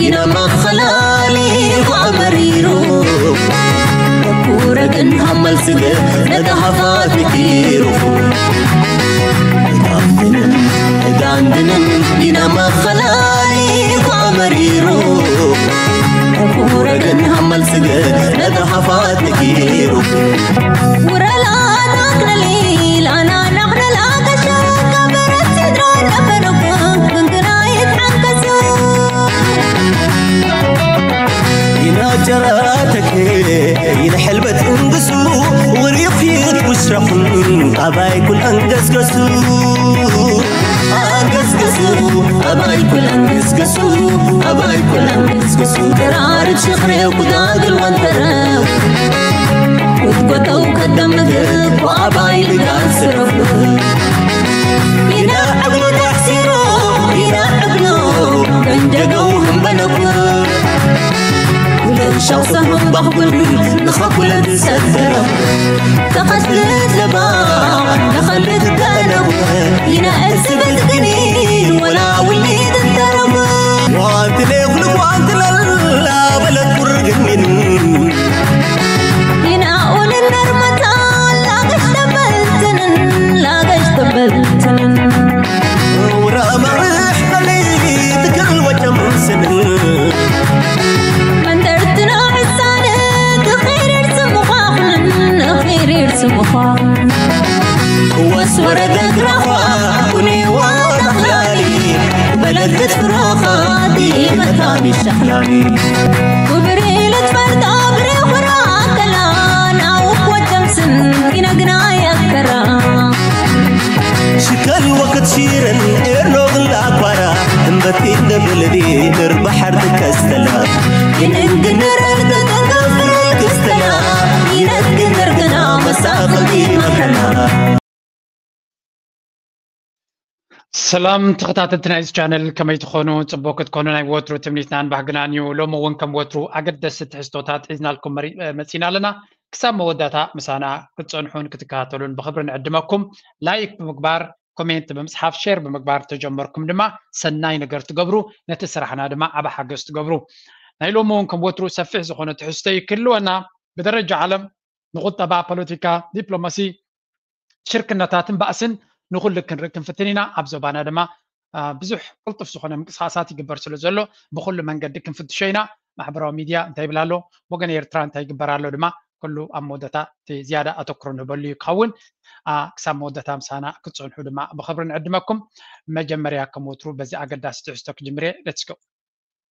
ኢና መኸላሊ ኳ መሪሩ ኩረግን ሃመል ስገ ነታ ሃፋት ነኪሩ እዳንድንን እዳንድንን ኢና መኸላሊ ኳ መሪሩ ኩረግን ሃመል ስገ ነታ ሃፋት ነኪሩ ውረላ ናክነሊ ላና ናክነላ ከሻ ከበረት ስድራ ነበረኩ ግንግና ይትሓንከሱ ይናጀራተክ ይንሕልበት እንግሱ ውሪኺት ውስረኹን ኣባይ ኩል ኣንገስገሱ ኣንገስገሱ ኣባይ ኩል ኣንገስገሱ ኣባይ ኩል ኣንገስገሱ ተራርድ ሽኽሬው ኩዳግል ወንተረው ክትጎተው ከደምግብ ወኣባይ ልጋል ስረፉ ይናዕብሉ ተሕሲሮ ይናዕብሉ መንደገው ህንበለኩ ለሻው ሰሙን ባኽጉል ንኸኩለ ዝሰደረ ተኸትልት ለባ ንኸልት ደነው ይናእስ በልግኒ ወላ ውሊድ እንተረቡ ዋንትሌ ኩሉ ዋንትለላ በለት ቁርግኒን ይናኡልን ነርመታ ላገሽ ተበልትንን ላገሽ ተበልትንን ውራ መርሕ በሊ ትክል ወጨም ስንን መንደርትና ሕሳነ ትኺሪር ስምዃኹንን ኺሪር ስምዃኹን ወስ ወረደ ግራዃ ኩኒ ዋዳኽላሊ በለደት ፍራኻ ዲመታ ሚሻሕላኒ ኩብሪ ልትፈርዳ ብሬኹራ ከላን ኣውክ ወደምስን ይነግና ያከራ ሽከል ወቅት ሺርን ኤርኖግን ላኳራ እምበቲ ንብልዲ ንርባሓር ትከስተላ ይንግንረር ተጠንቀፍል ክስተላ ይነግንር ግና መሳቕልቲ መከላ ሰላም ተኸታተልቲ ናይዚ ቻነል ከመይ ትኾኑ? ጽቡቅ ክትኮኑ ናይ ወትሩ ትምኒትናን ባህግናን እዩ። ሎሚ እውን ከም ወትሩ ኣገደስቲ ትሕዝቶታት ሒዝናልኩም መሪ- መጺና ኣለና። ክሳብ መወዳእታ ምሳና ክትጸንሑን ክትከታተሉን ብኽብሪ ንዕድመኩም። ላይክ ብምግባር፣ ኮሜንት ብምጽሓፍ፣ ሼር ብምግባር ተጀመርኩም ድማ ሰናይ ነገር ትገብሩ፣ ነቲ ስራሕና ድማ ዓቢ ሓገዝ ትገብሩ። ናይ ሎሚ እውን ከም ወትሩ ሰፊሕ ዝኾነ ትሕዝቶ እዩ ክህልወና። ብደረጃ ዓለም ንቁጠባ፣ ፖለቲካ፣ ዲፕሎማሲ፣ ሽርክነታትን ባእስን ንኹሉ ክንርኢ ክንፍትን ኢና። ኣብ ዞባና ድማ ብዙሕ ቅልጡፍ ዝኾነ ምንቅስቃሳት ይግበር ስለ ዘሎ ብኹሉ መንገዲ ክንፍትሾ ኢና። ማሕበራዊ ሚድያ እንታይ ይብል ኣሎ፣ ወገን ኤርትራ እንታይ ይግበር ኣሎ ድማ ኩሉ ኣብ መወዳእታ እቲ ዝያዳ ኣተኩሮ ንህበሉ እዩ ክኸውን። ክሳብ መወዳእታ ምሳና ክትፀንሑ ድማ ብኽብሪ ንዕድመኩም። መጀመርያ ከም ወትሩ በዚ ኣገዳሲ ትሕዝቶ ክጅምር እየ። Let's go።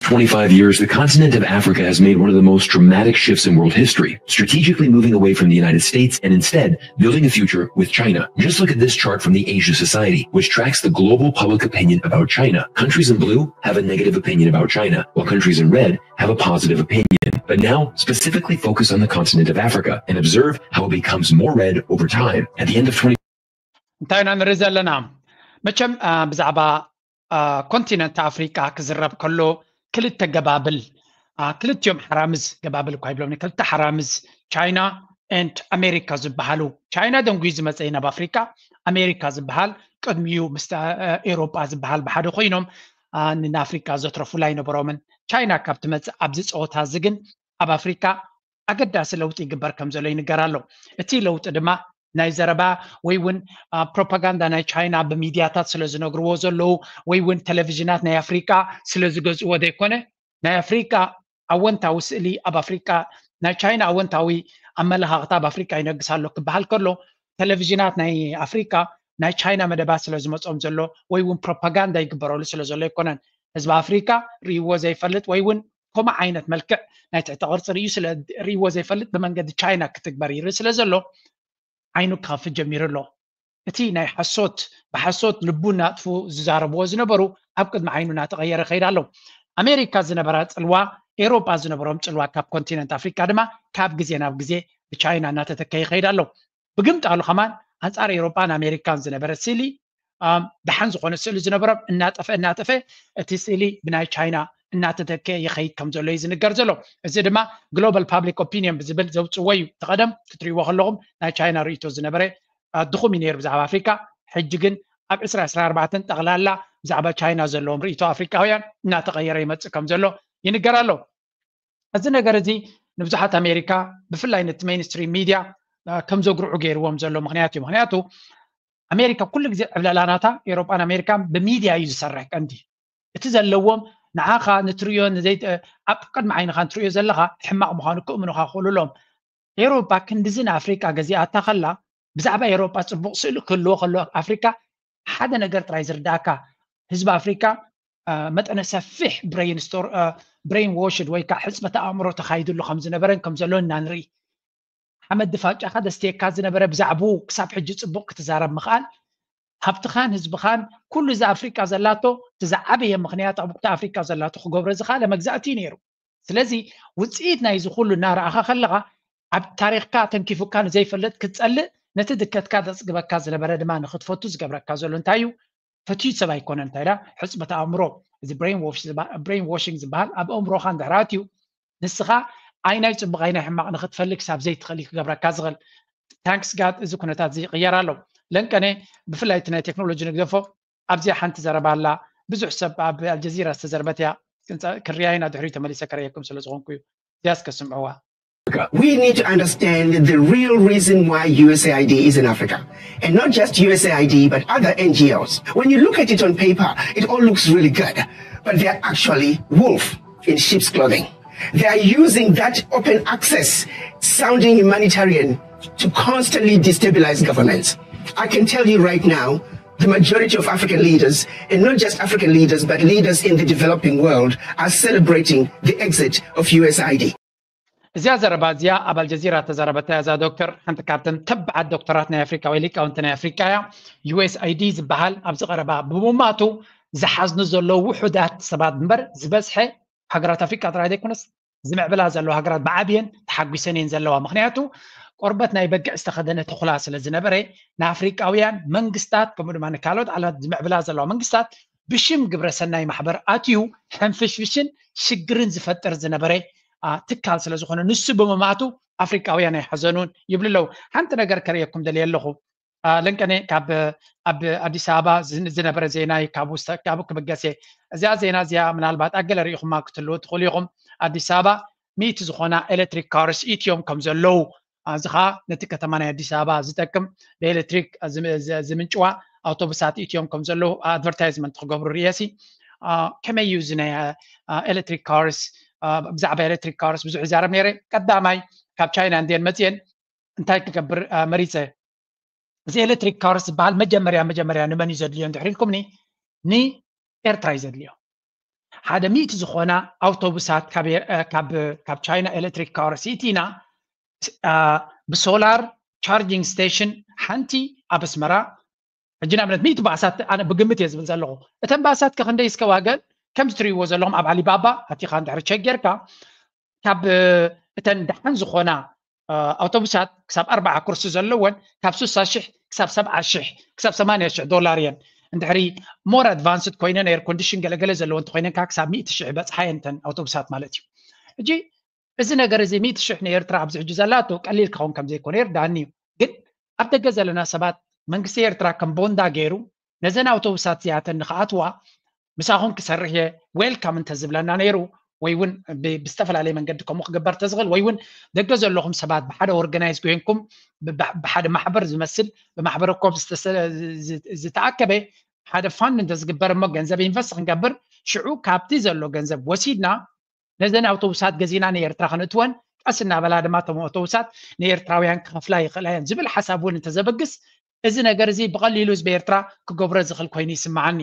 twenty-five years, the continent of Africa has made one of the most dramatic shifts in world history, strategically moving away from the United States and instead building a future with China. Just look at this chart from the Asia Society, which tracks the global public opinion about China. Countries in blue have a negative opinion about China, while countries in red have a positive opinion. But now, specifically focus on the continent of Africa and observe how it becomes more red over time. At the end of twenty እንታይ ኢና ንርኢ ዘለና? መቸም ብዛዕባ ኮንቲነንት ኣፍሪቃ ክዝረብ ከሎ ክልተ ገባብል ክልቲኦም ሓራምዝ ገባብል እኳ ይብሎም ክልተ ሓራምዝ ቻይና ኤንድ ኣሜሪካ ዝበሃሉ ቻይና ደንጉዩ ዝመፀ ናብ ኣፍሪቃ ኣሜሪካ ዝበሃል ቅድሚኡ ምስ ኤሮጳ ዝበሃል ብሓደ ኮይኖም ንኣፍሪቃ ዘትረፉላ ኣይነበሮምን ቻይና ካብ ትመፅእ ኣብዚ ፀወታ እዚ ግን ኣብ ኣፍሪቃ ኣገዳሲ ለውጢ ይግበር ከም ዘሎ ይንገር ኣሎ እቲ ለውጢ ድማ ናይ ዘረባ ወይ እውን ፕሮፓጋንዳ ናይ ቻይና ብሚድያታት ስለ ዝነግርዎ ዘለዉ ወይ እውን ቴሌቪዥናት ናይ ኣፍሪቃ ስለ ዝገዝእዎ ዘይኮነ ናይ ኣፍሪቃ ኣወንታዊ ስእሊ ኣብ ኣፍሪቃ ናይ ቻይና ኣወንታዊ ኣመለኻኽታ ኣብ ኣፍሪቃ ይነግስ ኣሎ ክበሃል ከሎ ቴሌቪዥናት ናይ ኣፍሪቃ ናይ ቻይና መደባት ስለ ዝመፆም ዘሎ ወይ እውን ፕሮፓጋንዳ ይግበረሉ ስለ ዘሎ ኣይኮነን ህዝቢ ኣፍሪቃ ርእይዎ ዘይፈልጥ ወይ እውን ከምኡ ዓይነት መልክዕ ናይ ትሕቲ ቅርፂ ርእዩ ስለ ርእይዎ ዘይፈልጥ ብመንገዲ ቻይና ክትግበር ይርኢ ስለ ዘሎ ዓይኑ ክኸፍት ጀሚሩ ኣሎ። እቲ ናይ ሓሶት ብሓሶት ልቡ እናጥፉ ዝዛረብዎ ዝነበሩ ኣብ ቅድሚ ዓይኑ እናተቐየረ ይኸይድ ኣሎ። ኣሜሪካ ዝነበራ ፅልዋ ኤውሮጳ ዝነበሮም ፅልዋ ካብ ኮንቲነንት ኣፍሪካ ድማ ካብ ግዜ ናብ ግዜ ብቻይና እናተተከየ ይኸይድ ኣሎ። ብግምጣሉ ከማን ኣንፃር ኤውሮጳን ኣሜሪካን ዝነበረ ስእሊ ደሓን ዝኾነ ስእሊ ዝነበሮም እናጠፈ እናጠፈ እቲ ስእሊ ብናይ ቻይና እናተተከ ይኸይድ ከም ዘሎ እዩ ዝንገር ዘሎ። እዚ ድማ ግሎባል ፓብሊክ ኦፒኒየን ብዝብል ዘውፅዎ እዩ። ተቐደም ክትሪእዎ ከለኹም ናይ ቻይና ርእይቶ ዝነበረ ድኹም እዩ ነይሩ ብዛዕባ ኣፍሪካ። ሕጂ ግን ኣብ ዕስራ ዕስራ ኣርባዕተን ጠቕላላ ብዛዕባ ቻይና ዘለዎም ርእይቶ ኣፍሪካውያን እናተቐየረ ይመፅእ ከም ዘሎ ይንገር ኣሎ። እዚ ነገር እዚ ንብዙሓት ኣሜሪካ ብፍላይ ነቲ ሜይንስትሪም ሚድያ ከም ዘጉርዑ ገይርዎም ዘሎ ምክንያት እዩ። ምክንያቱ ኣሜሪካ ኩሉ ግዜ ዕብለላ ናታ ኤውሮጳን ኣሜሪካን ብሚድያ እዩ ዝሰርሕ ቀንዲ። እቲ ዘለዎም ንዓኻ ንትርእዮ ኣብ ቅድሚ ዓይንኻ ንትርእዮ ዘለኻ ሕማቕ ምዃኑ ክእምኑኻ ክኽእሉሎም። ኤውሮጳ ክንድዚ ንኣፍሪቃ ገዚኣታ ከላ ብዛዕባ ኤውሮጳ ጽቡቕ ስእሊ ክህልዎ ከሎ ኣፍሪካ ሓደ ነገር ጥራይ ዝርዳእካ ህዝቢ ኣፍሪካ መጠነ ሰፊሕ ብሬን ዎሽድ ወይ ከዓ ሕፅመተ ኣእምሮ ተኻይድሉ ከም ዝነበረን ከም ዘሎን ኢና ንርኢ። ሓመድ ድፋጫኻ ደስትየካ ዝነበረ ብዛዕባኡ ክሳብ ሕጂ ፅቡቕ ክትዛረብ ምኽኣል ሃብትኻን ህዝብኻን ኩሉ እዚ ኣፍሪቃ ዘላቶ እቲ ዝዓበየ ምኽንያት ኣብታ ኣፍሪቃ ዘላቶ ክገብሮ ዝኽኣለ መግዛእቲ እዩ ነይሩ። ስለዚ ውፅኢት ናይዚ ኩሉ እናረኣኻ ከለኻ ኣብ ታሪኽካ ተንኪፉካ ንዘይፈልጥ ክትፀልእ ነቲ ድከትካ ዘፅግበካ ዝነበረ ድማ ንክትፈቱ ዝገብረካ ዘሎ እንታይ እዩ? ፈትዩ ሰብ ኣይኮነን እንታይ ዳ ሕፅበት ኣእምሮ እዚ ብሬን ዋሽንግ ዝበሃል ኣብ ኣእምሮኻ እንድሕር ኣትዩ ንስኻ ኣይናይ ፅቡቕ ኣይናይ ሕማቕ ንክትፈልግ ክሳብ ዘይትኽእል እዩ ክገብረካ ዝኽእል። ታንክስ ጋድ እዚ ኩነታት እዚ ይቕየር ኣሎ። ለንቀነ ብፍላይ እቲ ናይ ቴክኖሎጂ ንግደፎ ኣብዚኣ ሓንቲ ዘረባ ኣላ። ብዙሕ ሰብ ኣብ ኣልጀዚራ ዝተዘርበት እያ። ክንፃ- ክርያ ኢና ድሕሪኡ ተመሊሰ ከርእየኩም ስለ ዝኾንኩ እዩ። እዚያስ ከስምዕዋ። We need to understand the real reason why U S A I D is in Africa. And not just U S A I D, but other N G Os. When you look at it on paper, it all looks really good. But they're actually wolf in sheep's clothing. They are using that open access sounding humanitarian to constantly destabilize governments. I can tell you right now, the majority of African leaders, and not just African leaders, but leaders in the developing world, are celebrating the exit of U S A I D. እዚኣ ዘረባ እዚኣ ኣብ ኣልጀዚራ ተዛረበታያ እዛ ዶክተር ሓንቲ ካብተን ተባዓት ዶክተራት ናይ ኣፍሪካ ወይ ሊቃውንቲ ናይ ኣፍሪካ እያ። ዩ ኤስ ኣይ ዲ ዝበሃል ኣብዚ ቀረባ ብምማቱ ዝሓዝኑ ዘለዉ ውሑዳት ሰባት እምበር ዝበዝሐ ሃገራት ኣፍሪካ ጥራይ ዘይኮነስ ዝምዕብላ ዘለዋ ሃገራት ብዓብየን ተሓጒሰን እየን ዘለዋ። ምክንያቱ ቆርበት ናይ በግዕ ዝተኸደነ ተኹላ ስለ ዝነበረ ንኣፍሪቃውያን መንግስታት ከምኡ ድማ ንካልኦት ዓለማት ዝምዕብላ ዘለዋ መንግስታት ብሽም ግብረሰናይ ማሕበር ኣትዩ ሕንፍሽፍሽን ሽግርን ዝፈጥር ዝነበረ ትካል ስለ ዝኾነ ንሱ ብምማቱ ኣፍሪቃውያን ኣይሓዘኑን ይብሉ ኣለዉ። ሓንቲ ነገር ከርእየኩም ደልየ ኣለኹ። ለንቀነ ካብ ኣብ ኣዲስ ኣበባ ዝነበረ ዜና ካብ ውስተ ካብ ክብገስ እየ። እዚኣ ዜና እዚኣ ምናልባት ኣገለ ርኢኹማ ክትህልዉ ትኽእሉ ኢኹም። ኣዲስ ኣበባ ሚእቲ ዝኾና ኤሌክትሪክ ካርስ ኢትዮም ከም ዘለዉ እዚ ከዓ ነቲ ከተማ ናይ ኣዲስ ኣበባ ዝጠቅም ብኤሌክትሪክ ዝምንጭዋ ኣውቶቡሳት ኢትዮም ከም ዘለዉ ኣድቨርታይዝመንት ክገብሩ ርእየሲ ከመይ እዩ እዚ ናይ ኤሌክትሪክ ካርስ ብዛዕባ ኤሌክትሪክ ካርስ ብዙሕ ይዛረብ ነይረ። ቀዳማይ ካብ ቻይና እንድየን መፅየን እንታይ ክገብር መሪፀ እዚ ኤሌክትሪክ ካርስ ዝበሃል መጀመርያ መጀመርያ ንመን እዩ ዘድልዮ እንድሕር ኢልኩምኒ ንኤርትራ እዩ ዘድልዮ። ሓደ ሚእቲ ዝኾና ኣውቶቡሳት ካብ ቻይና ኤሌክትሪክ ካርስ ኢቲና ብሶላር ቻርጂንግ ስቴሽን ሓንቲ ኣብ ኣስመራ ሕጂ ንኣብነት ሚእቲ ባእሳት ኣነ ብግምት እየ ዝብል ዘለኹ። እተን ባእሳት ከክንደይ እስከ ዋገን ከምዚ ትርእይዎ ዘለኹም ኣብ ኣሊባባ ኣቲኻ እንድሕር ቸክ ጌርካ ካብ እተን ደሓን ዝኾና ኣውቶቡሳት ክሳብ ኣርባዓ ኩርሲ ዘለወን ካብ ስሳ ሽሕ ክሳብ ሰብዓ ሽሕ ክሳብ ሰማንያ ሽሕ ዶላር እየን። እንድሕሪ ሞር ኣድቫንስድ ኮይነን ኤር ኮንዲሽን ገለገለ ዘለወን እንተኮይነን ከዓ ክሳብ ሚእቲ ሽሕ በፅሓ እየን እተን ኣውቶቡሳት ማለት እዩ። ሕጂ እዚ ነገር እዚ ሚእቲ ሽሕ ንኤርትራ ኣብዚ ሕጂ ዘላቶ ቀሊል ክኸውን ከም ዘይኮነ ይርዳእኒ እዩ። ግን ኣብ ደገ ዘለና ሰባት መንግስቲ ኤርትራ ከም ቦንዳ ገይሩ ነዘን ኣውቶቡሳት እዚኣተን ንክኣትዋ ምሳኹም ክሰርሕ እየ ዌልካም እንተዝብለና ነይሩ ወይ እውን ብዝተፈላለየ መንገዲ ከምኡ ክግበር ተዝኽእል ወይ እውን ደገ ዘለኹም ሰባት ብሓደ ኦርጋናይዝ ኮይንኩም ብሓደ ማሕበር ዝመስል ብማሕበረ ኮም ዝተኣከበ ሓደ ፋንድ እንተዝግበር እሞ ገንዘብ ኢንቨስት ክንገብር ሽዑ ካብቲ ዘሎ ገንዘብ ወሲድና ነዘን ኣውቶቡሳት ገዚና ንኤርትራ ክንእትወን ቀስ እናበላ ድማ እቶም ኣውቶቡሳት ንኤርትራውያን ክኸፍላ ይኽእላ እየን ዝብል ሓሳብ እውን እንተዘበግስ እዚ ነገር እዚ ብቐሊሉ ህዝቢ ኤርትራ ክገብሮ ዝኽእል ኮይኑ ይስምዓኒ።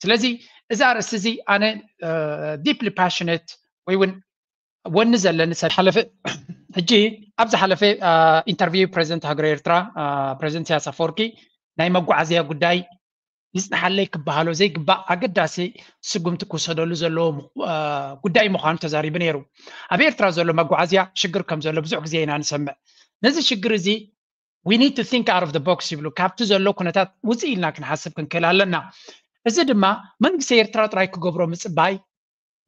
ስለዚ እዚ ኣርእስቲ እዚ ኣነ ዲፕሊ ፓሽነት ወይ እውን ወኒ ዘለኒ ሰብ ሓለፈ ሕጂ ኣብ ዝሓለፈ ኢንተርቪው ፕሬዚደንት ሃገረ ኤርትራ ፕሬዚደንት ኢሳያስ ኣፈወርቂ ናይ መጓዓዝያ ጉዳይ ይፅንሓለይ ክበሃሎ ዘይግባእ ኣገዳሲ ስጉምቲ ክውሰደሉ ዘለዎ ጉዳይ ምዃኑ ተዛሪቡ ነይሩ። ኣብ ኤርትራ ዘሎ መጓዓዝያ ሽግር ከም ዘሎ ብዙሕ ግዜ ኢና ንሰምዕ። ነዚ ሽግር እዚ we need to think out of the box ይብሉ። ካብቲ ዘሎ ኩነታት ውፅእ ኢልና ክንሓስብ ክንክእል ኣለና። እዚ ድማ መንግስቲ ኤርትራ ጥራይ ክገብሮ ምፅባይ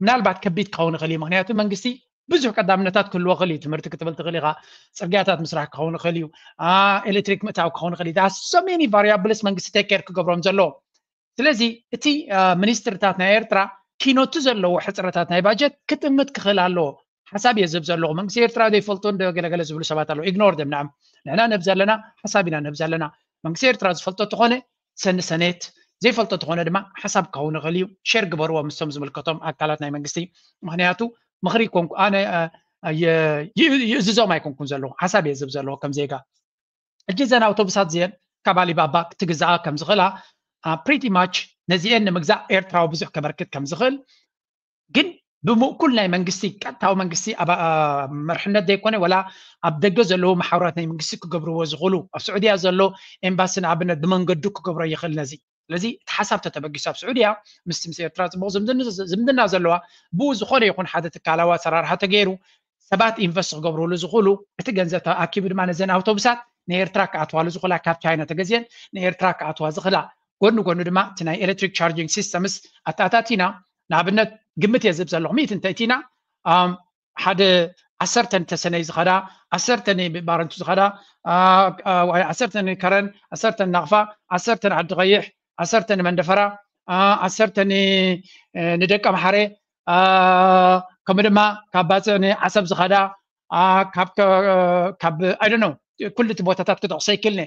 ምናልባት ከቢድ ክኸውን ይኽእል እዩ። ምክንያቱ መንግስቲ ብዙሕ ቀዳምነታት ክህልዎ ይኽእል እዩ። ትምህርቲ ክትብል ትኽእል ኢኻ፣ ፅርግያታት ምስራሕ ክኸውን ይኽእል እዩ፣ ኤሌክትሪክ ምእታው ክኸውን ይኽእል እዩ። So many variables መንግስቲ ቴክ ኬር ክገብሮም ዘለዎ። ስለዚ እቲ ሚኒስትርታት ናይ ኤርትራ ኪኖቱ ዘለዎ ሕፅረታት ናይ ባጀት ክጥምት ክኽእል ኣለዎ። ሓሳብ እየ ዝህብ ዘለኹ። መንግስቲ ኤርትራ ዘይፈልጦ እንደ ገለገለ ዝብሉ ሰባት ኣለዉ። ኢግኖር ደም ንዓም ንሕና ንህብ ዘለና ሓሳብ ኢና ንህብ ዘለና። መንግስቲ ኤርትራ ዝፈልጦ ተኾነ ሰኒ ሰኔት ዘይፈልጦ ተኾነ ድማ ሓሳብ ክኸውን ይኽእል እዩ። ሼር ግበርዎ ምስቶም ዝምልከቶም ኣካላት ናይ መንግስቲ። ምክንያቱ ምኽሪ ኮንኩ ኣነ ይእዝዞም ኣይኮንኩን ዘለኹ። ሓሳብ እየ ዝህብ ዘለኹ ከም ዜጋ። ሕጂ እዘን ኣውቶቡሳት እዚአን ካብ ኣሊባባ ክትግዛኣ ከም ዝኽእላ ፕሪቲ ማች ነዚአን ንምግዛእ ኤርትራዊ ብዙሕ ከበርክት ከም ዝኽእል ግን ብምእኩል ናይ መንግስቲ ቀጥታዊ መንግስቲ መርሕነት ዘይኮነ ወላ ኣብ ደገ ዘለዉ መሓውራት ናይ መንግስቲ ክገብርዎ ዝኽእሉ ኣብ ስዑድያ ዘሎ ኤምባሲ ንኣብነት ብመንገዱ ክገብሮ ይኽእል ነዚ ስለዚ እቲ ሓሳብ ተተበጊሱ ኣብ ስዑድያ ምስቲ ምስ ኤርትራ ፅቡቅ ዝምድና ዘለዋ ብኡ ዝኾነ ይኹን ሓደ ትካላዊ ኣሰራርሓ ተገይሩ ሰባት ኢንቨስት ክገብርሉ ዝኽእሉ እቲ ገንዘብ ተኣኪቡ ድማ ነዘን ኣውቶቡሳት ንኤርትራ ክኣትዋሉ ዝኽእላ ካብ ቻይና ተገዝየን ንኤርትራ ክኣትዋ ዝኽእላ ጎኒ ጎኒ ድማ እቲ ናይ ኤሌክትሪክ ቻርጂንግ ሲስተምስ ኣተኣታቲና ንኣብነት ግምት እየ ዝብ ዘለኹ ሚእቲ እንተእቲና ሓደ ዓሰርተ ተሰነይ ዝኸዳ ዓሰርተ ባረንቱ ዝኸዳ ዓሰርተ ከረን ዓሰርተ ናቕፋ ዓሰርተ ዓዲ ቀይሕ ዓሰርተ መንደፈራ ዓሰርተ ንደቂ ኣምሓረ ከምኡ ድማ ካብ ባፅዕ ንዓሰብ ዝኸዳ ካብ ኣይደኖ ኩሉ እቲ ቦታታት ክጠቕሶ ይክልኒ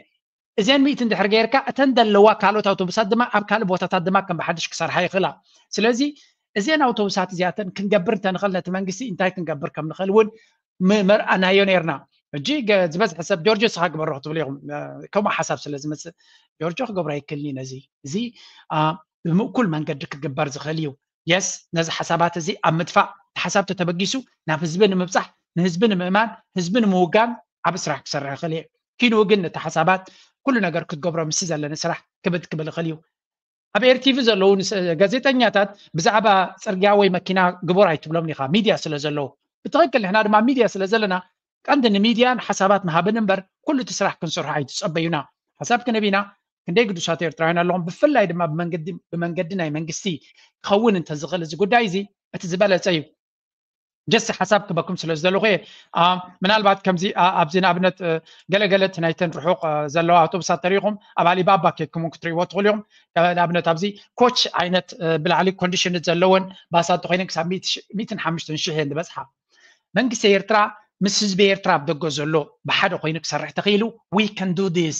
እዚአን ሚእቲ እንድሕር ገይርካ እተን ዘለዋ ካልኦት ኣውቶቡሳት ድማ ኣብ ካልእ ቦታታት ድማ ከም ብሓድሽ ክሰርሓ ይኽእላ ስለዚ እዚአን ኣውቶቡሳት እዚኣተን ክንገብር እንተንኽእል ነቲ መንግስቲ እንታይ ክንገብር ከም ንኽእል እውን መርኣናዮ ነርና ሕጂ ዝበዝሐ ሰብ ጆርጆ ስኻ ግበሮ ክትብል ኢኹም ከምኡ ሓሳብ ስለ ዝመፅእ ጆርጆ ክገብሮ ኣይክልኒ ነዚ እዚ ብምእኩል መንገዲ ክግበር ዝኽእል እዩ የስ ነዚ ሓሳባት እዚ ኣብ ምጥፋእ እቲ ሓሳብ ተተበጊሱ ናብ ህዝቢ ንምብፃሕ ንህዝቢ ንምእማን ህዝቢ ንምውጋን ዓብ ስራሕ ክሰርሕ ይኽእል እየ ኪንኡ ግን ነቲ ሓሳባት ኩሉ ነገር ክትገብሮ ምስ ዘለኒ ስራሕ ክብድ ክብል ይኽእል እዩ ኣብ ኤርቲቪ ዘለዉ ጋዜጠኛታት ብዛዕባ ፅርግያ ወይ መኪና ግቡር ኣይትብሎም ኢኻ ሚድያ ስለ ዘለዉ ብትኽክል ንሕና ድማ ሚድያ ስለ ዘለና ቀንዲ ንሚድያ ንሓሳባት ምሃብን እምበር ኩሉ እቲ ስራሕ ክንሰርሖ ኣይትፀበዩና ሓሳብ ክንህብ ኢና ክንደይ ግዱሳት ኤርትራውያን ኣለኹም ብፍላይ ድማ ብመንገዲ ናይ መንግስቲ ክኸውን እንተዝኽእል እዚ ጉዳይ እዚ እቲ ዝበለፀ እዩ ጀስት ሓሳብ ክበኩም ስለ ዝደለኹ እየ ምናልባት ከምዚ ኣብዚ ንኣብነት ገለገለት ናይተን ርሑቕ ዘለዋ ኣውቶቡሳት ተሪኹም ኣብ ኣሊባባ ኬድኩም ክትሪእዎ ትኽእሉ ኢኹም ንኣብነት ኣብዚ ኮች ዓይነት ብላዕሊ ኮንዲሽን ዘለወን ባሳት ተኮይነን ክሳብ ሚእትን ሓሙሽተን ሽሕ እየን ዝበፅሓ መንግስቲ ኤርትራ ምስ ህዝቢ ኤርትራ ኣብ ደገ ዘሎ ብሓደ ኮይኑ ክሰርሕ ተኽኢሉ we can do this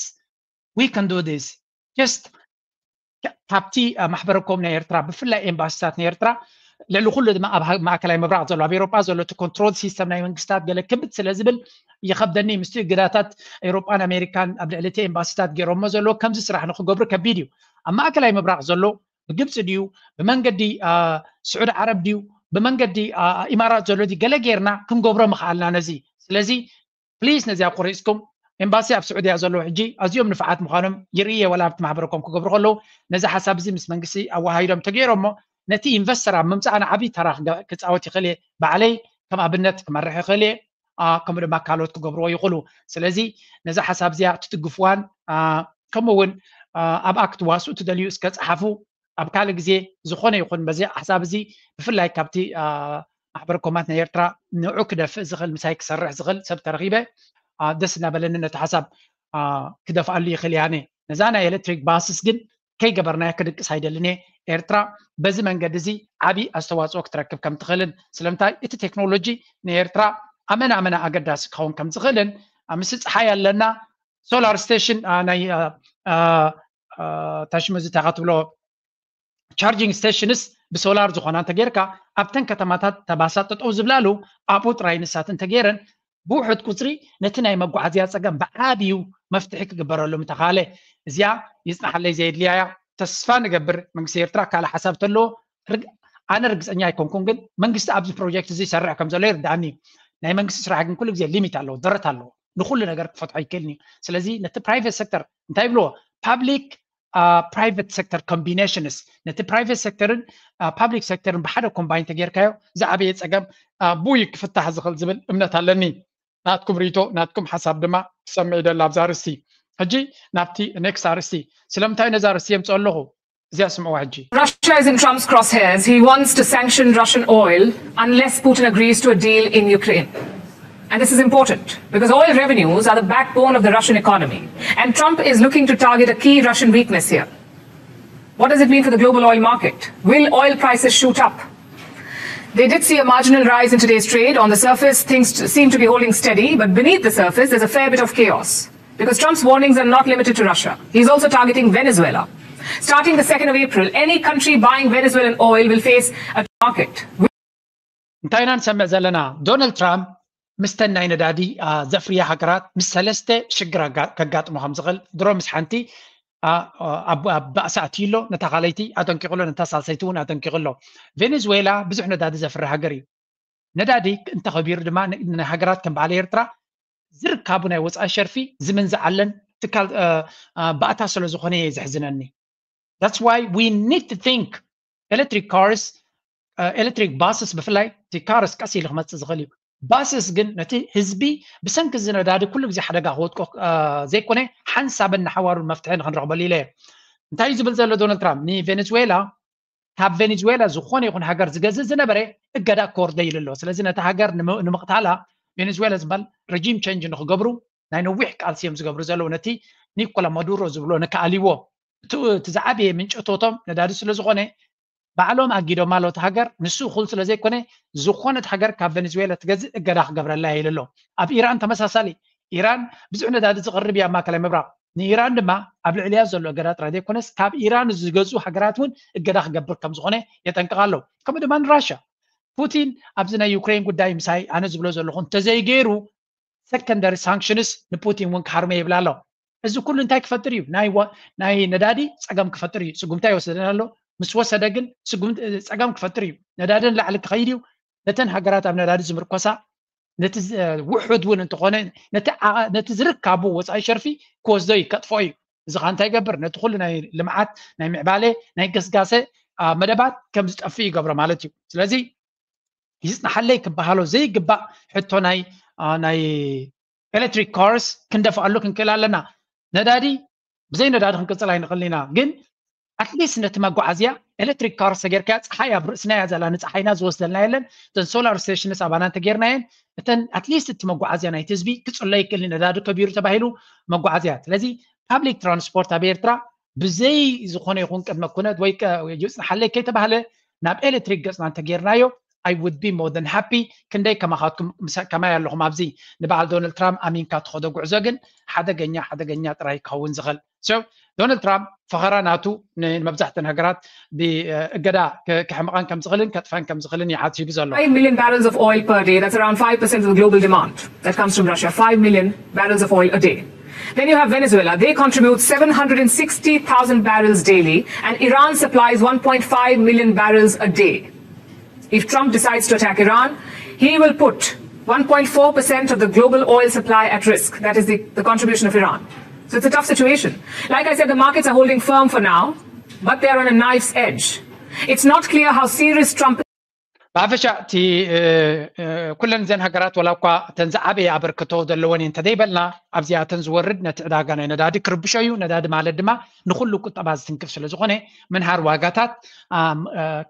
we can do this just ካብቲ ማሕበረኮም ናይ ኤርትራ ብፍላይ ኤምባሲታት ናይ ኤርትራ ልዕሊ ኩሉ ድማ ኣብ ማእከላይ ምብራቕ ዘሎ ኣብ ኤሮጳ ዘሎ እቲ ኮንትሮል ሲስተም ናይ መንግስታት ገለ ክብድ ስለ ዝብል ይኸብደኒ ምስቲ እግዳታት ኤሮጳን ኣሜሪካን ኣብ ልዕሊ እቲ ኤምባሲታት ገይሮሞ ዘለዎ ከምዚ ስራሕ ንክገብሩ ከቢድ እዩ ኣብ ማእከላይ ምብራቕ ዘሎ ብግብፂ ድዩ ብመንገዲ ስዑድ ዓረብ ድዩ ብመንገዲ ኢማራት ዘሎ ገለ ጌርና ክንገብሮ ምኽኣልና ነዚ ስለዚ ፕሊስ ነዚኣ ቆሪፅኩም ኤምባሲ ኣብ ስዑድያ ዘለዉ ሕጂ ኣዝዮም ንፍዓት ምዃኖም ይርእየ ወላ ኣብቲ ማሕበረኮም ክገብሩ ከለዉ ነዚ ሓሳብ እዚ ምስ መንግስቲ ኣወሃሂዶም ተገይሮሞ ነቲ ኢንቨስተር ኣብ ምምፃእ ንዓብዪ ተራ ክፃወት ይኽእል እየ ባዕለይ ከም ኣብነት ክመርሕ ይኽእል እየ ከምኡ ድማ ካልኦት ክገብርዎ ይኽእሉ ስለዚ ነዚ ሓሳብ እዚኣ ትትግፍዋን ከምኡ እውን ኣብኣ ክትዋስኡ ትደልዩ እስከ ፀሓፉ ኣብ ካልእ ግዜ ዝኾነ ይኹን በዚ ሓሳብ እዚ ብፍላይ ካብቲ ማሕበር ኮማት ናይ ኤርትራ ንዑ ክደፍእ ዝኽእል ምሳይ ክሰርሕ ዝኽእል ሰብ ተረኺበ ደስ እናበለኒ ነቲ ሓሳብ ክደፍኣሉ ይኽእል ያነ ነዛ ናይ ኤሌክትሪክ ባስስ ግን ከይገበርናዮ ክድቅስ ኣይደልን እየ ኤርትራ በዚ መንገዲ እዚ ዓብዪ ኣስተዋፅኦ ክትረክብ ከም ትኽእልን ስለምንታይ እቲ ቴክኖሎጂ ንኤርትራ ኣመና ኣመና ኣገዳሲ ክኸውን ከም ዝኽእልን ምስ ፀሓይ ኣለና ሶላር ስቴሽን ናይ ታሽመ ዝታኻ ትብሎ ቻርጂንግ ስቴሽንስ ብሶላር ዝኾና እንተጌርካ ኣብተን ከተማታት ተባሳት ጠጠው ዝብላሉ ኣብኡ ጥራይ ንሳት እንተጌረን ብውሑድ ቁፅሪ ነቲ ናይ መጓዓዝያ ፀገም ብዓብዩ መፍትሒ ክግበረሉ ምተኻለ እዚኣ ይፅናሓለይ ዘየድልያያ ተስፋ ንገብር መንግስቲ ኤርትራ ካልእ ሓሳብ ተለዎ ኣነ ርግፀኛ ኣይኮንኩን ግን መንግስቲ ኣብዚ ፕሮጀክት እዚ ይሰርሕ ከም ዘሎ ይርዳኣኒ ናይ መንግስቲ ስራሕ ግን ኩሉ ግዜ ሊሚት ኣለዎ ደረት ኣለዎ ንኩሉ ነገር ክፈትሖ ይክእልኒ ስለዚ ነቲ ፕራይቬት ሴክተር እንታይ ይብልዎ ፓብሊክ ፕራይቬት ሴክተር ኮምቢኔሽንስ ነቲ ፕራይቬት ሴክተርን ፓብሊክ ሴክተርን ብሓደ ኮምባይን ተጌርካዮ ዝዓበየ ፀገም ብኡ ክፍታሕ ዝኽእል ዝብል እምነት ኣለኒ ናትኩም ሪቶ ናትኩም ሓሳብ ድማ ክሰምዕ ይደሊ ኣብዛ ኣርስቲ ሕጂ ናብቲ ኔክስት ኣርስቲ ስለምንታይ ነዛ ኣርስቲ የምፅኦ ኣለኹ እዚኣ ስምዕዋ ሕጂ Russia is in Trump's crosshairs. He wants to sanction Russian oil unless Putin agrees to a deal in Ukraine. And this is important because oil revenues are the backbone of the Russian economy. And Trump is looking to target a key Russian weakness here. What does it mean for the global oil market? Will oil prices shoot up? They did see a marginal rise in today's trade. On the surface, things t- seem to be holding steady, but beneath the surface, there's a fair bit of chaos. Because Trump's warnings are not limited to Russia. He's also targeting Venezuela. Starting the second of April, any country buying Venezuelan oil will face a market. እንታይ ኢና ንሰምዕ ዘለና? ዶናልድ ትራምፕ ምስተን ናይ ነዳዲ ዘፍርያ ሃገራት ምስ ሰለስተ ሽግር ከጋጥሞ ከም ዝኽእል ድሮ ምስ ሓንቲ ኣብ ባእሲ ኣትዩ ኣሎ። ነታ ካልኣይቲ ኣጠንቂቑ ኣሎ፣ ነታ ሳልሰይቲ እውን ኣጠንቂቑ ኣሎ። ቬኔዙዌላ ብዙሕ ነዳዲ ዘፍሪ ሃገር እዩ። ነዳዲ እንተኸቢሩ ድማ ንሃገራት ከም በዓል ኤርትራ ዝርካቡ ናይ ወፃኢ ሸርፊ ዝምንዝዓለን ትካል ባእታ ስለ ዝኾነ እየ ዘሕዝነኒ። That's why we need to think electric cars, electric buses ብፍላይ እቲ ካርስ ቀስ ኢሉ ክመፅእ ዝኽእል እዩ። ባስስ ግን ነቲ ህዝቢ ብሰንኪ እዚ ነዳዲ ኩሉ ግዜ ሓደጋ ክወድቆ ዘይኮነ ሓንሳብን ንሓዋሩን መፍትሒ ንክንረኽበሉ ኢለ እየ። እንታይ እዩ ዝብል ዘሎ ዶናልድ ትራምፕ? ንቬኔዙዌላ ካብ ቬኔዙዌላ ዝኾነ ይኹን ሃገር ዝገዝእ ዝነበረ እገዳ ክወርደ ኢሉ ኣሎ። ስለዚ ነቲ ሃገር ንምቕታላ ቬኔዙዌላ ዝበሃል ረጂም ቸንጅ ንክገብሩ ናይ ነዊሕ ቃልሲ እዮም ዝገብሩ ዘለዉ። ነቲ ኒኮላ ማዱሮ ዝብሎ ንክኣልይዎ እቲ ዝዓበየ ምንጭ እቶቶም ነዳዲ ስለ ዝኾነ ባዕሎም ኣጊዶማ ኣለዉ። እቲ ሃገር ንሱ እኹል ስለ ዘይኮነ ዝኾነት ሃገር ካብ ቬኔዙዌላ ትገዝእ እገዳ ክገብረላ ኢሉ ኣሎ። ኣብ ኢራን ተመሳሳሊ። ኢራን ብዙሕ ነዳዲ ዝቕርብ እያ ኣብ ማእከላይ ምብራቕ። ንኢራን ድማ ኣብ ልዕሊያ ዘሎ እገዳ ጥራይ ዘይኮነስ ካብ ኢራን ዝገዝኡ ሃገራት እውን እገዳ ክገብር ከም ዝኾነ የጠንቅቕ ኣሎ። ከምኡ ድማ ንራሻ ፑቲን ኣብዚ ናይ ዩክሬን ጉዳይ ምሳይ ኣነ ዝብሎ ዘለኹ እንተዘይገይሩ ሰከንደሪ ሳንክሽንስ ንፑቲን እውን ክሃርመ ይብል ኣሎ። እዚ ኩሉ እንታይ ክፈጥር እዩ? ናይ ነዳዲ ፀገም ክፈጥር እዩ። ስጉምታ ይወሰደን ኣሎ። ምስ ወሰደ ግን ፀገም ክፈጥር እዩ። ነዳዲ ንላዕሊ ክኸይድ እዩ። ነተን ሃገራት ኣብ ነዳዲ ዝምርኮሳ ነቲ ውሑድ እውን እንተኾነ ነቲ ዝርካቡ ወፃኢ ሸርፊ ክወስዶ እዩ፣ ከጥፎ እዩ። እዚ ከዓ እንታይ ይገብር? ነቲ ኩሉ ናይ ልምዓት ናይ ምዕባለ ናይ ገስጋሰ መደባት ከም ዝጠፍእ ይገብሮ ማለት እዩ። ስለዚ ይፅናሓለይ ክበሃሎ ዘይግባእ ሕቶ ናይ ናይ ኤሌክትሪክ ካርስ ክንደፍኣሉ ክንክእል ኣለና። ነዳዲ ብዘይ ነዳዲ ክንቅፅል ኣይንኽእልን ኢና። ግን ኣትሊስት ነቲ መጓዓዝያ ኤሌክትሪክ ካርስ ተጌርካያ ፀሓይ ኣብ ርእስና እያ ዘላ፣ ንፀሓይና ዝወስደልና የለን። እተን ሶላር ስቴሽንስ ኣባና እንተጌርናየን እተን ኣትሊስት እቲ መጓዓዝያ ናይቲ ህዝቢ ክፅሎ ይክእል። ነዳዲ ከቢሩ ተባሂሉ መጓዓዝያ። ስለዚ ፓብሊክ ትራንስፖርት ኣብ ኤርትራ ብዘይ ዝኾነ ይኹን ቅድመ ኩነት ወይ ይፅናሓለይ ከይተባህለ ናብ ኤሌክትሪክ ገፅና እንተጌርናዮ I would be more than happy። ክንደይ ከማኻትኩም ከማይ ኣለኹም ኣብዚ ንበዓል ዶናልድ ትራምፕ ኣሚንካ ትኸዶ ጉዕዞ ግን ሓደገኛ ሓደገኛ ጥራይ ክኸውን ዝኽእል። So ዶናልድ ትራምፕ ፈኸራ ናቱ ንመብዛሕተን ሃገራት ብእገዳ ክሕምቐን ከም ዝኽእልን ከጥፈን ከም ዝኽእልን ይሓሲቡ ዘሎ። Five million barrels of oil per day, that's around five percent of the global demand that comes from Russia. Five million barrels of oil a day. Then you have Venezuela. They contribute seven hundred and sixty thousand barrels daily, and Iran supplies one point five million barrels a day. If Trump decides to attack Iran, he will put one point four percent of the global oil supply at risk. That is the, the contribution of Iran. So it's a tough situation. Like I said, the markets are holding firm for now, but they are on a knife's edge. It's not clear how serious Trump ብሓፈሻ እቲ ኩለን እዘን ሃገራት ዋላ እኳ እተን ዝዓበየ ኣበርክቶ ዘለወን እየ እንተዘይበልና ኣብዚኣተን ዝወርድ ነቲ ዕዳጋ ናይ ነዳዲ ክርብሾ እዩ። ነዳዲ ማለት ድማ ንኩሉ ቁጠባ ዝትንክፍ ስለ ዝኾነ ምንሃር ዋጋታት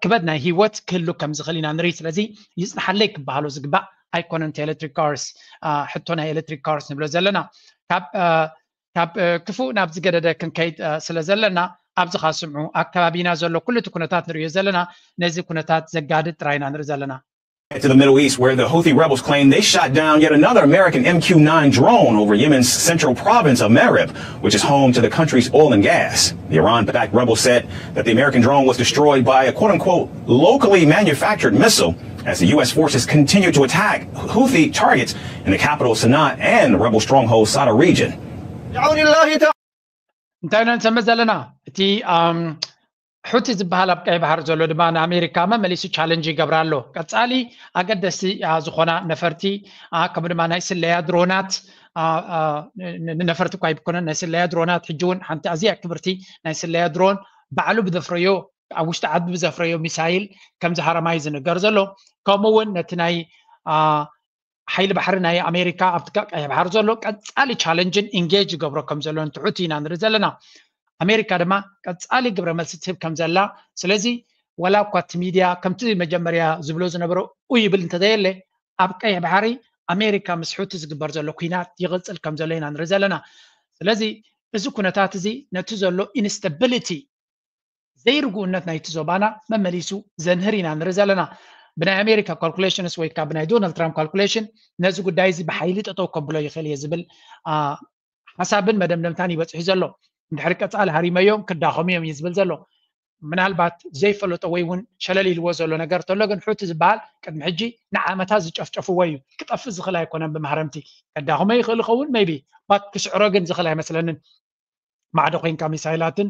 ክበድ ናይ ህይወት ክህሉ ከም ዝኽእል ኢና ንርኢ። ስለዚ ይፅናሓለይ ክበሃሎ ዝግባእ ኣይኮነን እቲ ኤሌክትሪክ ካርስ ሕቶ ናይ ኤሌክትሪክ ካርስ ንብሎ ዘለና ካብ ካብ ክፉእ ናብ ዝገደደ ክንከይድ ስለ ዘለና ኣብዚ ካ ስምዑ ኣብ ከባቢና ዘሎ ኩሉ እቲ ኩነታት ንሪኦ ዘለና ነዚ ኩነታት ዘጋድድ ጥራይ ኢና ንርኢ ዘለና። To the Middle East, where the Houthi rebels claim they shot down yet another American M Q nine drone over Yemen's central province of Marib, which is home to the country's oil and gas. The Iran backed rebels said that the American drone was destroyed by a quote unquote locally manufactured missile as the U S forces continue to attack Houthi targets in the capital Sana'a and the rebel stronghold Sadr region. እንታይ ኢና ንሰምዕ ዘለና? እቲ ሑቲ ዝበሃል ኣብ ቀይ ባሕሪ ዘሎ ድማ ንኣሜሪካ መመሊሱ ቻለንጅ ይገብራ ኣሎ። ቀፃሊ ኣገደስቲ ዝኾና ነፈርቲ ከምኡ ድማ ናይ ስለያ ድሮናት ነፈርቲ እኳ ይኮነን ናይ ስለያ ድሮናት ሕጂ እውን ሓንቲ ኣዝያ ክብርቲ ናይ ስለያ ድሮን ባዕሉ ብዘፍረዮ ኣብ ውሽጢ ዓዲ ብዘፍረዮ ሚሳይል ከም ዝሃረማ እዩ ዝንገር ዘሎ። ከምኡ እውን ነቲ ናይ ሓይሊ ባሕሪ ናይ ኣሜሪካ ኣብቲ ቀይሕ ባሕሪ ዘሎ ቀፃሊ ቻለንጅን ኢንጌጅ ይገብሮ ከም ዘሎ ንትሑት ኢና ንርኢ ዘለና። ኣሜሪካ ድማ ቀፃሊ ግብረ መልሲ ትህብ ከም ዘላ። ስለዚ ወላ እኳ እቲ ሚድያ ከምቲ መጀመርያ ዝብሎ ዝነበረ ኡ ይብል እንተዘየለ ኣብ ቀይሕ ባሕሪ ኣሜሪካ ምስ ሑቲ ዝግበር ዘሎ ኩናት ይቕፅል ከም ዘሎ ኢና ንርኢ ዘለና። ስለዚ እዚ ኩነታት እዚ ነቲ ዘሎ ኢንስታቢሊቲ ዘይርጉእነት ናይቲ ዞባና መመሊሱ ዘንህር ኢና ንርኢ ዘለና። ብናይ ኣሜሪካ ካልኩሌሽንስ ወይ ከዓ ብናይ ዶናልድ ትራምፕ ካልኩሌሽን ነዚ ጉዳይ እዚ ብሓይሊ ጠጠው ከብሎ ይኽእል እየ ዝብል ሓሳብን መደምደምታን ይበፅሑ ዘሎ። እንድሕሪ ቀፃሊ ሃሪመዮም ክዳኸሙ እዮም እዩ ዝብል ዘሎ። ምናልባት ዘይፈለጦ ወይ እውን ሸለል ኢልዎ ዘሎ ነገር ተሎ ግን ሑቲ ዝበሃል ቅድሚ ሕጂ ንዓመታት ዝጨፍጨፍዎ እዩ። ክጠፍእ ዝኽእል ኣይኮነን። ብማህረምቲ ከዳኸሞ ይኽእል ይኸውን maybe but ክስዕሮ ግን ዝኽእል ኣይመስለንን። ማዕዶ ኮይንካ ሚሳይላትን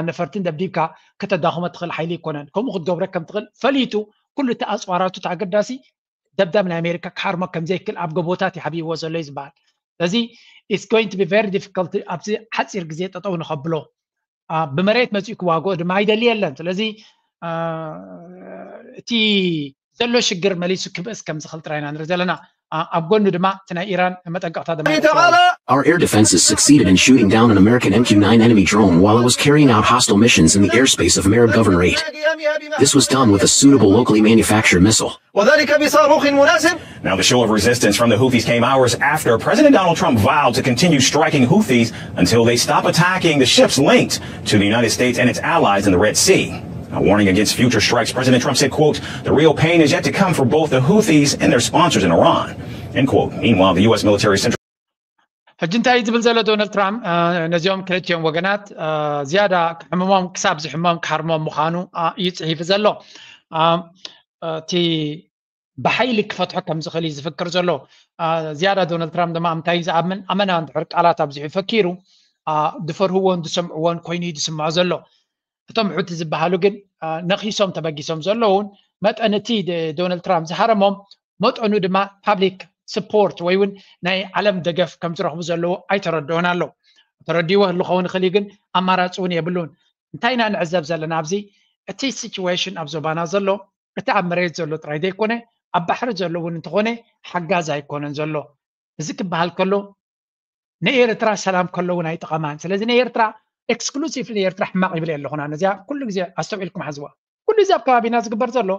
ነፈርትን ደብዲብካ ከተዳኽሞ ትኽእል ሓይሊ ይኮነን። ከምኡ ክትገብረ ከም ትኽእል ፈሊጡ ኩሉ እቲ ኣፅዋራቱ እቲ ኣገዳሲ ደብዳብ ናይ ኣሜሪካ ክሓርሞ ከም ዘይክእል ኣብ ገቦታት ይሓብይዎ ዘሎ እዩ ዝበሃል። ስለዚ it's going to be very difficult ኣብዚ ሓፂር ግዜ ጠጠው ንኸብሎ። ብመሬት መፂኡ ክዋግኦ ድማ ኣይደሊ የለን። ስለዚ እቲ ዘሎ ሽግር መሊሱ ክብእስ ከም ዝኽእል ጥራይ ኢና ንርኢ ዘለና። ኣብ ጎኑ ድማ እቲ ናይ ኢራን መጠንቀቕታ ድማ Our air defenses succeeded in shooting down an American M Q nine enemy drone while it was carrying out hostile missions in the airspace of Marib Governorate. This was done with a suitable locally manufactured missile. وذلك بصاروخ مناسب. Now, the show of resistance from the Houthis came hours after President Donald Trump vowed to continue striking Houthis until they stop attacking the ships linked to the United States and its allies in the Red Sea. A warning against future strikes, President Trump said, quote, "The real pain is yet to come for both the Houthis and their sponsors in Iran," end quote. Meanwhile, the U S military central ሕጂ እንታይ ዝብል ዘሎ ዶናልድ ትራምፕ ነዚኦም ክልቲኦም ወገናት ዝያዳ ክሕምሞም ክሳብ ዝሕሞም ክሃርሞም ምዃኑ እዩ ፅሒፉ ዘሎ። እቲ ብሓይሊ ክፈትሖ ከም ዝኽእል እዩ ዝፍክር ዘሎ። ዝያዳ ዶናልድ ትራምፕ ድማ እንታይ ዝኣምን ኣመና እንድሕር ቃላት ኣብዚሑ ፈኪሩ ዝፈርህዎን ዝሰምዕዎን ኮይኑ እዩ ዝስምዖ ዘሎ። እቶም ሑቲ ዝበሃሉ ግን ነኺሶም ተበጊሶም ዘለውን መጠን እቲ ዶናልድ ትራምፕ ዝሃረሞም መጠኑ ድማ ፓብሊክ ስፖርት ወይ እውን ናይ ዓለም ደገፍ ከም ዝረኽቡ ዘለዉ ኣይተረድኦን ኣሎ። ተረዲዎ ህልኸውን ይኽእል እዩ ግን ኣማራፂ እውን የብሉን። እንታይ ኢና ንዕዘብ ዘለና ኣብዚ? እቲ ሲቹዌሽን ኣብ ዞባና ዘሎ እቲ ኣብ መሬት ዘሎ ጥራይ ዘይኮነ ኣብ ባሕሪ ዘሎ እውን እንተኾነ ሓጋዝ ኣይኮነን ዘሎ። እዚ ክበሃል ከሎ ንኤርትራ ሰላም ከለውን ኣይጠቐማን። ስለዚ ንኤርትራ ኤክስክሉሲቭ ንኤርትራ ሕማቕ ይብል ኣለኹና። ነዚኣ ኩሉ ግዜ ኣስተውዒልኩም ሓዝዋ። ኩሉ እዚ ኣብ ከባቢና ዝግበር ዘሎ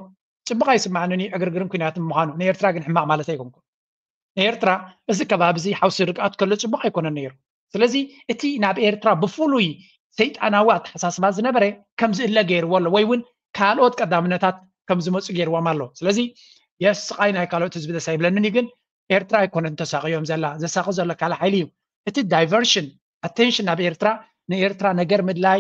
ፅቡቕ ኣይስማዕንን እዩ። ዕግርግርን ኩናትን ምዃኑ ንኤርትራ ግን ሕማቕ ማለት ኣይኮንኩን። ንኤርትራ እዚ ከባቢ እዚ ሓውሲ ርግኣት ከሎ ፅቡቕ ኣይኮነን ነይሩ። ስለዚ እቲ ናብ ኤርትራ ብፍሉይ ሰይጣናዊ ኣተሓሳስባ ዝነበረ ከም ዝእለ ገይርዎ ኣሎ ወይ እውን ካልኦት ቀዳምነታት ከም ዝመፁ ገይርዎም ኣሎ። ስለዚ የስ ስቓይ ናይ ካልኦት ህዝቢ ደስ ኣይብለንን እዩ ግን ኤርትራ ኣይኮነን ተሳቕዮም ዘላ። ዘሳቒ ዘሎ ካልእ ሓይሊ እዩ። እቲ ዳይቨርሽን ኣቴንሽን ናብ ኤርትራ ንኤርትራ ነገር ምድላይ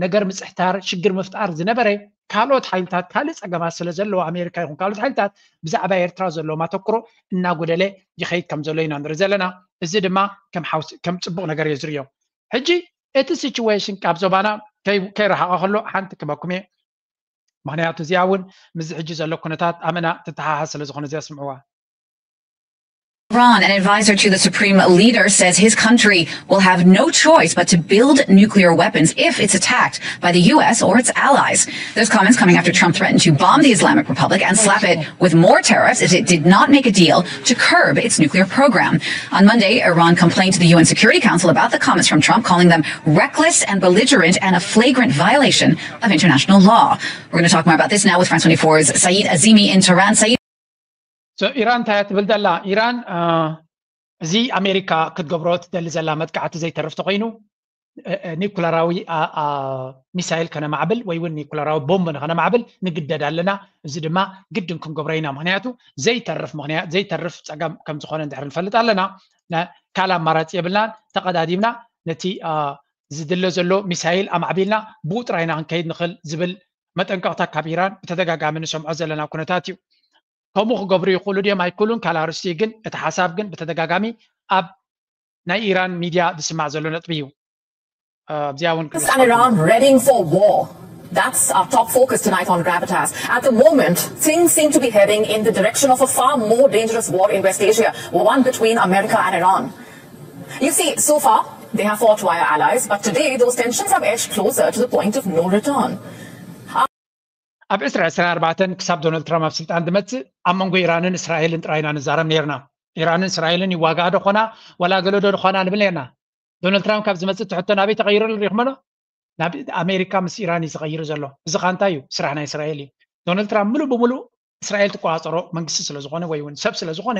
ነገር ምፅሕታር ሽግር ምፍጣር ዝነበረ ካልኦት ሓይልታት ካልእ ፀገማት ስለ ዘለዎ ኣሜሪካ ይኹን ካልኦት ሓይልታት ብዛዕባ ኤርትራ ዘለዎም ኣተኩሮ እናጎደለ ይኸይድ ከም ዘሎ ኢና ንርኢ ዘለና። እዚ ድማ ከም ሓውሲ ከም ፅቡቕ ነገር እየ ዝርእዮ። ሕጂ እቲ ሲቹዌሽን ካብ ዞባና ከይረሃቐ ከሎ ሓንቲ ክበኩም እየ። ምክንያቱ እዚኣ እውን ምስዚ ሕጂ ዘሎ ኩነታት ኣመና ትተሓሓዝ ስለ ዝኾነ እዚኣ ስምዕዋ። Iran, an advisor to the supreme leader, says his country will have no choice but to build nuclear weapons if it's attacked by the U S or its allies. Those comments coming after Trump threatened to bomb the Islamic Republic and slap it with more tariffs if it did not make a deal to curb its nuclear program. On Monday, Iran complained to the U N Security Council about the comments from Trump, calling them reckless and belligerent and a flagrant violation of international law. We're going to talk more about this now with France twenty-four's Saeed Azimi in Tehran. Saeed. ኢራን እንታይ ትብል ዘላ? ኢራን እዚ ኣሜሪካ ክትገብሮ ትደሊ ዘላ መጥቃዕቲ ዘይተርፍ ተኮይኑ ኒኩለራዊ ሚሳይል ከነማዕብል ወይ እውን ኒኩለራዊ ቦምብ ንከነማዕብል ንግደድ ኣለና። እዚ ድማ ግድን ክንገብሮ ኢና። ምክንያቱ ዘይተርፍ ምክንያት ዘይተርፍ ፀገም ከም ዝኾነ እንድሕር ንፈልጥ ኣለና ካልእ ኣማራፂ የብልናን። ተቀዳዲምና ነቲ ዝድለ ዘሎ ሚሳይል ኣማዕቢልና ብኡ ጥራይና ክንከይድ ንኽእል ዝብል መጠንቀቕታ ካብ ኢራን ብተደጋጋሚ ንሰምዖ ዘለና ኩነታት እዩ። ከምኡ ክገብሩ ይኽእሉ ድዮም ኣይክእሉን ካልእ ኣርእስቲ እዩ። ግን እቲ ሓሳብ ግን ብተደጋጋሚ ኣብ ናይ ኢራን ሚድያ ዝስማዕ ዘሎ ነጥቢ እዩ። ኣብዚኣ እውን Is Iran readying for war? That's our top focus tonight on Gravitas. At the moment, things seem to be heading in the direction of a far more dangerous war in West Asia, one between America and Iran. You see, so far, they have fought via allies, but today those tensions have edged closer to the point of no return. ኣብ ዕስራ ዕስራን ኣርባዕተን ክሳብ ዶናልድ ትራምፕ ኣብ ስልጣን ዝመፅእ ኣብ መንጎ ኢራንን እስራኤልን ጥራይ ኢና ንዛረብ ነርና። ኢራንን እስራኤልን ይዋጋኣ ዶ ኾና ዋላ ገለ ዶ ኾና ንብል ነርና። ዶናልድ ትራምፕ ካብ ዝመፅእ እቲ ሕቶ ናበይ ተቐይሩ ኣሎ ሪኢኹሞ ዶ? ናብ ኣሜሪካ ምስ ኢራን እዩ ዝቐይር ዘሎ። እዚ ኸዓ እንታይ እዩ? ስራሕ ናይ እስራኤል እዩ። ዶናልድ ትራምፕ ምሉእ ብምሉእ እስራኤል ትቆፃፀሮ መንግስቲ ስለ ዝኾነ ወይ እውን ሰብ ስለ ዝኾነ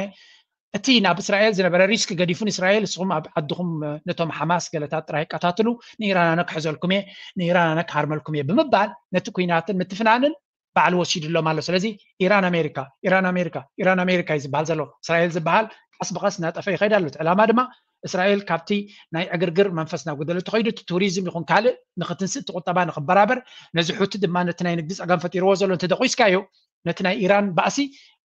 እቲ ናብ እስራኤል ዝነበረ ሪስክ ገዲፉ ንእስራኤል እስኹም ኣብ ዓድኹም ነቶም ሓማስ ገለታት ጥራይ ቀታትሉ፣ ንኢራን ኣነ ክሕዘልኩም እየ፣ ንኢራን ኣነ ክሃርመልኩም እየ ብምባል ነቲ ኩናትን ምትፍናንን ባዕሉ ወሲድሎም ኣሎ። ስለዚ ኢራን ኣሜሪካ፣ ኢራን ኣሜሪካ፣ ኢራን ኣሜሪካ እዩ ዝበሃል ዘሎ። እስራኤል ዝበሃል ቀስ ብቐስ እናጠፈ ይኸይድ ኣሎ። እቲ ዕላማ ድማ እስራኤል ካብቲ ናይ ዕግርግር መንፈስ ናብ ጉደለት ተኸይዱ እቲ ቱሪዝም ይኹን ካልእ ንክትንስእ እቲ ቁጠባ ንክበራበር ነዚ ሑቲ ድማ ነቲ ናይ ንግዲ ፀገም ፈጢርዎ ዘሎ እንተደቂስካዮ ነቲ ናይ ኢራን ባእሲ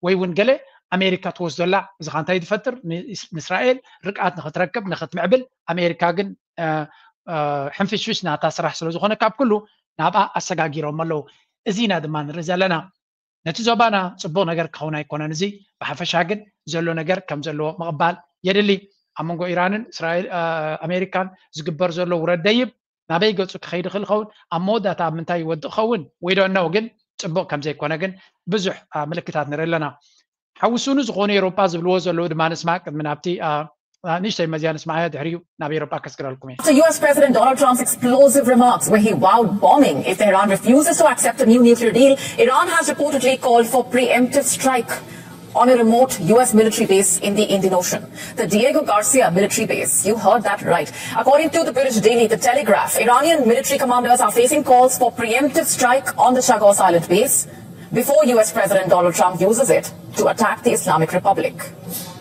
ወይ እውን ገለ ኣሜሪካ ትወስደላ እዚ ካ እንታይ ትፈጥር ንእስራኤል ርቅኣት ንክትረክብ ንክትምዕብል ኣሜሪካ ግን ሕንፍሽፍሽ ናታ ስራሕ ስለዝኾነ ካብ ኩሉ ናብኣ ኣሰጋጊሮም ኣለዉ። እዚና ድማ ንርኢ ዘለና ነቲ ዞባና ፅቡቕ ነገር ክኸውን ኣይኮነን። እዚ ብሓፈሻ ግን ዘሎ ነገር ከም ዘለዎ ምቕባል የድሊ። ኣብ መንጎ ኢራንን እስራኤል ኣሜሪካን ዝግበር ዘሎ ውረድ ደይብ ናበይ ገፁ ክኸይድ ይኽእል ይኸውን ኣብ መወዳእታ ኣብ ምንታይ ይወድእ ይኸውን ወይ ዶ ነው ግን ፅቡቕ ከም ዘይኮነ ግን ብዙሕ ምልክታት ንርኢ ኣለና። ሓውሱኑ ዝኾኑ ኤሮጳ ዝብልዎ ዘለዉ ድማ ንስማዕ ቅድሚ ናብቲ ንእሽተይ መዝያ ንስማዓያ ድሕሪኡ ናብ ኤሮጳ ከስግረልኩም እየ። After U S President Donald Trump's explosive remarks where he vowed bombing if Tehran refuses to accept a new nuclear deal, Iran has reportedly called for preemptive strike on a remote U S military base in the Indian Ocean. The Diego Garcia military base, you heard that right. According to the British daily The Telegraph, Iranian military commanders are facing calls for preemptive strike on the Chagos Island base before U S President Donald Trump uses it to attack the Islamic Republic.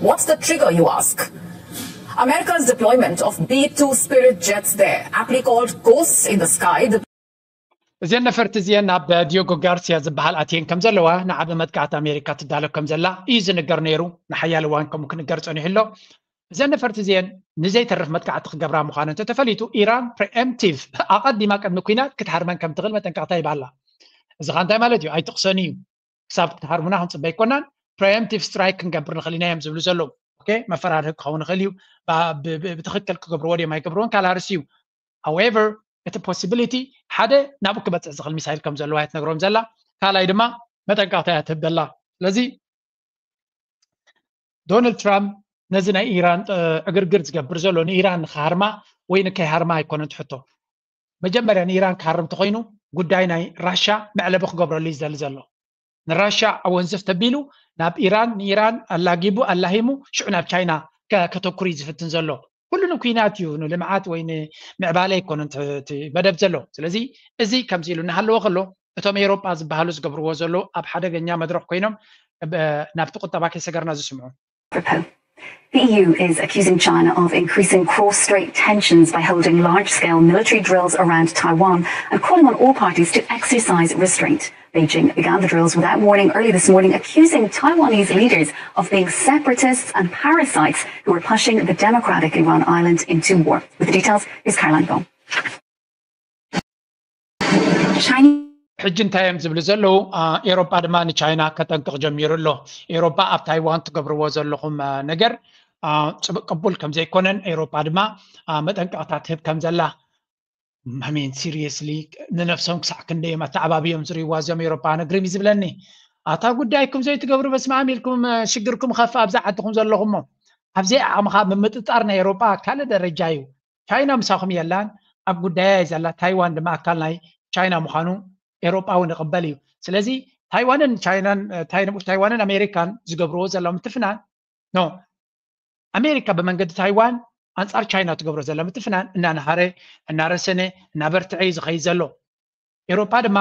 What's the trigger, you ask? America's deployment of B two Spirit jets there, aptly called ghosts in the sky. The እዚአን ነፈርቲ እዚአን ናብ ዲዮጎ ጋርሲያ ዝበሃል ኣትየን ከም ዘለዋ ንዓቢ መጥቃዕቲ ኣሜሪካ ትዳሎ ከም ዘላ እዩ ዝንገር ነይሩ። ንሓያል እዋን ከምኡ ክንገር ጸኒሑ ኣሎ። እዘን ነፈርቲ እዚአን ንዘይተርፍ መጥቃዕቲ ክገብራ ምዃነን እንተተፈሊጡ ኢራን ፕሪኤምፕቲቭ ኣቐዲማ ቅድሚ ኩናት ክትሃርመን ከም ትኽእል መጠንቀቕታ ይባላ። እዚ ኻ እንታይ ማለት እዩ? ኣይትቕሰን እዩ። ክሳብ ክትሃርሙና ክንፅበ ኣይኮናን። ፕሪኤምፕቲቭ ስትራይክ ክንገብር ንኽእል ኢና እዮም ዝብሉ ዘለዉ። መፈራርሂ ክኸውን ይኽእል እዩ። ብትኽክል ክገብርዎ ድዮም ኣይገብርዎን ካልእ ኣርእስቲ እዩ። However እቲ possibility ሓደ ናብኡ ክበፅሕ ዝኽእል ሚሳይል ከም ዘለዋ እያ ትነግሮም ዘላ። ካልኣይ ድማ መጠንቀቕታ እያ ትህብ ዘላ። ስለዚ ዶናልድ ትራምፕ ነዚ ናይ ኢራን ዕግርግር ዝገብር ዘሎ ንኢራን ንክሃርማ ወይ ንከይሃርማ ኣይኮነን ትሕቶ። መጀመርያ ንኢራን ክሃርም ተኮይኑ ጉዳይ ናይ ራሻ መዕለቢ ክገብረሉ እዩ ዝደሊ ዘሎ። ንራሻ ኣወንዝፍ ተቢሉ ናብ ኢራን ንኢራን ኣላጊቡ ኣላሂሙ ሽዑ ናብ ቻይና ከተኩር እዩ ዝፍትን ዘሎ። ኩሉ ንኩናት እዩ ንልምዓት ወይ ንምዕባለ ኣይኮነን መደብ ዘሎ። ስለዚ እዚ ከምዚ ኢሉ እናሃለወ ከሎ እቶም ኤሮጳ ዝበሃሉ ዝገብርዎ ዘለዉ ኣብ ሓደገኛ መድረኽ ኮይኖም ናብቲ ቁጠባ ከይሰገርና ዝስምዑ። The E U is accusing China of increasing cross-strait tensions by holding large-scale military drills around Taiwan and calling on all parties to exercise restraint. Beijing began the drills without warning early this morning, accusing Taiwanese leaders of being separatists and parasites who are pushing the democratic Iran island into war. With the details is Caroline Bong. ሕጂ እንታይ እዮም ዝብሉ ዘለዉ? ኤሮጳ ድማ ንቻይና ከጠንቅቕ ጀሚሩ ኣሎ። ኤሮጳ ኣብ ታይዋን ትገብርዎ ዘለኹም ነገር ቅቡል ከም ዘይኮነን ኤሮጳ ድማ መጠንቀቕታ ትህብ ከም ዘላ። I mean seriously ንነፍሶም ክሳዕ ክንደይ እዮም ኣተዓባብዮም ዝርእይዋ እዚኦም ኤሮጳ ነግርም እዩ ዝብለኒ። ኣታ ጉዳይኩም ዘይትገብሩ በስመ ኣብ ኢልኩም ሽግርኩም ከፍ ኣብዛ ዓድኹም ዘለኹሞ ኣብዘይ ዓቕምኻ ምምጥጣር ናይ ኤሮጳ ካልእ ደረጃ እዩ። ቻይና ምሳኹም የላን ኣብ ጉዳያ እዩ ዘላ። ታይዋን ድማ ኣካል ናይ ቻይና ምዃኑ ኤሮጳ እውን ይቕበል እዩ። ስለዚ ታይዋንን ቻይናን ታይዋንን ኣሜሪካን ዝገብርዎ ዘለዉ ምትፍናን ኖ ኣሜሪካ ብመንገዲ ታይዋን ኣንጻር ቻይና ትገብሮ ዘላ ምትፍናን እናነሃረ እናረሰነ እናበርትዐ እዩ ዝኸይድ ዘሎ። ኤሮጳ ድማ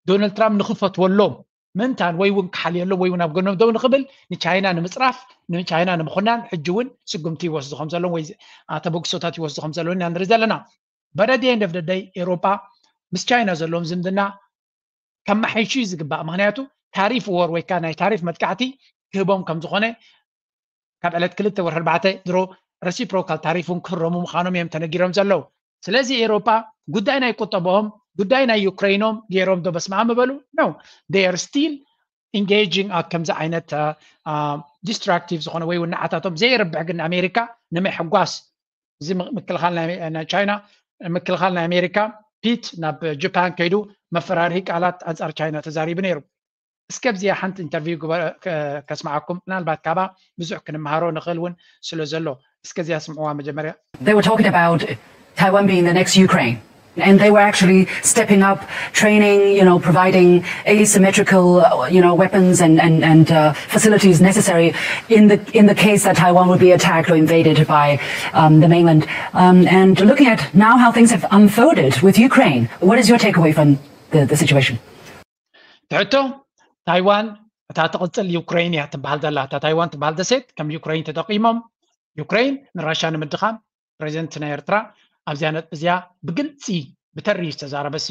ዶናልድ ትራምፕ ንኽፈትወሎም ምእንታን ወይ እውን ክሓልየሎም ወይ እውን ኣብ ጎኖም ደው ንኽብል ንቻይና ንምፅራፍ ንቻይና ንምኹናን ሕጂ እውን ስጉምቲ ይወስዱ ከም ዘለዎም ወይ ተበግሶታት ይወስዱ ከም ዘለዎም ኢና ንርኢ ዘለና። በረድየ እንደፍደደይ ኤሮጳ ምስ ቻይና ዘለዎም ዝምድና ከመሓይሹ እዩ ዝግባእ። ምክንያቱ ታሪፍ ወር ወይ ከዓ ናይ ታሪፍ መጥቃዕቲ ክህቦም ከም ዝኾነ ካብ ዕለት ክልተ ወርሒ ኣርባዕተ ድሮ reciprocal ታሪፍ እውን ክህረሙ ምዃኖም እዮም ተነጊሮም ዘለዉ። ስለዚ ኤሮጳ ጉዳይ ናይ ቁጠባኦም ጉዳይ ናይ ዩክሬኖም ገይሮም ዶ በስመ ኣብ ምበሉ? No, they are still engaging ኣብ ከምዚ ዓይነት destructive ዝኾነ ወይ እውን ንዓታቶም ዘየርብሕ ግን ንኣሜሪካ ንምሕጓስ እዚ ምክልኻል ናይ ቻይና ምክልኻል ናይ ኣሜሪካ ፒት ናብ ጃፓን ከይዱ መፈራርሂ ቃላት ኣንፃር ቻይና ተዛሪቡ ነይሩ። እስከ ኣብዚኣ ሓንቲ interview ከስምዓኩም ምናልባት ካባ ብዙሕ ክንምሃሮ ንኽእል እውን ስለ ዘሎ እስከ እዚኣ ስምዕዋ መጀመርያ። They were talking about Taiwan being the next Ukraine. And they were actually stepping up, training, you know, providing asymmetrical, uh, you know, weapons and and and uh, facilities necessary in the in the case that Taiwan would be attacked or invaded by um, the mainland. Um, and looking at now how things have unfolded with Ukraine, what is your takeaway from the, the situation? ትሕቶ፣ ታይዋን እታ ትቕጽል ዩክሬን እያ ትበሃል ዘላ። እታ ታይዋን ትበሃል ደሴት ከም ዩክሬን ተጠቂሞም ዩክሬን ንራሻ ንምድኻም ፕሬዚደንት ናይ ኤርትራ ኣብዚኣ ነጥቢ እዚኣ ብግልፂ ብተሪ ዝተዛረበሲ።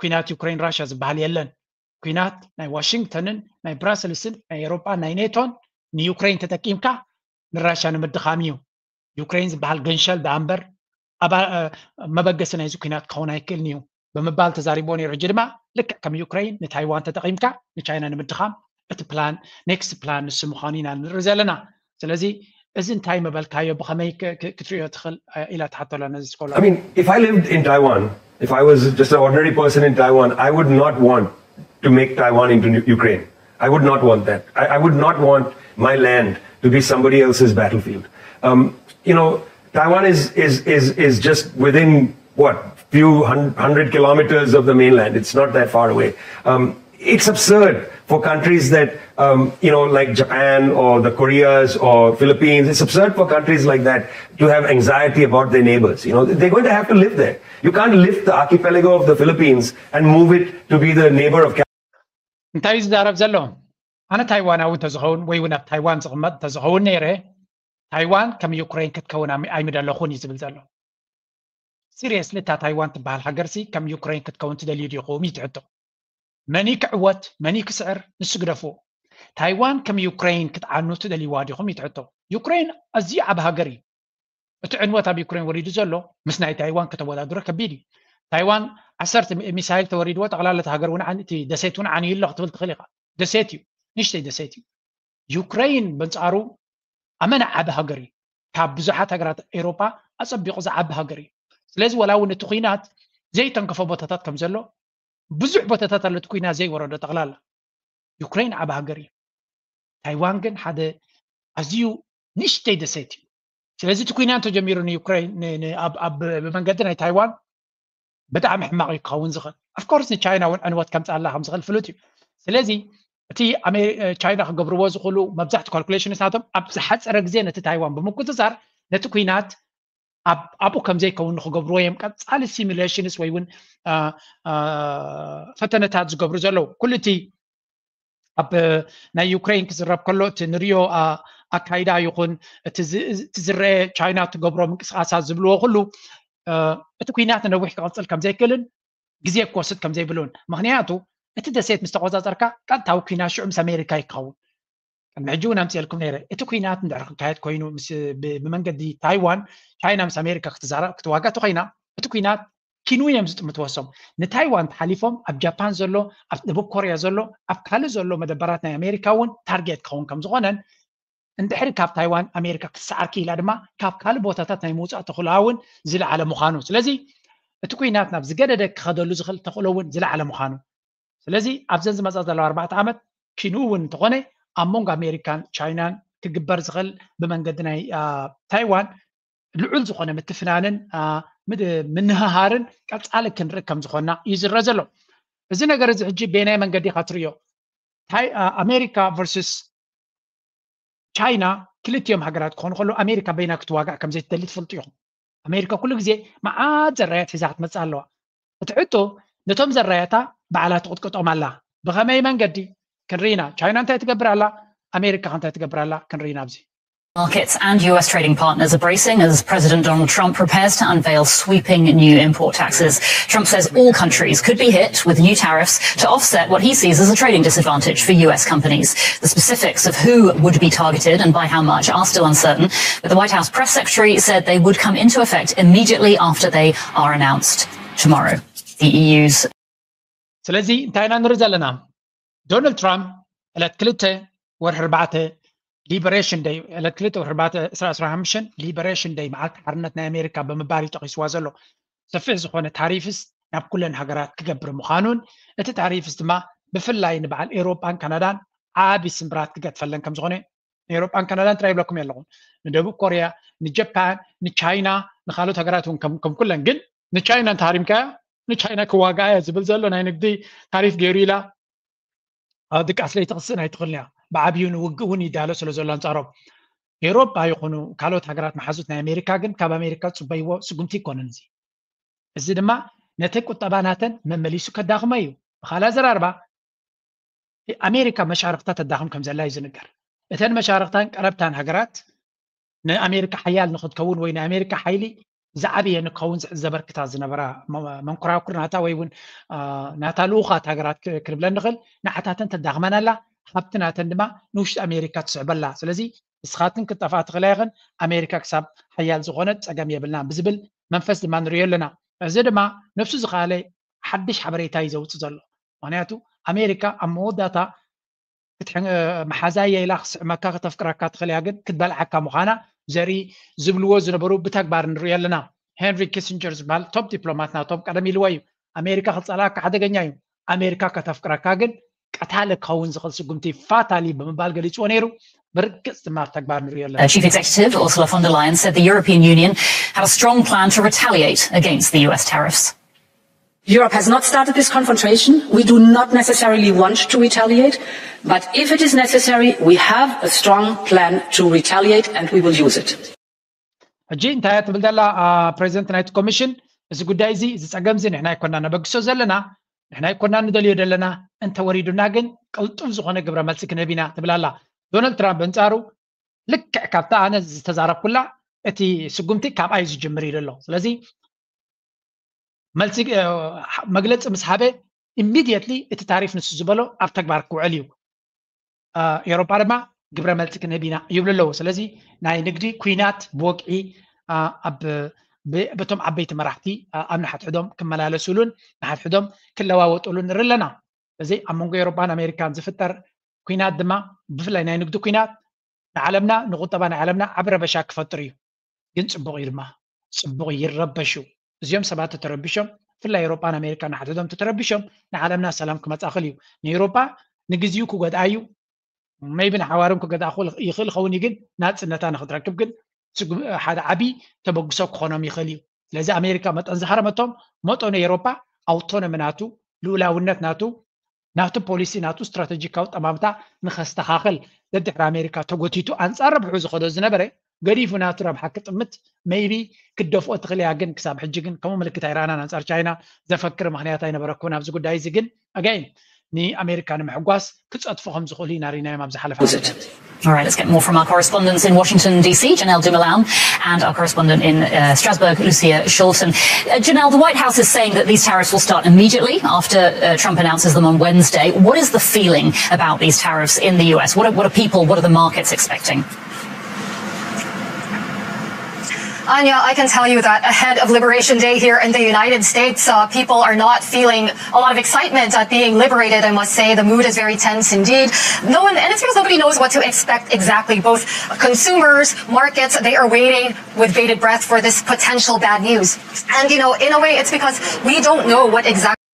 ኩናት ዩክሬን ራሻ ዝበሃል የለን። ኩናት ናይ ዋሽንግተንን ናይ ብራሰልስን ናይ ኤሮጳ ናይ ኔቶን ንዩክሬን ተጠቂምካ ንራሻ ንምድኻም እዩ። ዩክሬን ዝበሃል ገንሸል ደኣ እምበር መበገሲ ናይዚ ኩናት ክኸውን ኣይክእልን እዩ ብምባል ተዛሪቦ ነይሩ። ሕጂ ድማ ልክዕ ከም ዩክሬን ንታይዋን ተጠቂምካ ንቻይና ንምድኻም እቲ ፕላን ኔክስት ፕላን ንሱ ምዃኑ ኢና ንርኢ ዘለና። ስለዚ እዚ እንታይ መበልካዮ፣ ብኸመይ ክትሪኦ ትኽእል ኢላ ትሓተሎ ነዚ ስኮላ። I mean, if I lived in Taiwan, if I was just an ordinary person in Taiwan, I would not want to make Taiwan into Ukraine. I would not want that. I, I would not want my land to be somebody else's battlefield. Um, you know, Taiwan is is is is just within what, few hundred kilometers of the mainland. It's not that far away. Um, it's absurd for countries that um, you know, like Japan or the Koreas or Philippines. It's absurd for countries like that to have anxiety about their neighbors. You know, they're going to have to live there. You can't lift the archipelago of the Philippines and move it to be the neighbor of. እንታይ እዩ ዝዛረብ ዘሎ? ኣነ ታይዋናዊ እንተዝኸውን ወይ እውን ኣብ ታይዋን ዝቕመጥ እንተዝኸውን ነይረ፣ ታይዋን ከም ዩክሬን ክትከውን ኣይምደለኹን እዩ ዝብል ዘሎ። ሲሪየስሊ እታ ታይዋን ትበሃል ሃገርሲ ከም ዩክሬን ክትከውን ትደልዩ ዲኹም እዩ ትሕቶ። መኒ ክዕወት መኒ ክስዕር ንሱ ግደፍዎ። ታይዋን ከም ዩክሬን ክትዓኑ ትደልይዋ ዲኹም እዩ ትሕቶ። ዩክሬን ኣዝዩ ዓቢ ሃገር እዩ። እቲ ዕንወት ኣብ ዩክሬን ወሪዱ ዘሎ ምስ ናይ ታይዋን ከተወዳድሮ ከቢድ እዩ። ታይዋን ዓሰርተ ሚሳይል ተወሪድዎ ጠቕላላ እቲ ሃገር እውን እቲ ደሴት እውን ዓንዩ ኣሎ ክትብል ትኽእል ኢኻ። ደሴት እዩ፣ ንእሽተይ ደሴት እዩ። ዩክሬን በንጻሩ ኣመና ዓቢ ሃገር እዩ። ካብ ብዙሓት ሃገራት ኤሮጳ ኣጸቢቑ ዝዓቢ ሃገር እዩ። ስለዚ ወላ እውን እቲ ኩናት ዘይተንከፎ ቦታታት ከም ዘሎ ብዙሕ ቦታታት ኣሎ እቲ ኩናት ዘይወረዶ ጠቕላላ። ዩክሬን ዓቢ ሃገር እዩ። ታይዋን ግን ሓደ ኣዝዩ ንእሽተይ ደሴት እዩ። ስለዚ እቲ ኩናት ተጀሚሩ ንዩክሬን ብመንገዲ ናይ ታይዋን ብጣዕሚ ሕማቕ እዩ ክኸውን ዝኽእል። ኣፍኮርስ ንቻይና እውን ዕንወት ከምፅኣላ ከም ዝኽእል ፍሉጥ እዩ። ስለዚ እቲ ቻይና ክገብርዎ ዝኽእሉ መብዛሕቲ ካልኩሌሽንስ ናቶም ኣብ ዝሓፀረ ግዜ ነቲ ታይዋን ብምቁፅፃር ነቲ ኩናት ኣብኡ ከም ዘይከውን ንክገብርዎ እዮም ቀፃሊ ሲሙሌሽንስ ወይ እውን ፈተነታት ዝገብሩ ዘለዉ። ኩሉ እቲ ኣብ ናይ ዩክሬን ክዝረብ ከሎ እቲ ንሪኦ ኣካይዳ ይኹን እቲ ዝረአ ቻይና ትገብሮ ምንቅስቃሳት ዝብልዎ ኩሉ እቲ ኩናት ነዊሕ ክቕፅል ከም ዘይክእልን ግዜ ክወስድ ከም ዘይብሉን። ምክንያቱ እቲ ደሴት ምስ ተቆፃፀርካ ቀጥታዊ ኩናት ሽዑ ምስ ኣሜሪካ ይከውን። ቅድሚ ሕጂ እውን ኣምፅኤልኩም ነይረ። እቲ ኩናት እንድሕር ክካየድ ኮይኑ ብመንገዲ ታይዋን ቻይና ምስ ኣሜሪካ ክትዋጋእ ተኮይና እቲ ኩናት ኪንው እዮም ዝጥምትወሶም። ንታይዋን ተሓሊፎም ኣብ ጃፓን ዘሎ፣ ኣብ ደቡብ ኮርያ ዘሎ፣ ኣብ ካልእ ዘሎ መደበራት ናይ ኣሜሪካ እውን ታርጌት ክኸውን ከም ዝኾነን እንድሕሪ ካብ ታይዋን ኣሜሪካ ክትሰዓር ክኢላ ድማ ካብ ካልእ ቦታታት ናይ ምውፃእ ተኽእሎኣ እውን ዝለዓለ ምዃኑ። ስለዚ እቲ ኩናት ናብ ዝገደደ ክኸደሉ ዝኽእል ተኽእሎ እውን ዝለዓለ ምዃኑ። ስለዚ ኣብዘን ዝመፃ ዘለዋ ኣርባዕተ ዓመት ኪንው እውን እንተኾነ ኣብ መንጎ ኣሜሪካን ቻይናን ክግበር ዝኽእል ብመንገዲ ናይ ታይዋን ልዑል ዝኾነ ምትፍናንን ምንህሃርን ቀፃሊ ክንርኢ ከም ዝኾንና እዩ ዝረአ ዘሎ። እዚ ነገር እዚ ሕጂ በየናይ መንገዲ ኢኻ ትርእዮ? ኣሜሪካ ቨርስስ ቻይና ክልቲኦም ሃገራት ክኾኑ ከለዉ ኣሜሪካ በይና ክትዋጋእ ከም ዘይትደሊ ትፈልጡ ኢኹም። ኣሜሪካ ኩሉ ግዜ መዓት ዘራያት ሒዛ ክትመፅእ ኣለዋ። እቲ ሕቶ ነቶም ዘራያታ ባዕላ ትቕጥቀጦም ኣላ። ብኸመይ መንገዲ ክንርኢ ኢና። ቻይና እንታይ ትገብር ኣላ፣ ኣሜሪካ ከ እንታይ ትገብር ኣላ ክንርኢ ኢና ኣብዚ። Markets and U S trading partners are bracing as President Donald Trump prepares to unveil sweeping new import taxes. Trump says all countries could be hit with new tariffs to offset what he sees as a trading disadvantage for U S companies. The specifics of who would be targeted and by how much are still uncertain, but the White House press secretary said they would come into effect immediately after they are announced tomorrow. The E U's ስለዚ እንታይ ኢና ንርኢ ዘለና? ዶናልድ ትራምፕ ዕለት ክልተ ወርሒ ኣርባዕተ ሊበሬሽን ደይ፣ ዕለት ክልተ ወርሒ ኣርባዕተ ዕስራ ዕስራ ሓሙሽተ ሊበሬሽን ደይ፣ መዓልቲ ሓርነት ናይ ኣሜሪካ ብምባል እዩ ጠቒስዋ ዘሎ። ሰፊሕ ዝኾነ ታሪፍስ ናብ ኩለን ሃገራት ክገብር ምዃኑን እቲ ታሪፍስ ድማ ብፍላይ ንበዓል ኤውሮጳን ካናዳን ዓቢ ስምብራት ክገድፈለን ከም ዝኾነ ንኤውሮጳን ካናዳን ጥራይ ይብለኩም ኣለኹ። ንደቡብ ኮርያ፣ ንጀፓን፣ ንቻይና፣ ንካልኦት ሃገራት እውን ከም ኩለን። ግን ንቻይና እንተሃሪምካያ ንቻይና ክዋጋኣ እየ ዝብል ዘሎ ናይ ንግዲ ታሪፍ ገይሩ ኢላ ድቃስ ለይቲ ክስእን ኣይትኽእልን እያ። ብዓብዩ ንውግእ እውን ይዳሎ ስለ ዘሎ ኣንጻሮም ኤውሮጳ ይኹኑ ካልኦት ሃገራት መሓዙት ናይ ኣሜሪካ ግን ካብ ኣሜሪካ ዝፅበይዎ ስጉምቲ ይኮነን። እዚ እዚ ድማ ነቲ ቁጠባ ናተን መመሊሱ ከዳኽሞ እዩ። ብካልእ ኣዘራርባ ኣሜሪካ መሻርክታ ተዳኽም ከም ዘላ እዩ ዝንገር። እተን መሻርክታን ቀረብታን ሃገራት ንኣሜሪካ ሓያል ንክትከውን ወይ ንኣሜሪካ ሓይሊ ዝዓበየ ንክኸውን ዘበርክታ ዝነበራ መንኮራኩር ናታ ወይ እውን ናታ ልኡኻት ሃገራት ክርብለን ንኽእል ንዓታተን ተዳኽመን ኣላ። ሃብቲ ናተን ድማ ንውሽጢ ኣሜሪካ ትስዕበላ። ስለዚ ንስኻትን ክጠፍኣ ትኽእላ ኢኽን፣ ኣሜሪካ ክሳብ ሓያል ዝኾነት ጸገም የብልናን ብዝብል መንፈስ ድማ ንሪኦ ኣለና። እዚ ድማ ነብሱ ዝኸኣለ ሓድሽ ሓበሬታ እዩ ዘውፅእ ዘሎ። ምክንያቱ ኣሜሪካ ኣብ መወዳእታ መሓዛየ ኢላ ክስዕመካ ከተፍቅረካ ትኽእል እያ፣ ግን ክትበልዓካ ምዃና ዘርኢ ዝብልዎ ዝነበሩ ብተግባር ንሪኦ ኣለና። ሄንሪ ኪሲንጀር ዝበሃል ቶፕ ዲፕሎማት ናቶም ቀደም ኢልዎ እዩ። ኣሜሪካ ክፀላእካ ሓደገኛ እዩ፣ ኣሜሪካ ከተፍቅረካ ግን ቀታሊ ክኸውን ዝኽእል ስጉምቲ ፋታሊ ብምባል ገሊፅዎ ነይሩ። ብርግፅ ድማ ኣብ ተግባር ንሪኦ ኣለና። Uh, Chief Executive Ursula von der Leyen said the European Union had a strong plan to retaliate against the U S tariffs. Europe has not started this confrontation. We do not necessarily want to retaliate, but if it is necessary, we have a strong plan to retaliate and we will use it. ሕጂ እንታይ እያ ትብል ዘላ ፕሬዚደንት ናይቲ ኮሚሽን? እዚ ጉዳይ እዚ እዚ ፀገም እዚ ንሕና ኣይኮና ነበግሶ ዘለና፣ ንሕና ኣይኮና ንደልዮ ዘለና፣ እንተወሪዱና ግን ቅልጡፍ ዝኾነ ግብረ መልሲ ክንህብ ኢና ትብል ኣላ። ዶናልድ ትራምፕ ኣንፃሩ ልክዕ ካብታ ኣነ ዝተዛረብኩላ እቲ ስጉምቲ ካብኣ እዩ ዝጅምር ኢሉ ኣሎ። ስለዚ መልሲ መግለፂ ምስ ሃበ ኢሚድየትሊ እቲ ታሪፍ ንሱ ዝበሎ ኣብ ተግባር ክውዕል እዩ። ኤውሮጳ ድማ ግብረ መልሲ ክንህብ ኢና ይብሉ ኣለዉ። ስለዚ ናይ ንግዲ ኩናት ብወግዒ በቶም ዓበይቲ መራሕቲ ኣብ ንሓድሕዶም ክመላለሱሉን ንሓድሕዶም ክለዋወጡሉ ንርኢ ኣለና። እዚ ኣብ መንጎ ኤውሮጳን ኣሜሪካን ዝፍጠር ኩናት ድማ ብፍላይ ናይ ንግዲ ኩናት ንዓለምና ንቁጠባ ናይ ዓለምና ዓብ ረበሻ ክፈጥር እዩ። ግን ፅቡቕ እዩ ድማ ፅቡቕ ይረበሹ እዚኦም ሰባት ተተረቢሾም ብፍላይ ኤውሮጳን ኣሜሪካን ንሓድሕዶም ተተረቢሾም ንዓለምና ሰላም ክመፃ ክእል እዩ። ንኤውሮጳ ንግዚኡ ክጎድኣ እዩ። maybe ንሓዋርም ክገድኣ ይኽእል ይኸውን እዩ፣ ግን ናፅነታ ንክትረክብ ግን ሓደ ዓብዪ ተበግሶ ክኾኖም ይኽእል እዩ። ስለዚ ኣሜሪካ መጠን ዝሃረመቶም መጠኑ ኤውሮጳ ኣውቶኖሚ ናቱ ልኡላውነት ናቱ ናቱ ፖሊሲ ናቱ ስትራተጂካዊ ጠማምታ ንኸስተኻኽል ደድሕሪ ኣሜሪካ ተጎቲቱ ኣንፃር ረብሑ ዝኸዶ ዝነበረ ገዲፉ ናቱ ረብሓ ክጥምት maybe ክደፍኦ ትኽእል እያ። ግን ክሳብ ሕጂ ግን ከምኡ ምልክት ኣይረኣናን ኣንፃር ቻይና ዘፈክር ምኽንያት ኣይነበረኩን። ኣብዚ ጉዳይ እዚ ግን again ንኣሜሪካ ንምሕጓስ ክፀጥፉ ከም ዝኽእሉ ኢና ሪናዮም ኣብ ዝሓለፈ ዓመታት። All right, let's get more from our correspondents in Washington, D C, Janelle Dumoulin, and our correspondent in uh, Strasbourg, Lucia Schulten. Uh, Janelle, the White House is saying that these tariffs will start immediately after uh, Trump announces them on Wednesday. What is the feeling about these tariffs in the U S? What are, what are people, what are the markets expecting? Anya, I can tell you that ahead of Liberation Day here in the United States, uh, people are not feeling a lot of excitement at being liberated, I must say. The mood is very tense indeed. No one, and it seems nobody knows what to expect exactly. Both consumers, markets, they are waiting with bated breath for this potential bad news. And, you know, in a way, it's because we don't know what exactly.